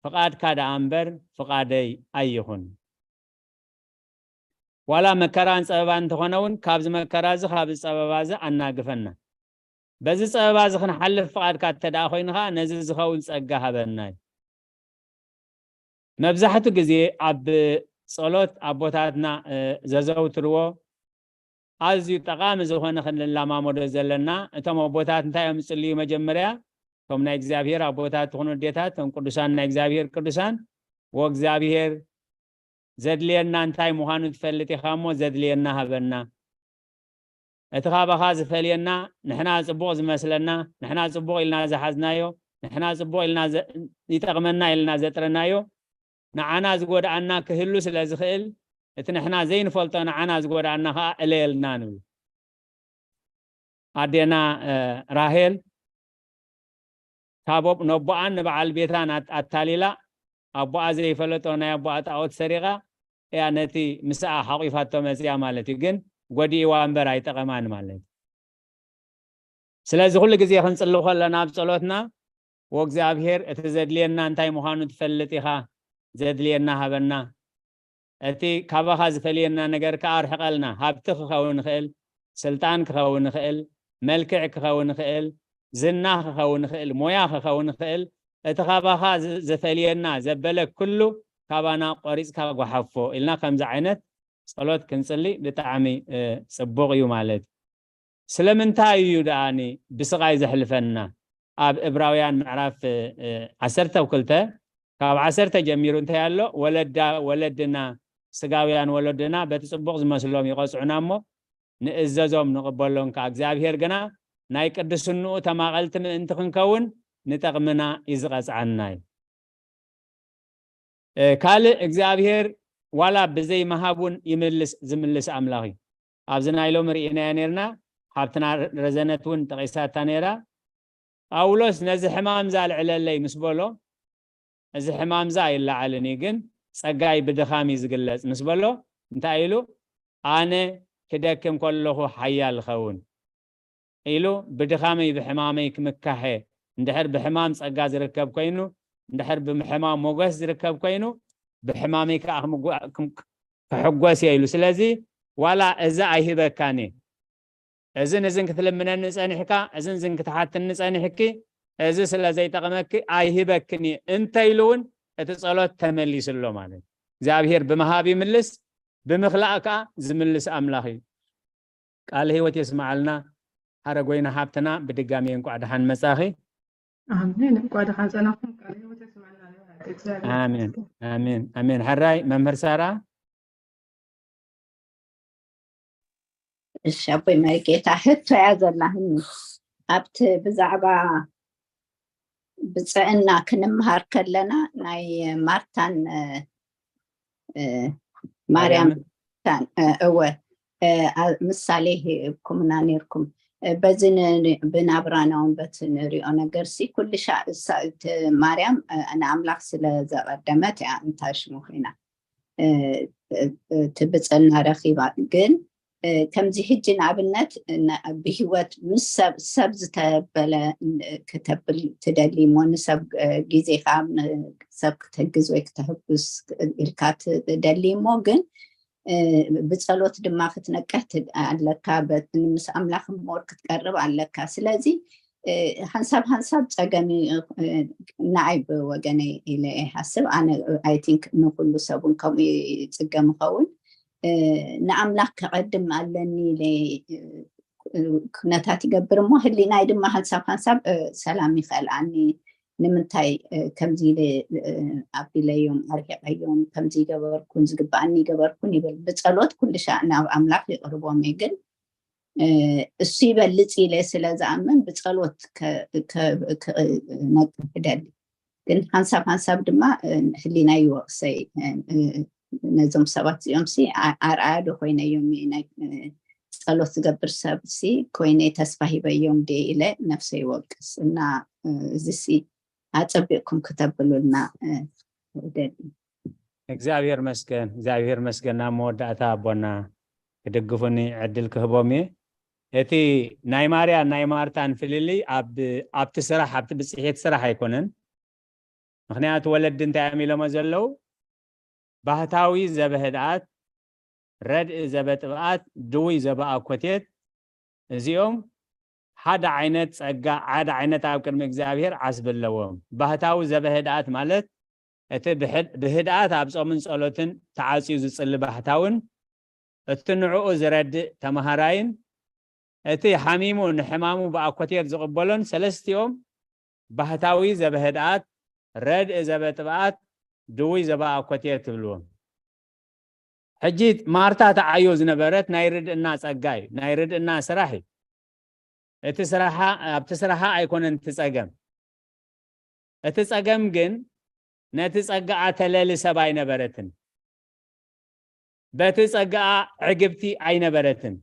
ፍቓድካ ደኣ እምበር ፍቓደይ ኣይኹን ዋላ መከራን ጸበባን እንተኾነ እውን ካብዚ መከራ እዚ ካብዚ ጸበባ እዚ ኣናግፈና በዚ ጸበባ እዚ ክንሓልፍ ፍቓድካ እተ ደኣ ኮይኑ ኸዓ ነዚ ዝኸውን ጸጋ ሃበና እዩ መብዛሕቱ ግዜ ኣብ ጸሎት ኣቦታትና ዘዘውትርዎ ኣዝዩ ጠቓሚ ዝኾነ ክንለማመዶ ዘለና እቶም ኣቦታት እንታይ እዮም ዝጽልዩ መጀመርያ እቶም ናይ እግዚኣብሔር ኣቦታት ትኹኑ ኣዴታት እቶም ቅዱሳን ናይ እግዚኣብሔር ቅዱሳን ወእግዚኣብሔር ዘድልየና እንታይ ምዃኑ ትፈልጥ ኢኻ እሞ ዘድልየና ሃበና እቲ ካባኻ ዝፈልየና ንሕና ጽቡቕ ዝመስለና ንሕና ጽቡቕ ኢልና ዝሓዝናዮ ንሕና ጽቡቕ ኢልና ይጠቕመና ኢልና ዘጥረናዮ ንዓና ዝጎድኣና ክህሉ ስለ ዝኽእል እቲ ንሕና ዘይንፈልጦ ንዓና ዝጎድኣና ከዓ እለየልና ንብል ኣዴና ራሄል ካብ ነቦኣን ንበዓል ቤታን ኣታሊላ ኣቦኣ ዘይፈለጦ ናይ ኣቦኣ ጣዖት ሰሪቓ እያ ነቲ ምስኣ ሓቂፋቶ መፅያ ማለት እዩ ግን ጎዲእዋ እምበር ኣይጠቐማን ማለት ስለዚ ኩሉ ግዜ ክንፅሊ ከለና ኣብ ፀሎትና ወእግዚኣብሔር እቲ ዘድልየና እንታይ ምዃኑ ትፈልጥ ኢኻ ዘድልየና ሃበና እቲ ካባኻ ዝፈልየና ነገር ከዓ ኣርሕቐልና ሃብቲ ክኸውን ይኽእል ስልጣን ክኸውን ይኽእል መልክዕ ክኸውን ይኽእል ዝና ክኸውን ይኽእል ሞያ ክኸውን ይኽእል እቲ ካባኻ ዘፈልየና ዘበለ ኩሉ ካባና ቆሪፅካ ጓሓፎ ኢልና ከምዚ ዓይነት ጸሎት ክንጽሊ ብጣዕሚ ጽቡቕ እዩ ማለት ስለምንታይ እዩ ደኣኒ ብስቓይ ዘሕልፈና? ኣብ ዕብራውያን ምዕራፍ ዓሰርተ ክልተ ካብ ዓሰርተ ጀሚሩ እንታይ ኣሎ? ወለዳ ወለድና፣ ስጋውያን ወለድና በቲ ጽቡቕ ዝመስሎም ይቐጽዑና እሞ ንእዘዞም ንቕበሎም ከኣ እግዚኣብሔር ግና ናይ ቅድስንኡ ተማቐልቲ ምእንቲ ክንከውን ንጠቕምና እዩ ዝቐጽዓና እዩ። ካልእ እግዚኣብሔር ዋላ ብዘይ ምሃብ እውን ይምልስ ዝምልስ ኣምላኽ እዩ። ኣብዚ ናይ ሎሚ ርኢናዮ ነርና። ሓብትና ረዘነት እውን ጠቒሳታ ነይራ። ጳውሎስ ነዚ ሕማም ዛልዕለለይ ምስ በሎ፣ እዚ ሕማምዛ ኣይለዓልን እዩ፣ ግን ጸጋይ ብድኻም እዩ ዝግለጽ ምስ በሎ፣ እንታይ ኢሉ? ኣነ ክደክም ከለኹ ሓያል ኸውን ኢሉ፣ ብድኻመይ ብሕማመይ ክምካሐ፣ እንድሕር ብሕማም ጸጋ ዝርከብ ኮይኑ፣ እንድሕር ብሕማም ሞገስ ዝርከብ ኮይኑ፣ ብሕማመይ ከዓ ክምጉ- ክም- ክሕጎስ እየ ኢሉ። ስለዚ ዋላ እዚ ኣይህበካን እየ፣ እዝን እዝን ክትልምነኒ ጸኒሕካ፣ እዝን እዝን ክትሓትኒ ጸኒሕኪ፣ እዚ ስለ ዘይጠቕመኪ ኣይህበክን እየ እንተ ኢሉ እውን እቲ ጸሎት ተመሊሱ ኣሎ ማለት እዩ። እግዚኣብሔር ብምሃብ ይምልስ፣ ብምኽላእ ከዓ ዝምልስ ኣምላኽ እዩ። ቃል ህይወት የስመዓልና። ሓረጎይና ሓብትና ብድጋሚ እንቋዕ ደሓን መጻኺ። ኣሜን። እንቋዕ ደሓን ጸናኹም። ቃል ህይወት የስመዓልና። ኣሜን ኣሜን ኣሜን። ሕራይ መምህር ሳራ። እሺ ኣቦይ መሪጌታ፣ ህቶ እያ ዘላህኒ። ኣብቲ ብዛዕባ ብፅዕና ክንምሃር ከለና ናይ ማርታን ማርያም እወ ምሳሌ ሂብኩምና ነርኩም። በዚ ብናብራና እውን በቲ ንሪኦ ነገር ሲ ኩልሻ ማርያም ንኣምላኽ ስለ ዘቐደመት እያ እንታይ ሽሙ ኮይና እቲ ብፅዕና ረኺባ። ግን ከምዚ ሕጂ ንኣብነት ብህይወት ምስ ሰብ ዝተበለ ክተብል ትደሊ እሞ ንሰብ ግዜ ከዓ ሰብ ክትሕግዝ ወይ ክተህጉስ ኢልካ ትደሊ እሞ ግን ብፀሎት ድማ ክትነቅሕ ኣለካ። ምስ ኣምላኽ ሞር ክትቀርብ ኣለካ። ስለዚ ሓንሳብ ሓንሳብ ፀገም ንዓይ ብወገነይ ኢለ ይሓስብ። ኣነ ኣይ ቲንክ ንኩሉ ሰብ እውን ከምኡ ይፅገም ይኸውን። ንኣምላኽ ከቐድም ኣለኒ ኢለ ኩነታት ይገብር እሞ ህሊናይ ድማ ሓንሳብ ሓንሳብ ሰላም ይኸልኣኒ። ንምንታይ ከምዚ ኢለ ኣቢለዮም ኣርሒቐዮም ከምዚ ይገበርኩን ዝግበኣኒ ይገበርኩን ይብል። ብፀሎት ኩሉ ሻዕ ናብ ኣምላኽ ይቕርቦም እየ ግን እሱ ይበልፅ ኢለ ስለ ዝኣምን ብፀሎት ነቅፍ ደሊ። ግን ሓንሳብ ሓንሳብ ድማ ህሊና ይወቅሰይ ነዞም ሰባት እዚኦም ሲ ኣርኣያ ዶ ኮይነዮም ጸሎት ዝገብር ሰብ ሲ ኮይነ ተስፋ ሂበዮም ደ ኢለ ነፍሰ ይወቅስ እና እዚ ሲ ኣጸቢቕኩም ክተብሉልና ደሊ። እግዚኣብሔር መስገን እግዚኣብሔር መስገን ናብ መወዳእታ ኣቦና ክድግፉኒ ዕድል ክህቦም እየ። እቲ ናይ ማርያን ናይ ማርታን ፍልልይ ኣብቲ ስራሕ ኣብቲ ብፅሒት ስራሕ ኣይኮነን። ምክንያቱ ወለዲ እንታይ እዮም ኢሎሞ ዘለዉ? ባህታዊ ዘበህድኣት፣ ረድእ ዘበጥብኣት፣ ድውይ ዘበኣኮቴት፣ እዚኦም ሓደ ዓይነት ጸጋ ሓደ ዓይነት ኣብ ቅድሚ እግዚኣብሔር ዓስቢ ኣለዎም። ባህታዊ ዘበህድኣት ማለት እቲ ብህድኣት ኣብ ጾምን ጸሎትን ተዓጽዩ ዝጽሊ ባህታውን እቲ ንዕኡ ዝረድእ ተማሃራይን እቲ ሓሚሙ ንሕማሙ ብኣኮቴት ዝቕበሎን ሰለስቲኦም ባህታዊ ዘበህድኣት፣ ረድእ ዘበጥብኣት፣ ድውይ ዘበኣኮቴት ትብልዎም። ሕጂ ማርታ ተዓዮ ዝነበረት ናይ ርድእና ጸጋ እዩ፣ ናይ ርድእና ስራሕ እዩ። እቲ ስራሓ ኣብቲ ስራሓ ኣይኮነን እቲ ጸገም። እቲ ጸገም ግን ነቲ ጸጋኣ ተለሊ ሰብ ኣይነበረትን። በቲ ጸጋኣ ዕግብቲ ኣይነበረትን።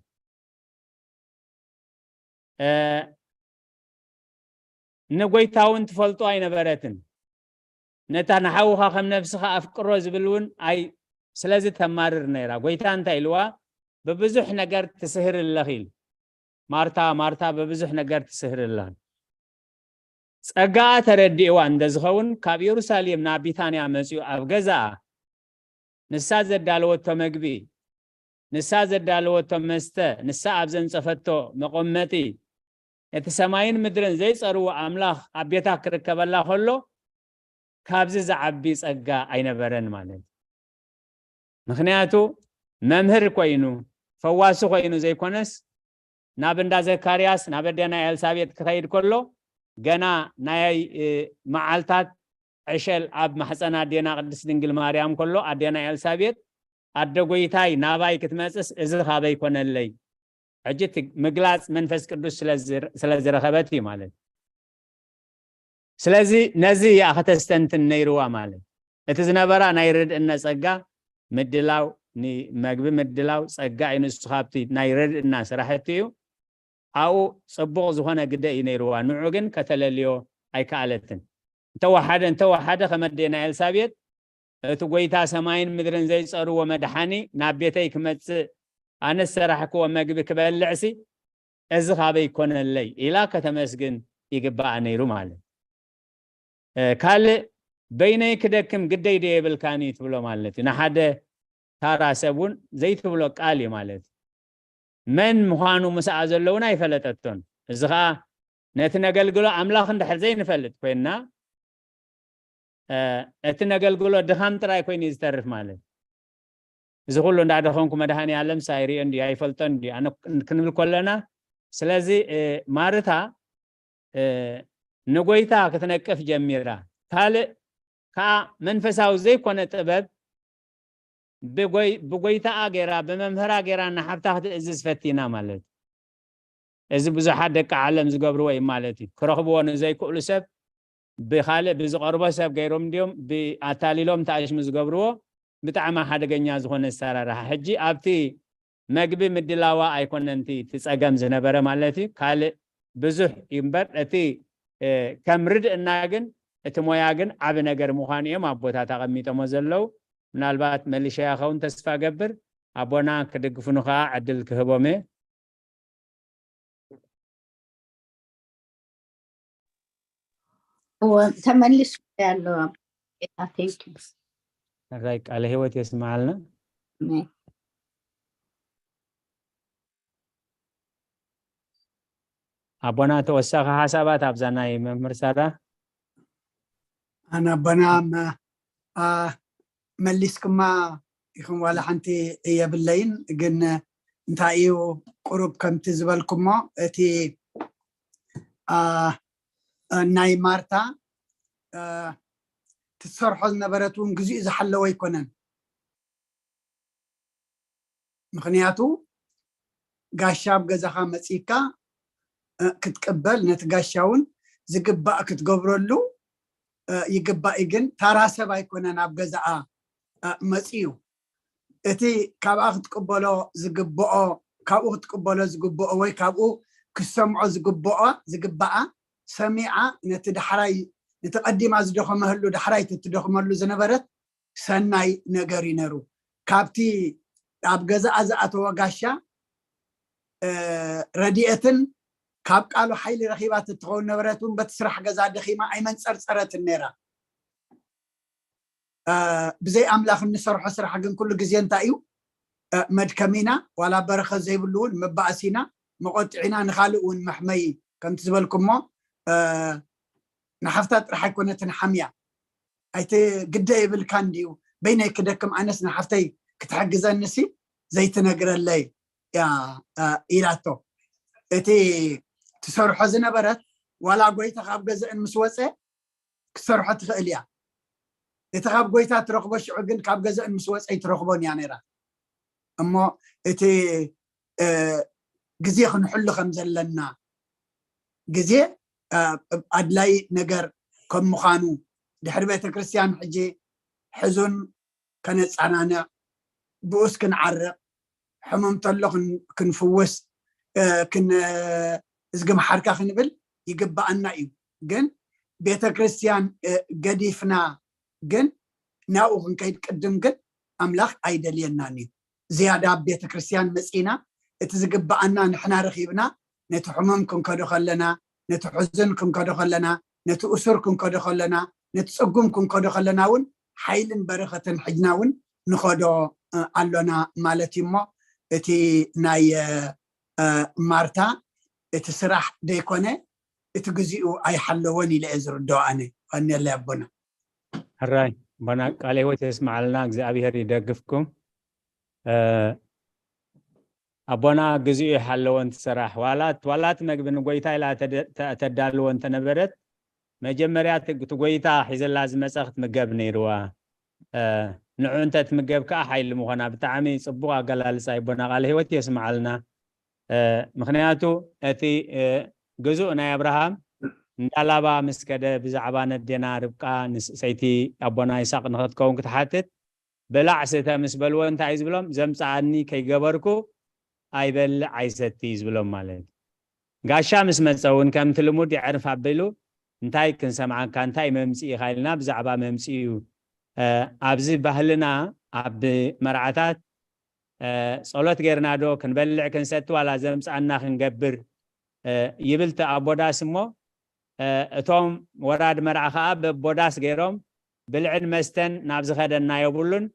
ንጎይታ እውን ትፈልጦ ኣይነበረትን። ነታ ንሓውኻ ከም ነፍስኻ ኣፍቅሮ ዝብል እውን ኣይ ስለዚ ተማርር ነይራ። ጎይታ እንታይ ኢልዋ? ብብዙሕ ነገር ትስህር ኣለኺ ኢሉ። ማርታ ማርታ ብብዙሕ ነገር ትስህር ኣለኺ። ጸጋኣ ተረዲእዋ እንተ ዝኸውን ካብ ኢየሩሳሌም ናብ ቢታንያ መጺኡ ኣብ ገዛኣ ንሳ ዘዳለወቶ መግቢ፣ ንሳ ዘዳለወቶ መስተ፣ ንሳ ኣብ ዘንጸፈቶ መቐመጢ እቲ ሰማይን ምድርን ዘይጸርዎ ኣምላኽ ኣብ ቤታ ክርከበላ ከሎ ካብዚ ዝዓቢ ጸጋ ኣይነበረን ማለት እዩ። ምኽንያቱ መምህር ኮይኑ ፈዋሲ ኮይኑ ዘይኮነስ ናብ እንዳ ዘካርያስ ናብ ኣዴና ኤልሳቤጥ ክኸይድ ከሎ ገና ናይ መዓልታት ዕሸል ኣብ ማሕፀን ኣዴና ቅድስት ድንግል ማርያም ከሎ ኣዴና ኤልሳቤጥ ኣደ ጎይታይ ናባይ ክትመፅስ እዚ ካበይ ኮነለይ? ሕጂ እቲ ምግላፅ መንፈስ ቅዱስ ስለ ዝረኸበት እዩ ማለት። ስለዚ ነዚ እያ ከተስተንትን ነይርዋ ማለት። እቲ ዝነበራ ናይ ርድእና ፀጋ ምድላው፣ ንመግቢ ምድላው ፀጋ እዩ። ንሱ ካብቲ ናይ ርድእና ስራሕቲ እዩ። ኣብኡ ፅቡቕ ዝኾነ ግደ እዩ ነይርዋ። ንዑ ግን ከተለልዮ ኣይከኣለትን። እንተወሓደ እንተወሓደ ከም ኣዴና ኤልሳቤጥ እቲ ጎይታ ሰማይን ምድርን ዘይፀርዎ መድሓኒ ናብ ቤተይ ክመፅእ፣ ኣነ ዝሰራሕክዎ መግቢ ክበልዕሲ እዚ ካበይ ኮነለይ ኢላ ከተመስግን ይግባኣ ነይሩ ማለት። ካልእ በይነይ ክደክም ግደይ ዶ የብልካን እዩ ትብሎ ማለት እዩ። ንሓደ ታራ ሰብ እውን ዘይትብሎ ቃል እዩ ማለት እዩ። መን ምዃኑ ምስኣ ዘሎ እውን ኣይፈለጠቶን። እዚ ከዓ ነቲ ነገልግሎ ኣምላኽ እንድሕር ዘይንፈልጥ ኮይንና እቲ ነገልግሎ ድኻም ጥራይ ኮይኑ እዩ ዝተርፍ ማለት። እዚ ኩሉ እንዳደኸምኩ መድሃኒ ኣለምስ ኣይሪኦን ድዩ ኣይፈልጦን ድዩ ኣነ ክንብል ከለና፣ ስለዚ ማርታ ንጎይታ ክትነቅፍ ጀሚራ። ካልእ ከዓ መንፈሳዊ ዘይኮነ ጥበብ ብጎይታኣ ገይራ ብመምህራ ገይራ ንሓፍታ ክትእዝዝ ፈቲና ማለት። እዚ ብዙሓት ደቂ ዓለም ዝገብርዎ እዩ ማለት እዩ። ክረኽብዎ ንዘይክእሉ ሰብ ብኻልእ ብዝቐርቦ ሰብ ገይሮም እንዲዮም ኣታሊሎም ተኣሽሙ ዝገብርዎ። ብጣዕሚ ሓደገኛ ዝኾነ ኣሰራርሓ። ሕጂ ኣብቲ መግቢ ምድላዋ ኣይኮነንቲ እቲ ፀገም ዝነበረ ማለት እዩ። ካልእ ብዙሕ እዩ እምበር እቲ ከም ርድእና ግን እቲ ሞያ ግን ዓቢ ነገር ምዃኑ እዮም ኣቦታት ኣቐሚጦሞ ዘለዉ። ምናልባት መሊሸያ ኸውን ተስፋ ገብር። ኣቦና ክድግፉኑ ከዓ ዕድል ክህቦም እየ። ተመሊሱ ያለው። ራይ ቃለ ህይወት የስምዓልና። ኣቦና ተወሳኺ ሓሳባት ኣብዛ ናይ መምህር ሳራ። ኣነ ኣቦና መሊስክማ ኢኹም ዋላ ሓንቲ የብለይን። ግን እንታይ እዩ ቁሩብ ከምቲ ዝበልኩሞ እቲ ናይ ማርታ ትሰርሖ ዝነበረት እውን ግዜኡ ዝሓለወ ኣይኮነን። ምኽንያቱ ጋሻ ኣብ ገዛኻ መፂካ ክትቅበል ነቲ ጋሻ እውን ዝግባእ ክትገብረሉ ይግባእ እዩ። ግን ታራ ሰብ ኣይኮነን ኣብ ገዛኣ መፅዩ። እቲ ካብኣ ክትቅበሎ ዝግብኦ ካብኡ ክትቅበሎ ዝግብኦ ወይ ካብኡ ክሰምዖ ዝግብኦ ዝግባኣ ሰሚዓ ነቲ ዳሕራይ ነቲ ቀዲማ ዝደኸመህሉ ዳሕራይ ትትደኽመሉ ዝነበረት ሰናይ ነገር እዩ ነሩ። ካብቲ ኣብ ገዛኣ ዝኣተወ ጋሻ ረድኤትን ካብ ቃሉ ሓይሊ ረኺባ ትትኸውን ነበረት እውን በቲ ስራሕ ገዛ ደኺማ ኣይመንፀርፀረትን ነይራ። ብዘይ ኣምላኽ እንሰርሖ ስራሕ ግን ኩሉ ግዜ እንታይ እዩ መድከም ኢና። ዋላ በረኸት ዘይብሉ እውን መባእሲ ኢና፣ መቆጥዒ ኢና፣ ንኻልእ እውን መሕመይ። ከምቲ ዝበልኩሞ ንሓፍታ ጥራሕ ኣይኮነትን ሓምያ። ኣይተ ግደ የብልካ እንዲዩ በይነይ ክደክም ኣነስ ንሓፍተይ ክትሕግዘንሲ ዘይትነግረለይ ኢላቶ። እቲ ትሰርሖ ዝነበረት ዋላ ጎይታ ካብ ገዘእን ምስ ወፀ ክትሰርሖ ትኽእል እያ። እቲ ካብ ጎይታ ትረኽቦ ሽዑ ግን ካብ ገዘእን ምስ ወፀ ኣይትረኽቦን እያ ነይራ። እሞ እቲ ግዜ ክንሕሉ ከም ዘለና ግዜ ኣድላይ ነገር ከም ምዃኑ ድሕሪ ቤተክርስትያን ሕጂ ሕዙን ከነፀናንዕ ብኡስ ክንዓርቕ ሕሙም ተሎ ክንፍውስ እዝጊ መሓርካ ክንብል ይግባኣና እዩ። ግን ቤተክርስትያን ገዲፍና ግን ናብኡ ክንከይድ ቅድም ግን ኣምላኽ ኣይደልየናን እዩ። ዝያዳ ኣብ ቤተክርስትያን መፂና እቲ ዝግባኣና ንሕና ረኺብና ነቲ ሕሙም ክንከዶ ከለና ነቲ ሕዙን ክንከዶ ከለና ነቲ እሱር ክንከዶ ከለና ነቲ ፅጉም ክንከዶ ከለና እውን ሓይልን በረኸትን ሕጅና እውን ንኸዶ ኣሎና ማለት እዩ። እሞ እቲ ናይ ማርታ እቲ ስራሕ ደይኮነ እቲ ግዚኡ ኣይሓለወን ኢለ እየ ዝርድኦ ኣነ። ቀንየለይ ኣቦና። ሕራይ ኣቦና ቃለ ህይወት የስምዓልና እግዚኣብሔር ይደግፍኩም። ኣቦና፣ ግዜኡ ይሓለወን ትሰራሕ ዋላት ዋላት መግቢ ንጎይታ ኢላ ተደ- ተ- ተዳልዎ እንተነበረት፣ መጀመርያ እቲ እቲ ጎይታ ሒዘላ ዝመፀ ክትምገብ ነይርዋ። ንዑ እንተ ትምገብ ከዓ ሓይሊ ምኾና። ብጣዕሚ ፅቡቕ ኣገላልፃ ይቦና፣ ቃለ ህይወት የስምዓልና። ምክንያቱ እቲ ግዙእ ናይ ኣብርሃም እንዳላባ ምስ ከደ ብዛዕባ ነዴና ርብቃ ንሰይቲ ኣቦና ይስቅ ንክትከውን ክትሓትት፣ ብላዕ ስተ ምስ በልዎ እንታይ እዩ ዝብሎም? ዘምፃኣኒ ከይገበርኩ ኣይበልዕ ኣይሰቲ እዩ ዝብሎም ማለት እዩ። ጋሻ ምስ መፀ እውን ከምቲ ልሙድ የዕርፍ ኣቢሉ እንታይ ክንሰምዓካ እንታይ መምፅኢኻ ኢልና ብዛዕባ መምፅኡ ኣብዚ ባህልና ኣብ መርዓታት ጸሎት ጌርና ዶ ክንበልዕ ክንሰቲ ዋላ ዘምፃና ክንገብር ይብል እቲ ኣቦ ዳስ እሞ እቶም ወራድ መርዓ ከዓ በቦ ዳስ ገይሮም ብልዕን መስተን ናብ ዝኸደና የብሉን።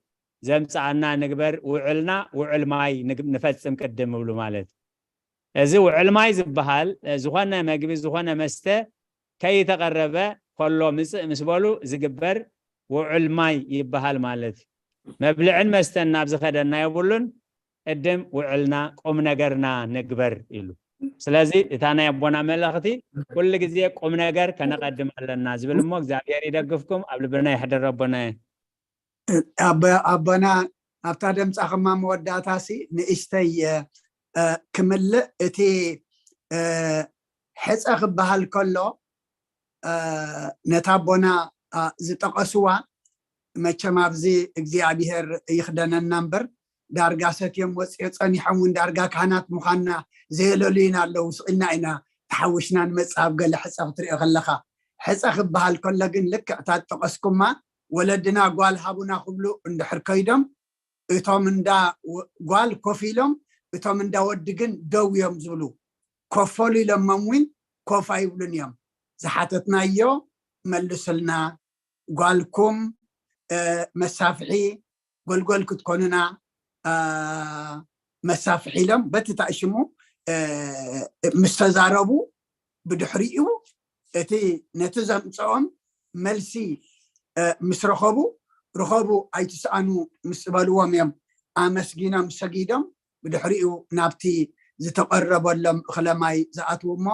ዘምፃኣና ንግበር ውዕልና ውዕል ማይ ንፈፅም ቅድም ይብሉ ማለት። እዚ ውዕል ማይ ዝበሃል ዝኾነ መግቢ ዝኾነ መስተ ከይተቐረበ ከሎ ምፅእ ምስ በሉ ዝግበር ውዕል ማይ ይበሃል ማለት እዩ። መብልዕን መስተን ናብ ዝኸደና የብሉን። ቅድም ውዕልና ቁም ነገርና ንግበር ኢሉ። ስለዚ እታ ናይ ኣቦና መልእኽቲ ኩሉ ግዜ ቁም ነገር ከነቐድም ኣለና ዝብል እሞ እግዚኣብሔር ይደግፍኩም፣ ኣብ ልብና ይሕደር ኣቦናየ። ኣቦና ኣብታ ደምፃ ከማ መወዳእታ ሲ ንእሽተይ ክምልእ እቲ ሕፀ ክበሃል ከሎ ነታ ኣቦና ዝጠቀስዋ መቸም ኣብዚ እግዚኣብሔር ይክደነና እምበር ዳርጋ ሰትዮም ወፅዮ ፀኒሖም እውን ዳርጋ ካህናት ምኳንና ዘየለሉዩና ኣለዉ ስቅልና ኢና ተሓዊስና ንመፅእ ኣብ ገለ ሕፀ ክትሪኦ ከለካ ሕፀ ክበሃል ከሎ ግን ልክዕ እታ ዝጠቀስኩማ ወለድና ጓል ሃቡና ክብሉ እንድሕር ከይዶም እቶም እንዳ ጓል ኮፍ ኢሎም እቶም እንዳ ወዲ ግን ደው እዮም ዝብሉ። ኮፈሉ ኢሎሞም እውን ኮፍ ኣይብሉን እዮም። ዝሓተትናዮ መልሱልና። ጓልኩም መሳፍሒ ጎልጎል ክትኮኑና መሳፍሒ ኢሎም በቲ ታእሽሙ ምስ ተዛረቡ ብድሕሪኡ እቲ ነቲ ዘምፅኦም መልሲ ምስ ረኸቡ ርኸቡ ኣይትስኣኑ ምስ ዝበልዎም እዮም ኣመስጊኖም ሰጊዶም ብድሕሪኡ ናብቲ ዝተቐረበሎም እኽለ ማይ ዝኣትዉ እሞ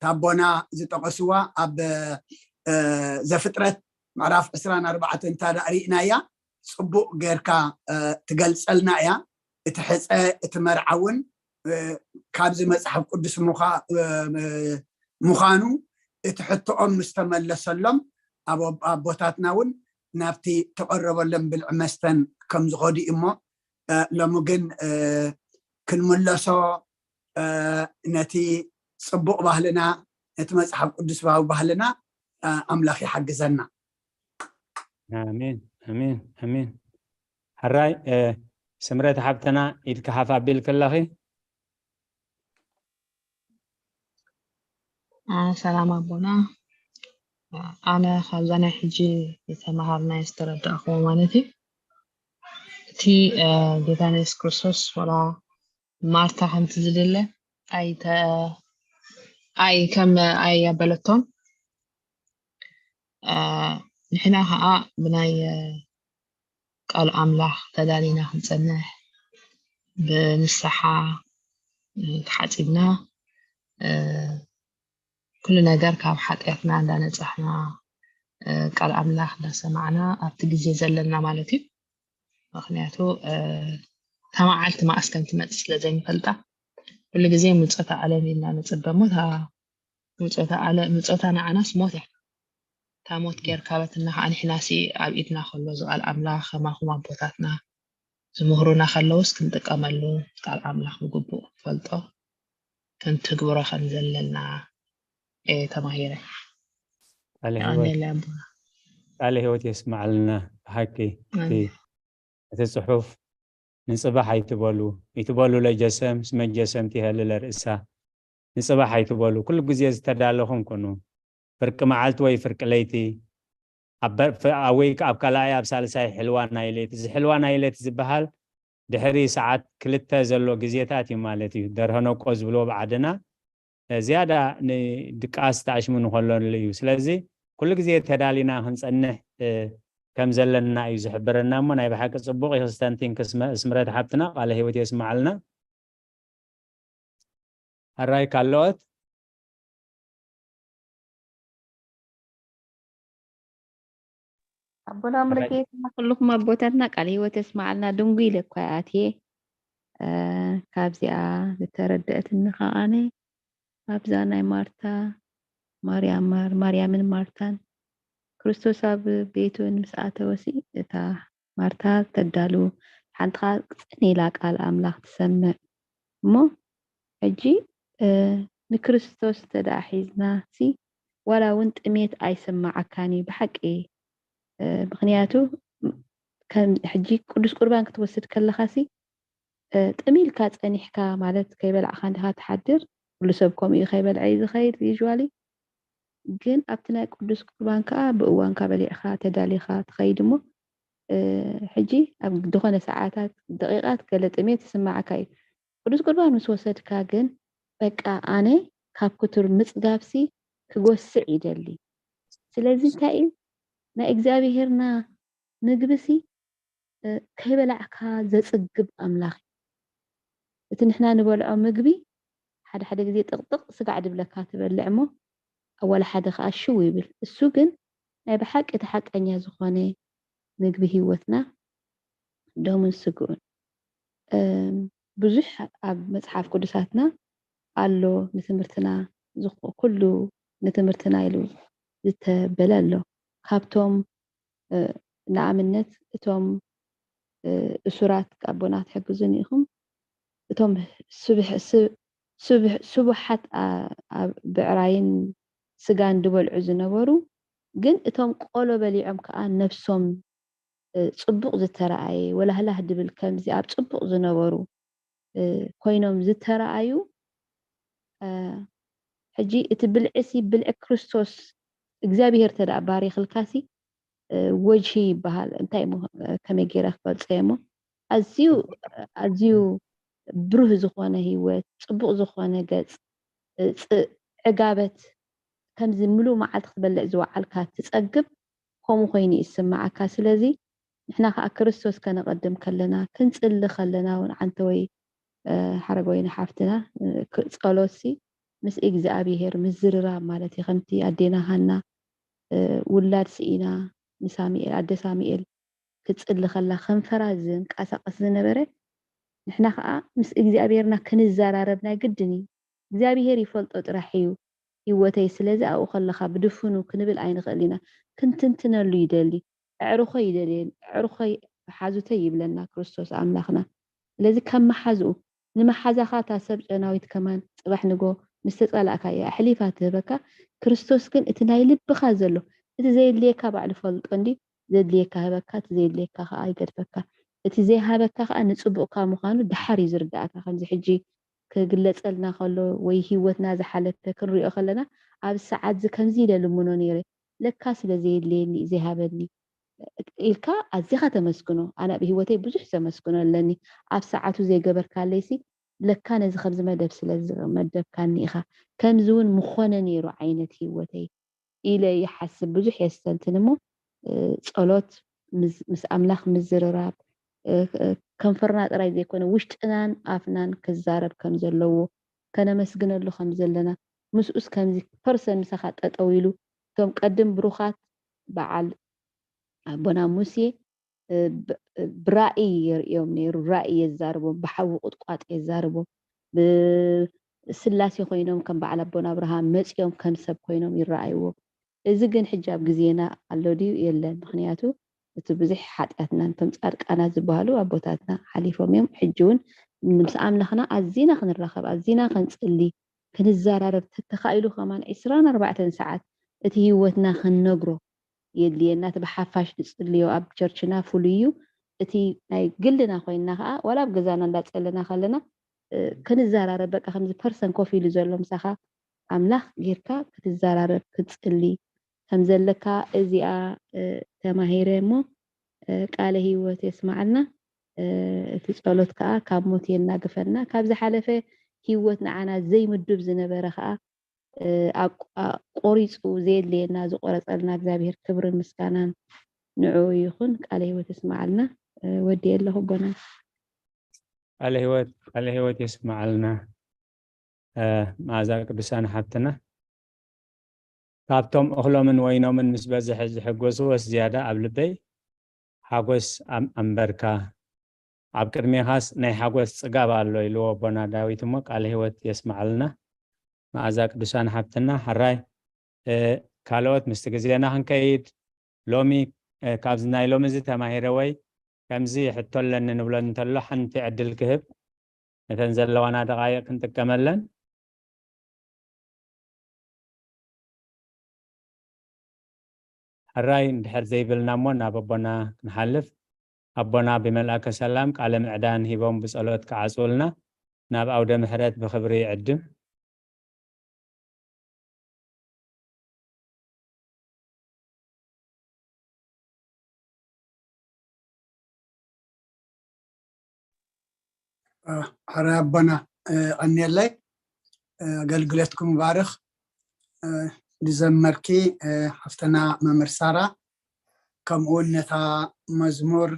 ታቦና ዝጠቐስዋ ኣብ ዘፍጥረት ምዕራፍ ዕስራን ኣርባዕተን እንታ ደኣ ርኢናያ ፅቡቕ ጌርካ ትገልፀልና እያ። እቲ ሕፀ እቲ መርዓ እውን ካብዚ መፅሓፍ ቅዱስ ምዃኑ እቲ ሕቶኦም ምስ ተመለሰሎም ኣብ ኣቦታትና እውን ናብቲ ተቐረበሎም ብልዒ መስተን ከም ዝኸዱ እዩ እሞ ሎሚ ግን ክንምለሶ ነቲ ፅቡቕ ባህልና ነቲ መፅሓፍ ቅዱስ ባዊ ባህልና ኣምላኽ ይሓግዘና። ኣሜን ኣሜን ኣሜን። ሕራይ ስምረት ሓብትና ኢድካ ሓፍ ኣቢልኪ ኣለኺ። ሰላም ኣቦና፣ ኣነ ካብዛ ናይ ሕጂ ዝተመሃርናዮ ዝተረዳእክዎ ማለት እዩ። እቲ ጎይታና የሱስ ክርስቶስ ወላ ማርታ ከምቲ ዝድለ ኣይ ከም ኣይ ኣበለቶን ንሕና ከዓ ብናይ ቃል ኣምላኽ ተዳሊና ክንፀንሕ ብንስሓ ተሓፂብና ኩሉ ነገር ካብ ሓጢኣትና እንዳነፃሕና ቃል ኣምላኽ እንዳሰማዕና ኣብቲ ግዜ ዘለና ማለት እዩ። ምክንያቱ እታ መዓልቲ መዓስ ከም ትመፅእ ስለ ዘይንፈልጣ ኩሉ ግዜ ምፆታ ዓለም ኢልና ንፅበ እሞ እታ ምፆታ ዓለ ምፆታ ንዓናስ ሞት እያ። እታ ሞት ጌርካ በትና ከዓ ንሕናሲ ኣብ ኢድና ከሎ ዝቃል ኣምላኽ ከማኹም ኣቦታትና ዝምህሩና ከለውስ ክንጥቀመሉ ቃል ኣምላኽ ብግቡእ ክንፈልጦ ክንትግብሮ ከም ዘለና እየ ተማሂረ። ቃለ ህይወት የስምዓልና። ብሓቂ እቲ ጽሑፍ ንጽባሕ ኣይትበሉ፣ ይትበሉ ለጀሰም እስመ ጀሰም ትሄሊ ለርእሳ። ንጽባሕ ኣይትበሉ፣ ኩሉ ግዜ ዝተዳለኹም ኩኑ። ፍርቂ መዓልቲ ወይ ፍርቂ ለይቲ፣ ኣብ ወይ ኣብ ካልኣይ ኣብ ሳልሳይ ሕልዋ ናይ ለይቲ። እዚ ሕልዋ ናይ ለይቲ ዝበሃል ድሕሪ ሰዓት ክልተ ዘሎ ግዜታት እዩ ማለት እዩ። ደርሆ ነቆ ዝብልዎ ብዓድና ዝያዳ ንድቃስ ተኣሽሙ ንኸለሉ እዩ። ስለዚ ኩሉ ግዜ ተዳሊና ክንጸንሕ ከም ዘለና እዩ ዝሕብረና። እሞ ናይ ብሓቂ ጽቡቕ እዩ። ክስተንቲን ስምረት ሓብትና ቃለ ህይወት የስምዓልና። ሕራይ ካልኦት? ኣቦና ሙሉጌታ፣ ኩልኹም ኣቦታትና ቃል ህይወት የስማዓልና። ድንጉ ኢለ እኳ ኣትየ። ካብዚኣ ዝተረደአትኒ ከዓነ ኣብዛ ናይ ማርታ ማርያም ማርያምን ማርታን ክርስቶስ ኣብ ቤቱ ምስ ኣተወሲ እታ ማርታ ተዳሉ ሓንቲ ኸዓ ቅፅን ኢላ ቃል ኣምላኽ ትሰምዕ። እሞ ሕጂ ንክርስቶስ እንተ ደኣ ሒዝና ሲ ዋላ እውን ጥሜት ኣይስማዓካን እዩ ብሓቂ። ምኽንያቱ ሕጂ ቅዱስ ቁርባን ክትወስድ ከለኻ ሲ ጥም ኢልካ ጸኒሕካ ማለት ከይበላዕኻ እንዲኻ ትሓድር። ኩሉ ሰብ ከምኡ እዩ ከይበልዐ እዩ ዝኸይድ ዩዥዋሊ። ግን ኣብቲ ናይ ቅዱስ ቁርባን ከኣ ብእዋንካ በሊዕካ ተዳሊኻ ትኸይድ እሞ ሕጂ ኣብ ዝኾነ ሰዓታት ደቂቃት ገለ ጥሜት ይስማዓካ እዩ። ቅዱስ ቁርባን ምስ ወሰድካ ግን በቃ ኣነ ካብ ክቱር ምጽጋብሲ ክጎስዕ ይደሊ። ስለዚ እንታይ እዩ ናይ እግዚኣብሄርና ምግብሲ ከይበላዕካ ዘጽግብ ኣምላኽ እዩ። እቲ ንሕና ንበልዖ ምግቢ ሓደ ሓደ ግዜ ጥቕጥቕ ስጋዕ ድብለካ ትበልዕ እሞ ኣብ ዋላ ሓደ ከኣ ሽው ይብል። እሱ ግን ናይ ብሓቂ እቲ ሓቀኛ ዝኾነ ምግቢ ህይወትና ደሙን ስግኡን። ብዙሕ ኣብ መጽሓፍ ቅዱሳትና ኣሎ ንትምህርትና ኩሉ ንትምህርትና ኢሉ ዝተበለ ኣሎ። ካብቶም ንኣብነት እቶም እሱራት ኣቦና ትሕግዙኒ ኢኹም እቶም ስቡሓት ብዕራይን ስጋን ዝበልዑ ዝነበሩ ግን እቶም ቆሎ በሊዖም ከዓ ነፍሶም ፅቡቕ ዝተረኣየ ወላህላህ ድብል ከምዚ ኣብ ፅቡቕ ዝነበሩ ኮይኖም ዝተረኣዩ ሕጂ እቲ ብልዒ ሲ ብልዒ ክርስቶስ እግዚኣብሄር ተደኣ ባሪኽልካ ሲ ወጅሂ ይበሃል እንታይ እሞ ከመይ ገይረ ክገልፀ እሞ ኣዝዩ ኣዝዩ ብሩህ ዝኾነ ህይወት ፅቡቕ ዝኾነ ገፅ ዕጋበት ከምዚ ምሉእ መዓልቲ ክትበልዕ ዝወዓልካ ትፀግብ ከምኡ ኮይኑ ይስማዓካ ስለዚ ንሕና ከዓ ክርስቶስ ከነቐድም ከለና ክንፅሊ ከለና እውን ዓንተወይ ሓረገወይኒ ሓፍትና ጸሎትሲ ምስ እግዚኣብሄር ምዝርራብ ማለት እዩ ከምቲ ኣዴና ሃና ውላድ ስኢና ንሳሙኤል ኣደ ሳሙኤል ክትጽሊ ከላ ከንፈራ ዝንቀሳቀስ ዝነበረ ንሕና ከዓ ምስ እግዚኣብሄርና ክንዘራረብ ናይ ግድን እዩ እግዚኣብሄር ይፈልጦ ጥራሕ እዩ ህይወተይ ስለዚ ኣብኡ ከለካ ብድፍኑ ክንብል ኣይንክእል ኢና ክንትንትነሉ ይደሊ ኣዕሩኸይ ይደልየን ኣዕሩኸይ ሓዙተይ ይብለና ክርስቶስ ኣምላኽና ስለዚ ከም መሓዝኡ ንመሓዛኻ እታ ሰብ ጨናዊት ከማን ጽባሕ ንጎ ምስ ተጻላእካያ ኣሕሊፋ ትህበካ ክርስቶስ ግን እቲ ናይ ልብኻ ዘሎ እቲ ዘየድልየካ ባዕሉ ፈልጦ እንዲ ዘድልየካ ህበካ እቲ ዘየድልየካ ከኣ ይገድፈካ እቲ ዘይሃበካ ከኣ ንጽቡቕካ ምዃኑ ደሓር እዩ ዝርዳእካ ከምዚ ሕጂ ክግለጸልና ከሎ ወይ ህይወትና ዝሓለፈ ክንሪኦ ከለና ኣብ ሰዓት እዚ ከምዚ ኢለ ልምኖ ነይረ ለካ ስለ ዘየድልየኒ እዩ ዘይሃበኒ ኢልካ ኣዚኻ ተመስግኖ። ኣነ ኣብ ህይወተይ ብዙሕ ዘመስግኖ ኣለኒ። ኣብ ሰዓቱ ዘይገበርካለይሲ ለካ ነዚ ከምዚ መደብ ስለ ዝመደብካኒ ኢኻ። ከምዚ እውን ምኾነ ነይሩ ዓይነት ህይወተይ ኢለ ይሓስብ። ብዙሕ የስተንትን እሞ ጸሎት ምስ ኣምላኽ ምዝርራብ ከንፈርና ጥራይ ዘይኮነ ውሽጥናን ኣፍናን ክዛረብ ከም ዘለዎ ከነመስግነሉ ከም ዘለና ምስኡስ ከምዚ ፐርሰን ምሳኻ ጠጠው ኢሉ እቶም ቀድም ብሩኻት በዓል ኣቦና ሙሴ ብራእይ የርእዮም ነይሩ። ራእይ የዛርቦም፣ ብሓዊ ቁጥቋጥ የዛርቦም፣ ብስላሴ ኮይኖም ከም በዓል ኣቦና ኣብርሃም መፂኦም ከም ሰብ ኮይኖም ይረኣይዎም። እዚ ግን ሕጂ ኣብ ግዜና ኣሎ ድዩ? የለን። ምክንያቱ እቲ ብዙሕ ሓጢኣትና ነቶም ፃድቃናት ዝበሃሉ ኣቦታትና ሓሊፎም እዮም። ሕጂ እውን ምስ ኣምላኽና ኣዚና ክንራኸብ፣ ኣዚና ክንፅሊ፣ ክንዘራረብ ተተኻኢሉ ከማን ዕስራን ኣርባዕተን ሰዓት እቲ ህይወትና ክንነግሮ የድልየና። እቲ ብሓፋሽ ንፅልዮ ኣብ ቸርችና ፍሉይ እዩ። እቲ ናይ ግልና ኮይንና ከዓ ዋላ ኣብ ገዛና እንዳፀለና ከለና ክንዘራረብ በቃ ከምዚ ፐርሰን ኮፍ ኢሉ ዘሎ ምሳኻ ኣምላኽ ጌርካ ክትዘራረብ ክትፅሊ ከም ዘለካ እዚኣ ተማሂረ እሞ ቃለ ህይወት የስማዓልና። እቲ ጸሎት ከኣ ካብ ሞት የናግፈና። ካብ ዝሓለፈ ህይወት ንዓና ዘይምዱብ ዝነበረ ከኣ ቆሪጹ ዘየድልየና ዝቆረጸልና እግዚኣብሔር ክብርን ምስጋናን ንዕኡ ይኹን። ቃለ ህይወት የስማዓልና። ወዲ ኣለኹ ኣቦና። ቃለ ህይወት ቃለ ህይወት የስማዓልና። መኣዛ ቅዱሳን ሓብትና፣ ካብቶም እኽሎምን ወይኖምን ምስ በዝሐ ዝሕጎስዎስ ዝያዳ ኣብ ልበይ ሓጎስ ኣም- ኣንበርካ። ኣብ ቅድሜኻስ ናይ ሓጎስ ጽጋብ ኣሎ ኢልዎ ኣቦና ዳዊት እሞ ቃለ ህይወት የስምዓልና። መኣዛ ቅዱሳን ሓብትና ሕራይ ካልኦት ምስቲ ግዜና ክንከይድ ሎሚ ካብዚ ናይ ሎሚ እዚ ተማሂረ ወይ ከምዚ ሕቶ ኣለኒ ንብሎ እንተሎ ሓንቲ ዕድል ክህብ ነተን ዘለዋና ደቃይቅ ክንጥቀመለን። ሕራይ እንድሕር ዘይብልና እሞ ናብ ኣቦና ክንሓልፍ ኣቦና ብመልኣከ ሰላም ቃለ ምዕዳን ሂቦም ብጸሎት ክዓጽውልና ናብ ኣውደ ምሕረት ብኽብሪ ይዕድም። ሕራይ ኣቦና ቀኒየለይ ኣገልግሎትኩም ይባርኽ። ዝዘመርኪ ሓፍትና መምህር ሳራ ከምኡ እውን ነታ መዝሙር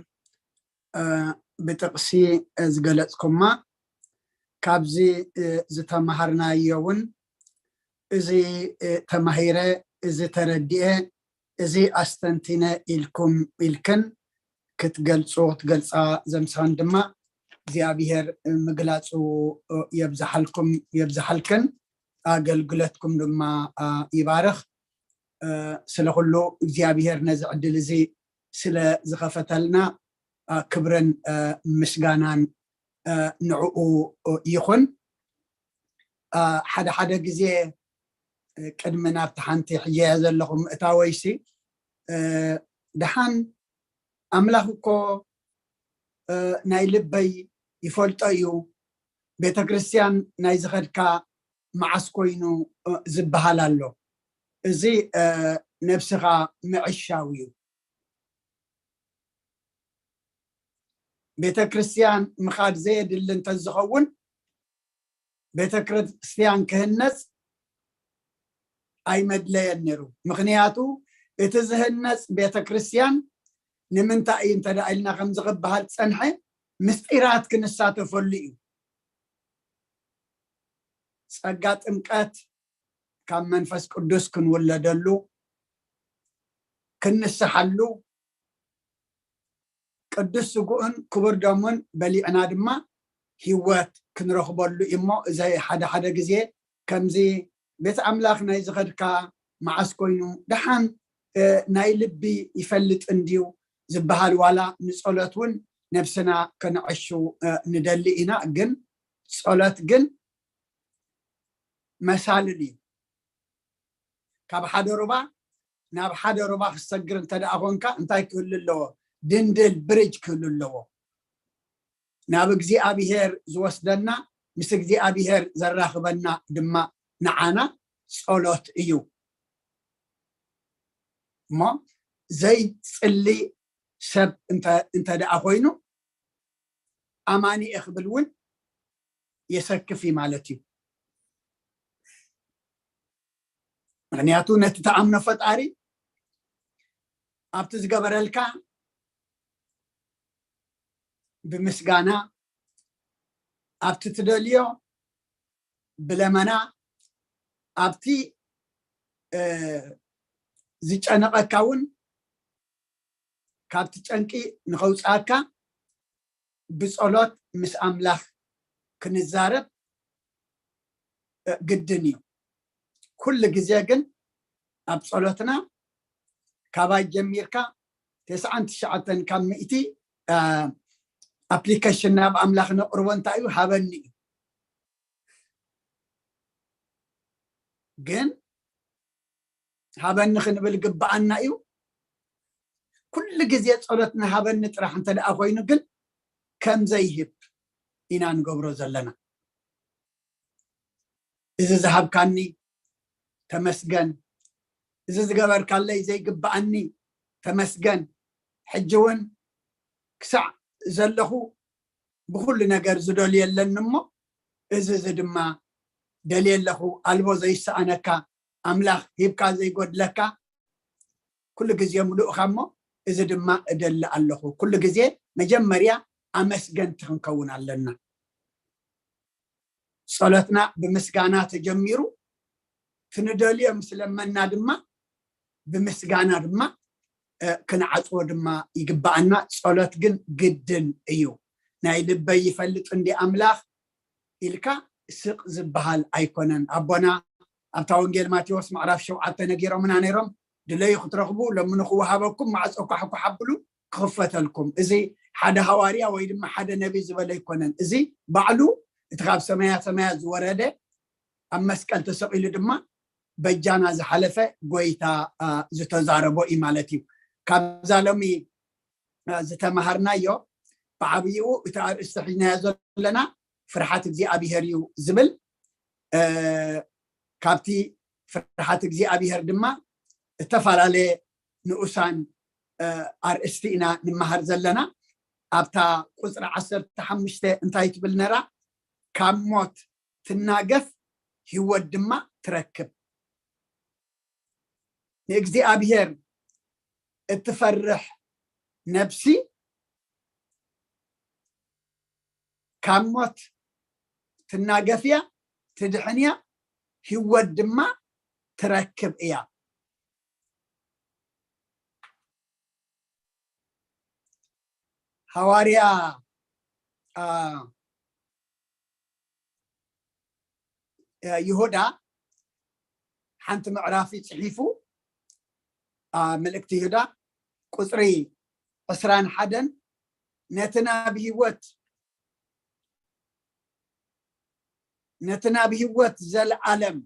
ብጥቕሲ ዝገለፅኩማ ካብዚ ዝተማሃርናዮ እውን እዚ ተማሂረ እዚ ተረዲኤ እዚ ኣስተንቲነ ኢልኩም ኢልክን ክትገልፁ ክትገልፃ ዘምሰን ድማ እግዚኣብሔር ምግላፁ የብዝሓልኩም የብዝሓልክን ኣገልግለትኩም ድማ ይባርኽ። ስለ ኩሉ እግዚኣብሔር ነዚ ዕድል እዚ ስለ ዝኸፈተልና ክብርን ምስጋናን ንዕኡ ይኹን። ሓደ ሓደ ግዜ ቅድሚ ናብቲ ሓንቲ ሕጀያ ዘለኹ ምእታወይሲ ደሓን ኣምላኽ እኮ ናይ ልበይ ይፈልጦ እዩ። ቤተ ክርስቲያን ናይ ዝኸድካ መዓስ ኮይኑ ዝበሃል ኣሎ። እዚ ነብስኻ ምዕሻው እዩ። ቤተ ክርስቲያን ምኻድ ዘየድሊ እንተዝኸውን ቤተ ክርስቲያን ክህነጽ ኣይመድለየን ነይሩ። ምኽንያቱ እቲ ዝህነጽ ቤተ ክርስቲያን ንምንታይ እዩ እንተ ኢልና ከምዚ ክበሃል ዝጸንሐ ምስጢራት ክንሳተፈሉ እዩ። ጸጋ ጥምቀት ካብ መንፈስ ቅዱስ ክንውለደሉ ክንስሓሉ ቅዱስ ስጉኡን ክቡር ደሙን በሊዕና ድማ ህይወት ክንረኽበሉ እሞ እዚ ሓደ ሓደ ግዜ ከምዚ ቤት ኣምላኽ ናይ ዝኸድካ መዓስ ኮይኑ ደሓን ናይ ልቢ ይፈልጥ እንድዩ ዝበሃል ዋላ ንጸሎት እውን ነብስና ከነዐሹ ንደሊ ኢና። ግን ጸሎት ግን መሳልል እዩ። ካብ ሓደ ሩባ ናብ ሓደ ሩባ ክሰግር እንተ ደኣ ኮንካ እንታይ ክህሉ ኣለዎ? ድንድል ብርጅ ክህሉ ኣለዎ። ናብ እግዚኣብሔር ዝወስደና ምስ እግዚኣብሔር ዘራኽበና ድማ ንዓና ጸሎት እዩ። እሞ ዘይጽሊ ሰብ እንተ ደኣ ኮይኑ ኣማኒ እየ ክብል እውን የሰክፍ እዩ ማለት እዩ። ምክንያቱ ነቲ ተኣምኖ ፈጣሪ ኣብቲ ዝገበረልካ ብምስጋና ኣብቲ ትደልዮ ብለመና ኣብቲ ዝጨነቐካ እውን ካብቲ ጨንቂ ንኸውፅኣካ ብፀሎት ምስ ኣምላኽ ክንዛረብ ግድን እዩ። ኩሉ ግዜ ግን ኣብ ፀሎትና ካባይ ጀሚርካ ተስዓን ትሽዓተን ካብ ሚእቲ ኣፕሊኬሽን ናብ ኣምላኽ ነቕርቦ እንታይ እዩ ሃበኒ እዩ። ግን ሃበኒ ክንብል ግብኣና እዩ። ኩሉ ግዜ ጸሎትና ሃበኒ ጥራሕ እንተ ደኣ ኮይኑ ግን ከም ዘይህብ ኢና ንገብሮ ዘለና። እዚ ዝሃብካኒ ተመስገን፣ እዚ ዝገበርካለይ ዘይግብኣኒ ተመስገን። ሕጂ እውን ክሳዕ ዘለኹ ብኹሉ ነገር ዝደልዮ ኣለኒ እሞ እዚ እዚ ድማ ደልየ ኣለኹ። ኣልቦ ዘይሰኣነካ ኣምላኽ ሂብካ ዘይጎድለካ ኩሉ ግዜ ምሉእኻ እሞ እዚ ድማ እደሊ ኣለኹ። ኩሉ ግዜ መጀመርያ ኣመስገንቲ ክንከውን ኣለና። ጸሎትና ብምስጋና ተጀሚሩ፣ ክንደልዮ ምስ ለመና ድማ ብምስጋና ድማ ክንዓጽዎ ድማ ይግባኣና። ጸሎት ግን ግድን እዩ። ናይ ልበይ ይፈልጥ እንዲ ኣምላኽ ኢልካ ስቕ ዝበሃል ኣይኮነን። ኣቦና ኣብታ ወንጌል ማቴዎስ ምዕራፍ ሸውዓተ ነጊሮምና ነይሮም። ድለዩ ክትረኽቡ፣ ለምኑ ክወሃበኩም፣ ማዕጾ ኳሕኳሕ ኣብሉ ክኽፈተልኩም። እዚ ሓደ ሃዋርያ ወይ ድማ ሓደ ነቢ ዝበለ ኣይኮነን። እዚ ባዕሉ እቲ ካብ ሰማያ ሰማያት ዝወረደ ኣብ መስቀል ተሰቒሉ ድማ በጃና ዝሓለፈ ጎይታ ዝተዛረቦ እዩ ማለት እዩ። ካብዛ ሎሚ ዝተማሃርናዮ ብዓብይኡ እቲ ኣርእስቲ ሒዝናዮ ዘለና ፍርሓት እግዚኣብሔር እዩ ዝብል። ካብቲ ፍርሓት እግዚኣብሔር ድማ ዝተፈላለየ ንኡሳን ኣርእስቲ ኢና ንመሃር ዘለና። ኣብታ ቁፅሪ ዓሰርተ ሓሙሽተ እንታይ ትብል ነራ? ካብ ሞት ትናገፍ፣ ህይወት ድማ ትረክብ። ንእግዚኣብሔር እትፈርሕ ነብሲ ካብ ሞት ትናገፍ እያ፣ ትድሕን እያ፣ ህይወት ድማ ትረክብ እያ። ሃዋርያ ይሁዳ ሓንቲ ምዕራፍ ጽሒፉ፣ ምልእክቲ ይሁዳ ቁፅሪ ዕስራን ሓደን፣ ነቲ ናብ ህይወት ነቲ ናብ ህይወት ዘለዓለም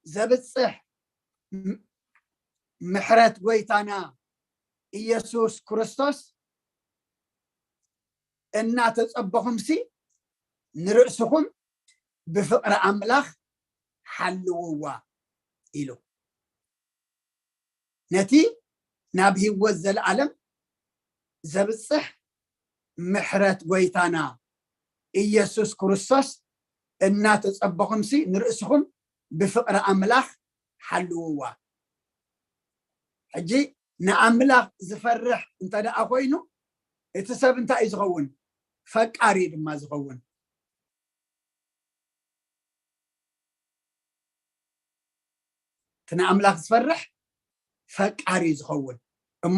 ዘብፅሕ ምሕረት ጎይታና ኢየሱስ ክርስቶስ እናተጸበኹምሲ ንርእስኹም ብፍቕሪ ኣምላኽ ሓልውዋ ኢሉ። ነቲ ናብ ህይወት ዘለዓለም ዘብጽሕ ምሕረት ጎይታና ኢየሱስ ክርስቶስ እናተጸበኹምሲ ንርእስኹም ብፍቕሪ ኣምላኽ ሓልውዋ። ሕጂ ንኣምላኽ ዝፈርሕ እንተ ደኣ ኮይኑ እቲ ሰብ እንታይ እዩ ዝኸውን? ፈቃሪ ድማ ዝኸውን። እቲ ንኣምላኽ ዝፈርሕ ፈቃሪ ዝኸውን እሞ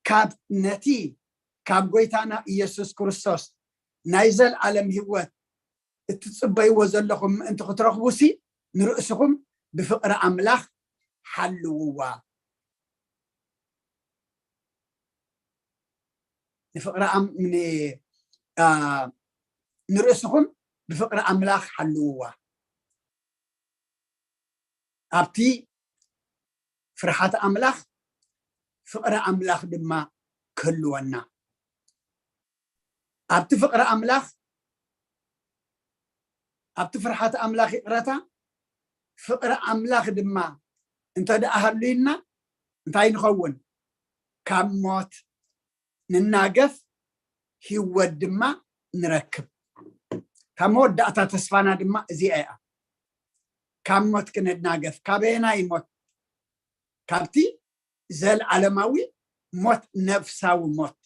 ካብ ነቲ ካብ ጎይታና ኢየሱስ ክርስቶስ ናይ ዘልኣለም ህይወት እትጽበይዎ ዘለኹም ምእንቲ ክትረኽቡሲ ንርእስኹም ብፍቕሪ ኣምላኽ ሓልውዋ። ንፍቕሪ ኣም- ን- ኣ፣ ንርእስኹም ብፍቕሪ ኣምላኽ ሓልውዋ። ኣብቲ ፍርሓት ኣምላኽ ፍቕሪ ኣምላኽ ድማ ክህልወና። ኣብቲ ፍቕሪ ኣምላኽ ኣብቲ ፍርሓት ኣምላኽ ይቕረታ ፍቕሪ ኣምላኽ ድማ እንተ ደኣ ሃልዩና እንታይ ንኸውን? ካብ ሞት ንናገፍ ህይወት ድማ ንረክብ። ካብ መወዳእታ ተስፋና ድማ እዚኣ እያ። ካብ ሞት ክንናገፍ። ካበየናይ ሞት? ካብቲ ዘልዓለማዊ ሞት፣ ነፍሳዊ ሞት።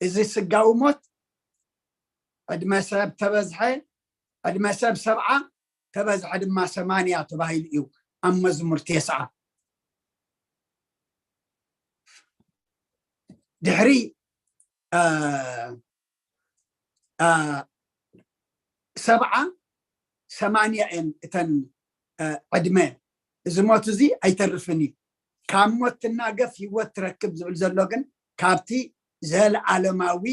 እዚ ስጋዊ ሞት ዕድመ ሰብ ተበዝሐ፣ ዕድመ ሰብ ሰብዓ ተበዝሐ ድማ ሰማንያ ተባሂሉ እዩ ኣብ መዝሙር ቴስዓ። ድሕሪ ሰብዓ ሰማንያ እየን እተን ዕድመ። እዚ ሞት እዚ ኣይተርፍን እዩ። ካብ ሞት ትናገፍ ህይወት ትረክብ ዝብል ዘሎ ግን ካብቲ ዘለዓለማዊ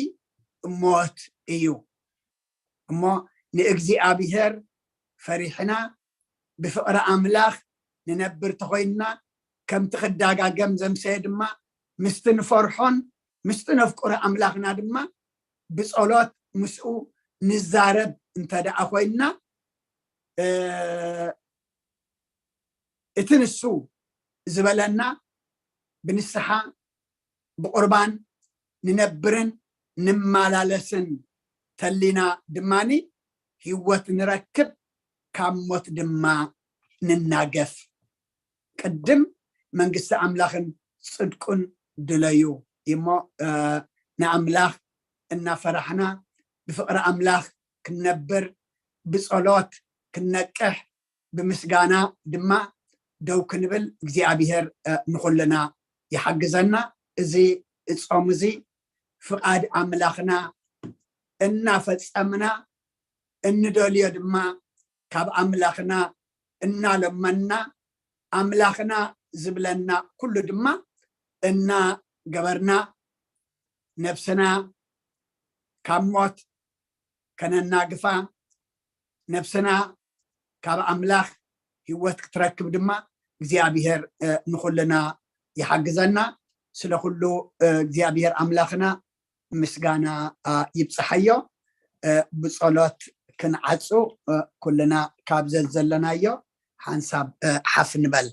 ሞት እዩ። እሞ ንእግዚኣብሔር ፈሪሕና ብፍቕሪ ኣምላኽ ንነብር ተኾይንና ከምቲ ክዳጋገም ዘምሰየ ድማ ምስቲ ንፈርሖን ምስቲ ነፍቅሮ ኣምላኽና ድማ ብጸሎት ምስኡ ንዛረብ እንተ ደኣ ኮይንና እቲ ንሱ ዝበለና ብንስሓ ብቑርባን ንነብርን ንመላለስን ተሊና ድማኒ ህይወት ንረክብ ካብ ሞት ድማ ንናገፍ። ቅድም መንግስቲ ኣምላኽን ጽድቁን ድለዩ እሞ ንኣምላኽ እናፈራሕና ብፍቕሪ ኣምላኽ ክንነብር፣ ብጸሎት ክንነቅሕ፣ ብምስጋና ድማ ደው ክንብል እግዚኣብሔር ንኹልና ይሓግዘና። እዚ እጾም እዚ ፍቓድ ኣምላኽና እናፈጸምና፣ እንደልዮ ድማ ካብ ኣምላኽና እናለመንና፣ ኣምላኽና ዝብለና ኩሉ ድማ እናገበርና፣ ነብስና ካብ ሞት ከነናግፋ፣ ነብስና ካብ ኣምላኽ ህይወት ክትረክብ ድማ እግዚኣብሔር ንኹልና ይሓግዘና። ስለ ኩሉ እግዚኣብሔር ኣምላኽና ምስጋና ይብጽሓዮ። ብጸሎት ክንዓጹ፣ ኩልና ካብ ዘዘለናዮ ሓንሳብ ሓፍ ንበል።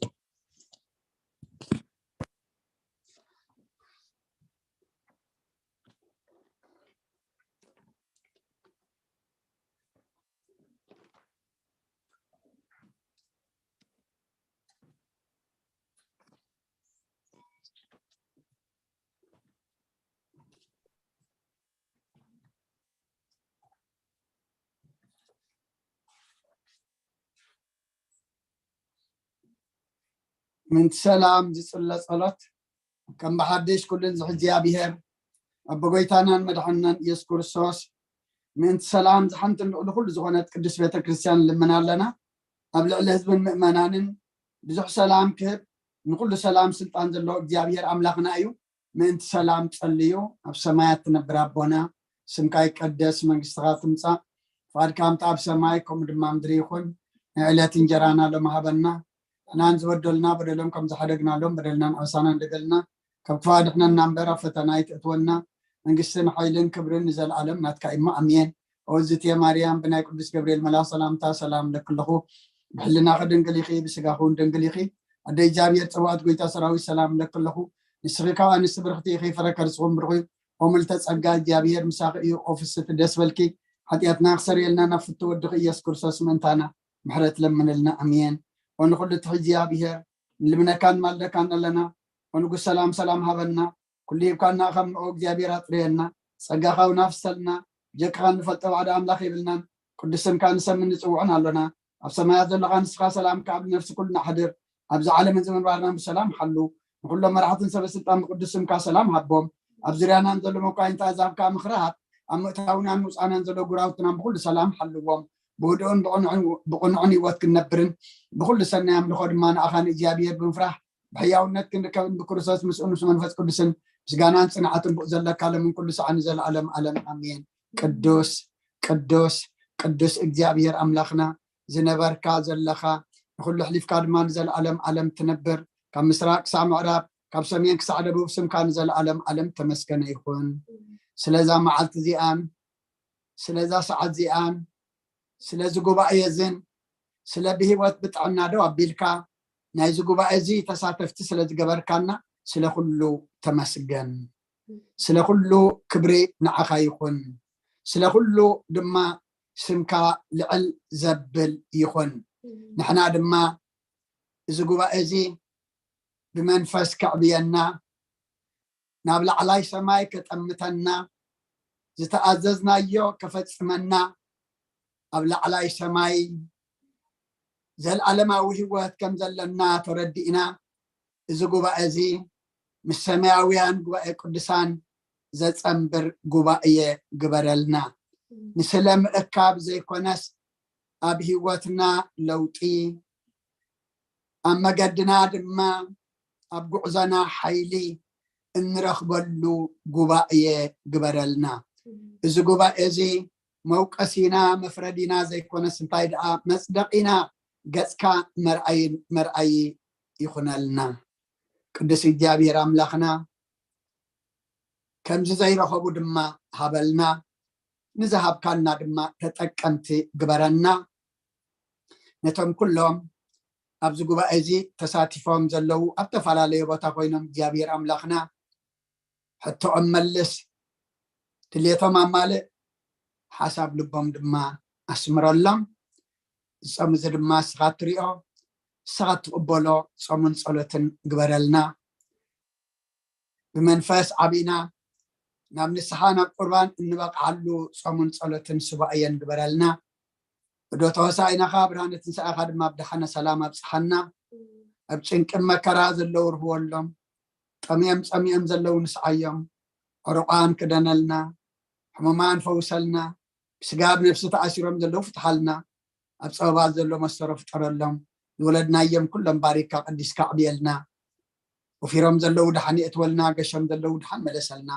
ምእንቲ ሰላም ዝጽለ ጸሎት። ከም ብሓድሽ ኩሉን ዝሕዚ እግዚኣብሔር ኣቦ ጎይታናን መድሓንናን ኢየሱስ ክርስቶስ፣ ምእንቲ ሰላም ዝሓንትን ልዕሊ ኩሉ ዝኾነት ቅድስት ቤተ ክርስቲያን ንልምን ኣለና። ኣብ ልዕሊ ህዝብን ምእመናንን ብዙሕ ሰላም ክህብ፣ ንኩሉ ሰላም ስልጣን ዘለዎ እግዚኣብሔር ኣምላኽና እዩ። ምእንቲ ሰላም ጸልዩ። ኣብ ሰማያት ትነብር ኣቦና፣ ስምካ ይቀደስ፣ መንግስትኻ ትምጻእ፣ ፍቓድካ ምታ ኣብ ሰማይ ከምኡ ድማ ምድሪ ይኹን። ናይ ዕለት እንጀራና ሎሚ ሃበና። ንሕናን ዝበደሉና በደሎም ከም ዝሓደግናሎም በደልናን ዓሳናን ደገልና ካብ ክፋ ድሕነና እምበር ኣብ ፈተና ኣይትእትወና። መንግስትን ሓይልን ክብርን ንዘለኣለም ናትካ እዩ። ኣሜን። ኦዝትየ ማርያም ብናይ ቅዱስ ገብርኤል መልኣኽ ሰላምታ ሰላም ለክለኹ። ብሕልናኺ ድንግል ኢኺ፣ ብስጋኺ እውን ድንግል ኢኺ። ኣደ እግዚኣብሔር ጸባኦት ጎይታ ሰራዊት ሰላም ለክለኹ። ንስኺ ካብ ኣንስቲ ብርኽቲ ኢኺ፣ ፍረ ከርስኹም ብሩኽ እዩ። ኦምልተ ጸጋ እግዚኣብሔር ምሳኺ እዩ። ኦፍስቲ ደስ በልኪ። ሓጢኣትና ክሰርየልና ናብ ፍቱ ወድኺ ኢየሱስ ክርስቶስ ምእንታና ምሕረት ለምንልና። ኣሜን። ወንኹሉ ትሕዚ እግዚኣብሔር ንልምነካን ማልደካን ኣለና። ወንጉስ ሰላም ሰላም ሃበና። ኩሉ ሂብካና ከም ንኦ እግዚኣብሔር ኣጥርየና። ጸጋኻ እውን ኣፍሰልና። ጀካኻ እንፈልጦ ባዕዳ ኣምላኽ የብልናን። ቅዱስ ስምካ ንሰምን ንጽውዕን ኣሎና። ኣብ ሰማያት ዘለኻ ንስኻ ሰላም ካብ ነፍሲ ኩልና ኣሕድር። ኣብዚ ዓለምን እዚ ምንባርና ብሰላም ሓሉ። ንኩሎም መራሕትን ሰበ ስልጣን ብቅዱስ ስምካ ሰላም ሃቦም። ኣብ ዙርያናን ዘሎ መኳይንታ ኣዛብካ ምኽርሃት ኣብ ምእታውናን ምውፃናን ዘሎ ጉራውትናን ብኩሉ ሰላም ሓልዎም። ብህድኡን ብቕኑዕን ህይወት ክንነብርን ብኩሉ ሰናይ ኣምልኾ ድማ ንኣኻ ንእግዚኣብሔር ብምፍራሕ ብሕያውነት ክንርከብን ብክርስቶስ ምስኡን ምስ መንፈስ ቅዱስን ምስጋናን ጽንዓትን ብኡ ዘለካ ለምን ኩሉ ሰዓን ዘለዓለም ዓለም ኣሜን። ቅዱስ ቅዱስ ቅዱስ እግዚኣብሔር ኣምላኽና ዝነበርካ ዘለኻ ንኩሉ ኣሕሊፍካ ድማ ንዘለዓለም ዓለም ትነብር ካብ ምስራቅ ክሳዕ ምዕራብ ካብ ሰሜን ክሳዕ ደቡብ ስምካ ንዘለዓለም ዓለም ተመስገነ ይኹን። ስለዛ መዓልቲ እዚኣን ስለዛ ሰዓት እዚኣን ስለዚ ጉባኤ እዝን ስለ ብህይወት ብጥዕና ደው ኣቢልካ ናይዚ ጉባኤ እዚ ተሳተፍቲ ስለ ዝገበርካና ስለ ኩሉ ተመስገን። ስለ ኩሉ ክብሪ ንዓኻ ይኹን። ስለ ኩሉ ድማ ስምካ ልዕል ዘብል ይኹን። ንሕና ድማ እዚ ጉባኤ እዚ ብመንፈስ ከዕብየና ናብ ላዕላይ ሰማይ ከጠምተና ዝተኣዘዝናዮ ከፈጽመና ኣብ ላዕላይ ሰማይ ዘልዓለማዊ ህይወት ከም ዘለና ተረዲእና እዚ ጉባኤ እዚ ምስ ሰማያውያን ጉባኤ ቅዱሳን ዘጸንብር ጉባኤ ግበረልና። ንስለ ምእካብ ዘይኮነስ ኣብ ህይወትና ለውጢ ኣብ መገድና ድማ ኣብ ጉዕዞና ሓይሊ እንረኽበሉ ጉባኤ ግበረልና። እዚ ጉባኤ እዚ መውቀሲና መፍረዲና ዘይኮነስ እንታይ ደኣ መጽደቂና ገጽካ መርኣይን መርኣይ ይኹነልና። ቅዱስ እግዚኣብሔር ኣምላኽና ከምዚ ዘይረኸቡ ድማ ሃበልና። ንዝሃብካና ድማ ተጠቀምቲ ግበረና። ነቶም ኩሎም ኣብዚ ጉባኤ እዚ ተሳቲፎም ዘለዉ ኣብ ተፈላለየ ቦታ ኮይኖም እግዚኣብሔር ኣምላኽና ሕቶኦም መልስ ድሌቶም ኣማልእ ሓሳብ ልቦም ድማ ኣስምረሎም። ዝጸም እዚ ድማ እስኻ ትሪኦ እስኻ ትቕበሎ ጾምን ጸሎትን ግበረልና። ብመንፈስ ዓቢና ናብ ንስሓ ናብ ቁርባን እንበቕዓሉ ጾምን ጸሎትን ሱባኤ የንግበረልና። እዶ ተወሳኢናኻ ብርሃነ ትንሳኤኻ ድማ ብደሓነ ሰላም ኣብጽሓና። ኣብ ጭንቅን መከራ ዘለዉ ርህወሎም፣ ጠምዮም ጸሚኦም ዘለዉ ንስዓዮም፣ ዕሩቓን ክደነልና፣ ሕሙማን ፈውሰልና፣ ብስጋ ብነፍሲ ተኣሲሮም ዘለዉ ፍትሓልና፣ ኣብ ጸበባ ዘሎ መሰሮ ፍጠረሎም፣ ዝወለድናዮም ኩሎም ባሪካ ቀዲስካ ኣዕብየልና፣ ወፊሮም ዘለዉ ድሓን የእትወልና፣ ገሾም ዘለዉ ድሓን መለሰልና።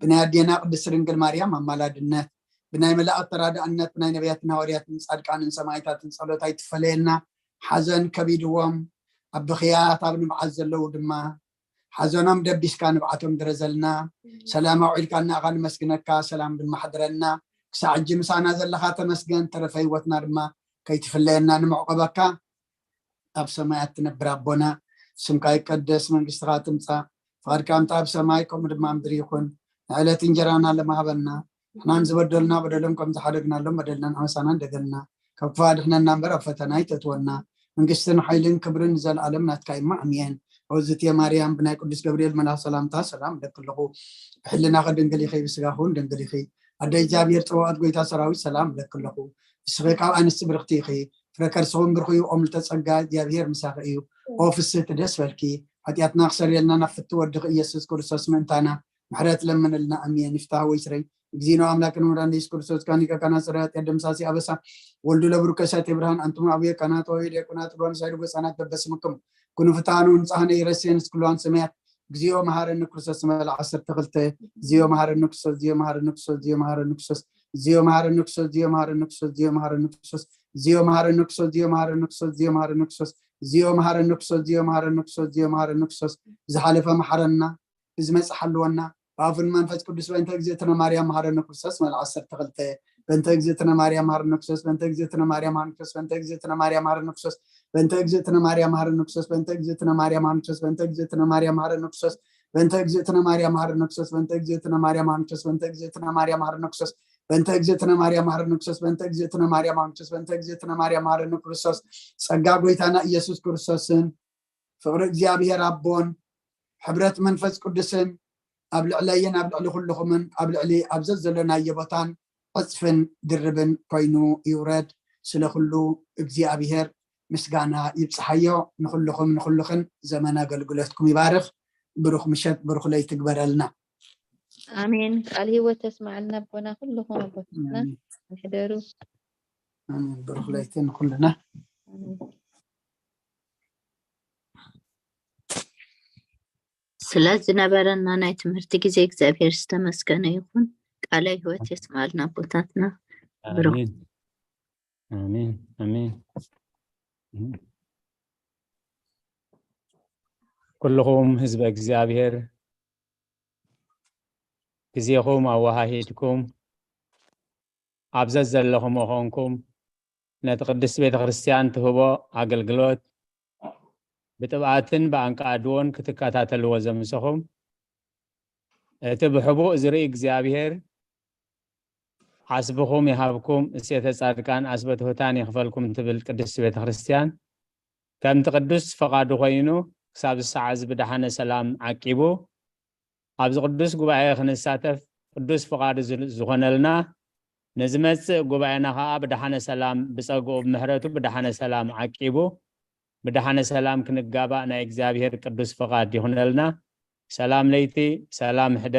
ብናይ ኣዴና ቅድስቲ ድንግል ማርያም ኣማላድነት፣ ብናይ መላእክት ተራዳእነት፣ ብናይ ነቢያትን ሃዋርያትን ጻድቃንን ሰማዕታትን ጸሎት ኣይትፈለየና። ሓዘን ከቢድዎም ኣብ ብኽያት ኣብ ንብዓት ዘለዉ ድማ ሓዘኖም ደቢስካ ንብዓቶም ድረዘልና። ሰላም ኣውዒልካና ኢኻ ንመስግነካ፣ ሰላም ድማ ሓድረና። ክሳዕ ሕጂ ምሳና ዘለኻ ተመስገን፣ ተረፈ ህይወትና ድማ ከይትፍለየና ንምዕቆበካ። ኣብ ሰማያት ትነብር ኣቦና፣ ስምካ ይቀደስ፣ መንግስትኻ ትምጻእ፣ ፍቓድካ ከምቲ ኣብ ሰማይ ከምኡ ድማ ኣብ ምድሪ ይኹን። ንዕለት እንጀራና ለማሃበና፣ ንሕናን ዝበደሉና በደሎም ከም ዝሓደግናሎም በደልናን ዓመሳናን ደገልና፣ ካብ ክፉእ ኣድሕነና እምበር ኣብ ፈተና ኣይተእትወና። መንግስትን ሓይልን ክብርን ንዘለኣለም ናትካ እዩ፣ ኣሜን። ኦዝትየ ማርያም፣ ብናይ ቅዱስ ገብርኤል መልኣኽ ሰላምታ ሰላም እብለኪ ኣለኹ። ብሕልናኺ ድንግል ኢኺ፣ ብስጋኺ እውን ድንግል ኢኺ። ኣደ እግዚኣብሔር፣ ጸባኦት ጎይታ ሰራዊት፣ ሰላም እብለኪ ኣለኹ። ንስኺ ካብ ኣንስቲ ብርኽቲ ኢኺ፣ ፍረ ከርስኺ እውን ብሩኽ እዩ። ኦ ምልዕተ ጸጋ፣ እግዚኣብሔር ምሳኺ እዩ። ኦ ፍስህቲ፣ ደስ በልኪ፣ ሓጢኣትና ክሰርየልና ናብ ፍትው ወድኺ ኢየሱስ ክርስቶስ ምእንታና ምሕረት ለምንልና። ኣሜን። ይፍታህ ወይ ስረይ። እግዚእነ አምላክነ ወመድኃኒነ ኢየሱስ ክርስቶስ፣ ካህን ሊቀ ካህናት፣ ጸረ ኃጢአት ደምሳሲ አበሳ፣ ወልዱ ለብሩክ ከሳቴ ብርሃን፣ አንትሙ አብየ ካህናት ወአበዊደ ዲያቆናት፣ ጥሩያን ሳይዱ ገጻናት በበስምኩም ኩኑ ፍትሐኑ ንጻህነ ይረሴን እስክልዋን ሰማያት። እግዚኦ መሐረነ ክርስቶስ። መል ዓሰርተ ክልተ። እግዚኦ መሐረነ ክርስቶስ፣ እግዚኦ መሐረነ ክርስቶስ፣ እግዚኦ መሐረነ ክርስቶስ፣ እግዚኦ መሐረነ ክርስቶስ፣ እግዚኦ መሐረነ ክርስቶስ፣ እግዚኦ መሐረነ ክርስቶስ፣ እግዚኦ መሐረነ ክርስቶስ፣ እግዚኦ መሐረነ ክርስቶስ፣ እግዚኦ መሐረነ ክርስቶስ፣ እግዚኦ መሐረነ ክርስቶስ፣ እግዚኦ መሐረነ ክርስቶስ፣ እግዚኦ መሐረነ ክርስቶስ፣ ዝሓለፈ መሐረና፣ ብዝመጽእ ሓልወና፣ ብኣፉን መንፈስ ቅዱስ። በእንተ እግዝእትነ ማርያም መሐረነ ክርስቶስ። መል ዓሰርተ ክልተ። በእንተ እግዝእትነ ማርያም መሐረነ ክርስቶስ፣ በእንተ እግዝእትነ ማርያም መሐረነ ክርስቶስ፣ በእንተ እግዝእትነ ማርያም መሐረነ ክርስቶስ፣ በእንተ እግዝእትነ ማርያም መሐረነ ክርስቶስ፣ በእንተ እግዝእትነ ማርያም መሐረነ ክርስቶስ፣ በእንተ እግዝእትነ ማርያም መሐረነ ክርስቶስ፣ በእንተ እግዝእትነ ማርያም መሐረነ ክርስቶስ፣ በእንተ እግዝእትነ ማርያም መሐረነ ክርስቶስ፣ በእንተ እግዝእትነ ማርያም መሐረነ ክርስቶስ፣ በእንተ እግዝእትነ ማርያም መሐረነ ክርስቶስ፣ በእንተ እግዝእትነ ማርያም መሐረነ ክርስቶስ፣ በእንተ እግዝእትነ ማርያም መሐረነ ክርስቶስ። ጸጋ ጎይታና ኢየሱስ ክርስቶስን ፍቕሪ እግዚኣብሔር ኣቦን ሕብረት መንፈስ ቅዱስን ኣብ ልዕለይን ኣብ ልዕሊ ኩልኹምን ኣብ ልዕሊ ኣብ ዘዘለናዮ ቦታን ዕጽፍን ድርብን ኮይኑ ይውረድ። ስለ ኩሉ እግዚኣብሔር ምስጋና ይብጽሓዮ። ንኹልኹም ንኹልኽን ዘመን ኣገልግሎትኩም ይባርኽ። ብሩኽ ምሸት፣ ብሩኽ ለይቲ ግበረልና። ኣሜን። ቃል ህይወት ተስማዕልና ኣቦና፣ ኩልኹም ኣቦታትና ኣሜን። ይሕደሩ። ኣሜን። ብሩኽ ለይቲ ንኹልና። ኣሜን። ስለ ዝነበረና ናይ ትምህርቲ ግዜ እግዚኣብሔር ዝተመስገነ ይኹን። ቃለ ህይወት የስማልና ኣቦታትና። ብሩኽ። ኣሜን። ኣሜን። ኣሜን። ኩልኹም ህዝበ እግዚኣብሔር ግዜኹም ኣወሃሂድኩም ኣብ ዘዘለኹም ኮንኩም ነቲ ቅድስት ቤተ ክርስቲያን ትህቦ ኣገልግሎት ብጥብኣትን ብኣንቃድዎን ክትከታተልዎ ዘምሰኹም፣ እቲ ብሕቡእ ዝርኢ እግዚኣብሔር ዓስብኹም ይሃብኩም፣ እሴተ ጻድቃን ዓስበ ትሑታን ይኽፈልኩም ትብል ቅድስት ቤተ ክርስቲያን፣ ከምቲ ቅዱስ ፈቓዱ ኮይኑ ክሳብ ሰዓት እዚ ብደሓነ ሰላም ዓቂቡ ኣብዚ ቅዱስ ጉባኤ ክንሳተፍ ቅዱስ ፍቓዱ ዝ-፣ ዝኾነልና፣ ንዝመጽእ ጉባኤና ኸኣ ብደሓነ ሰላም ብጸግኡ ብምሕረቱ ብደሓነ ሰላም ዓቂቡ ብደሓነ ሰላም ክንጋባእ ናይ እግዚኣብሔር ቅዱስ ፍቓድ ይኹነልና። ሰላም ለይቲ፣ ሰላም ሕደ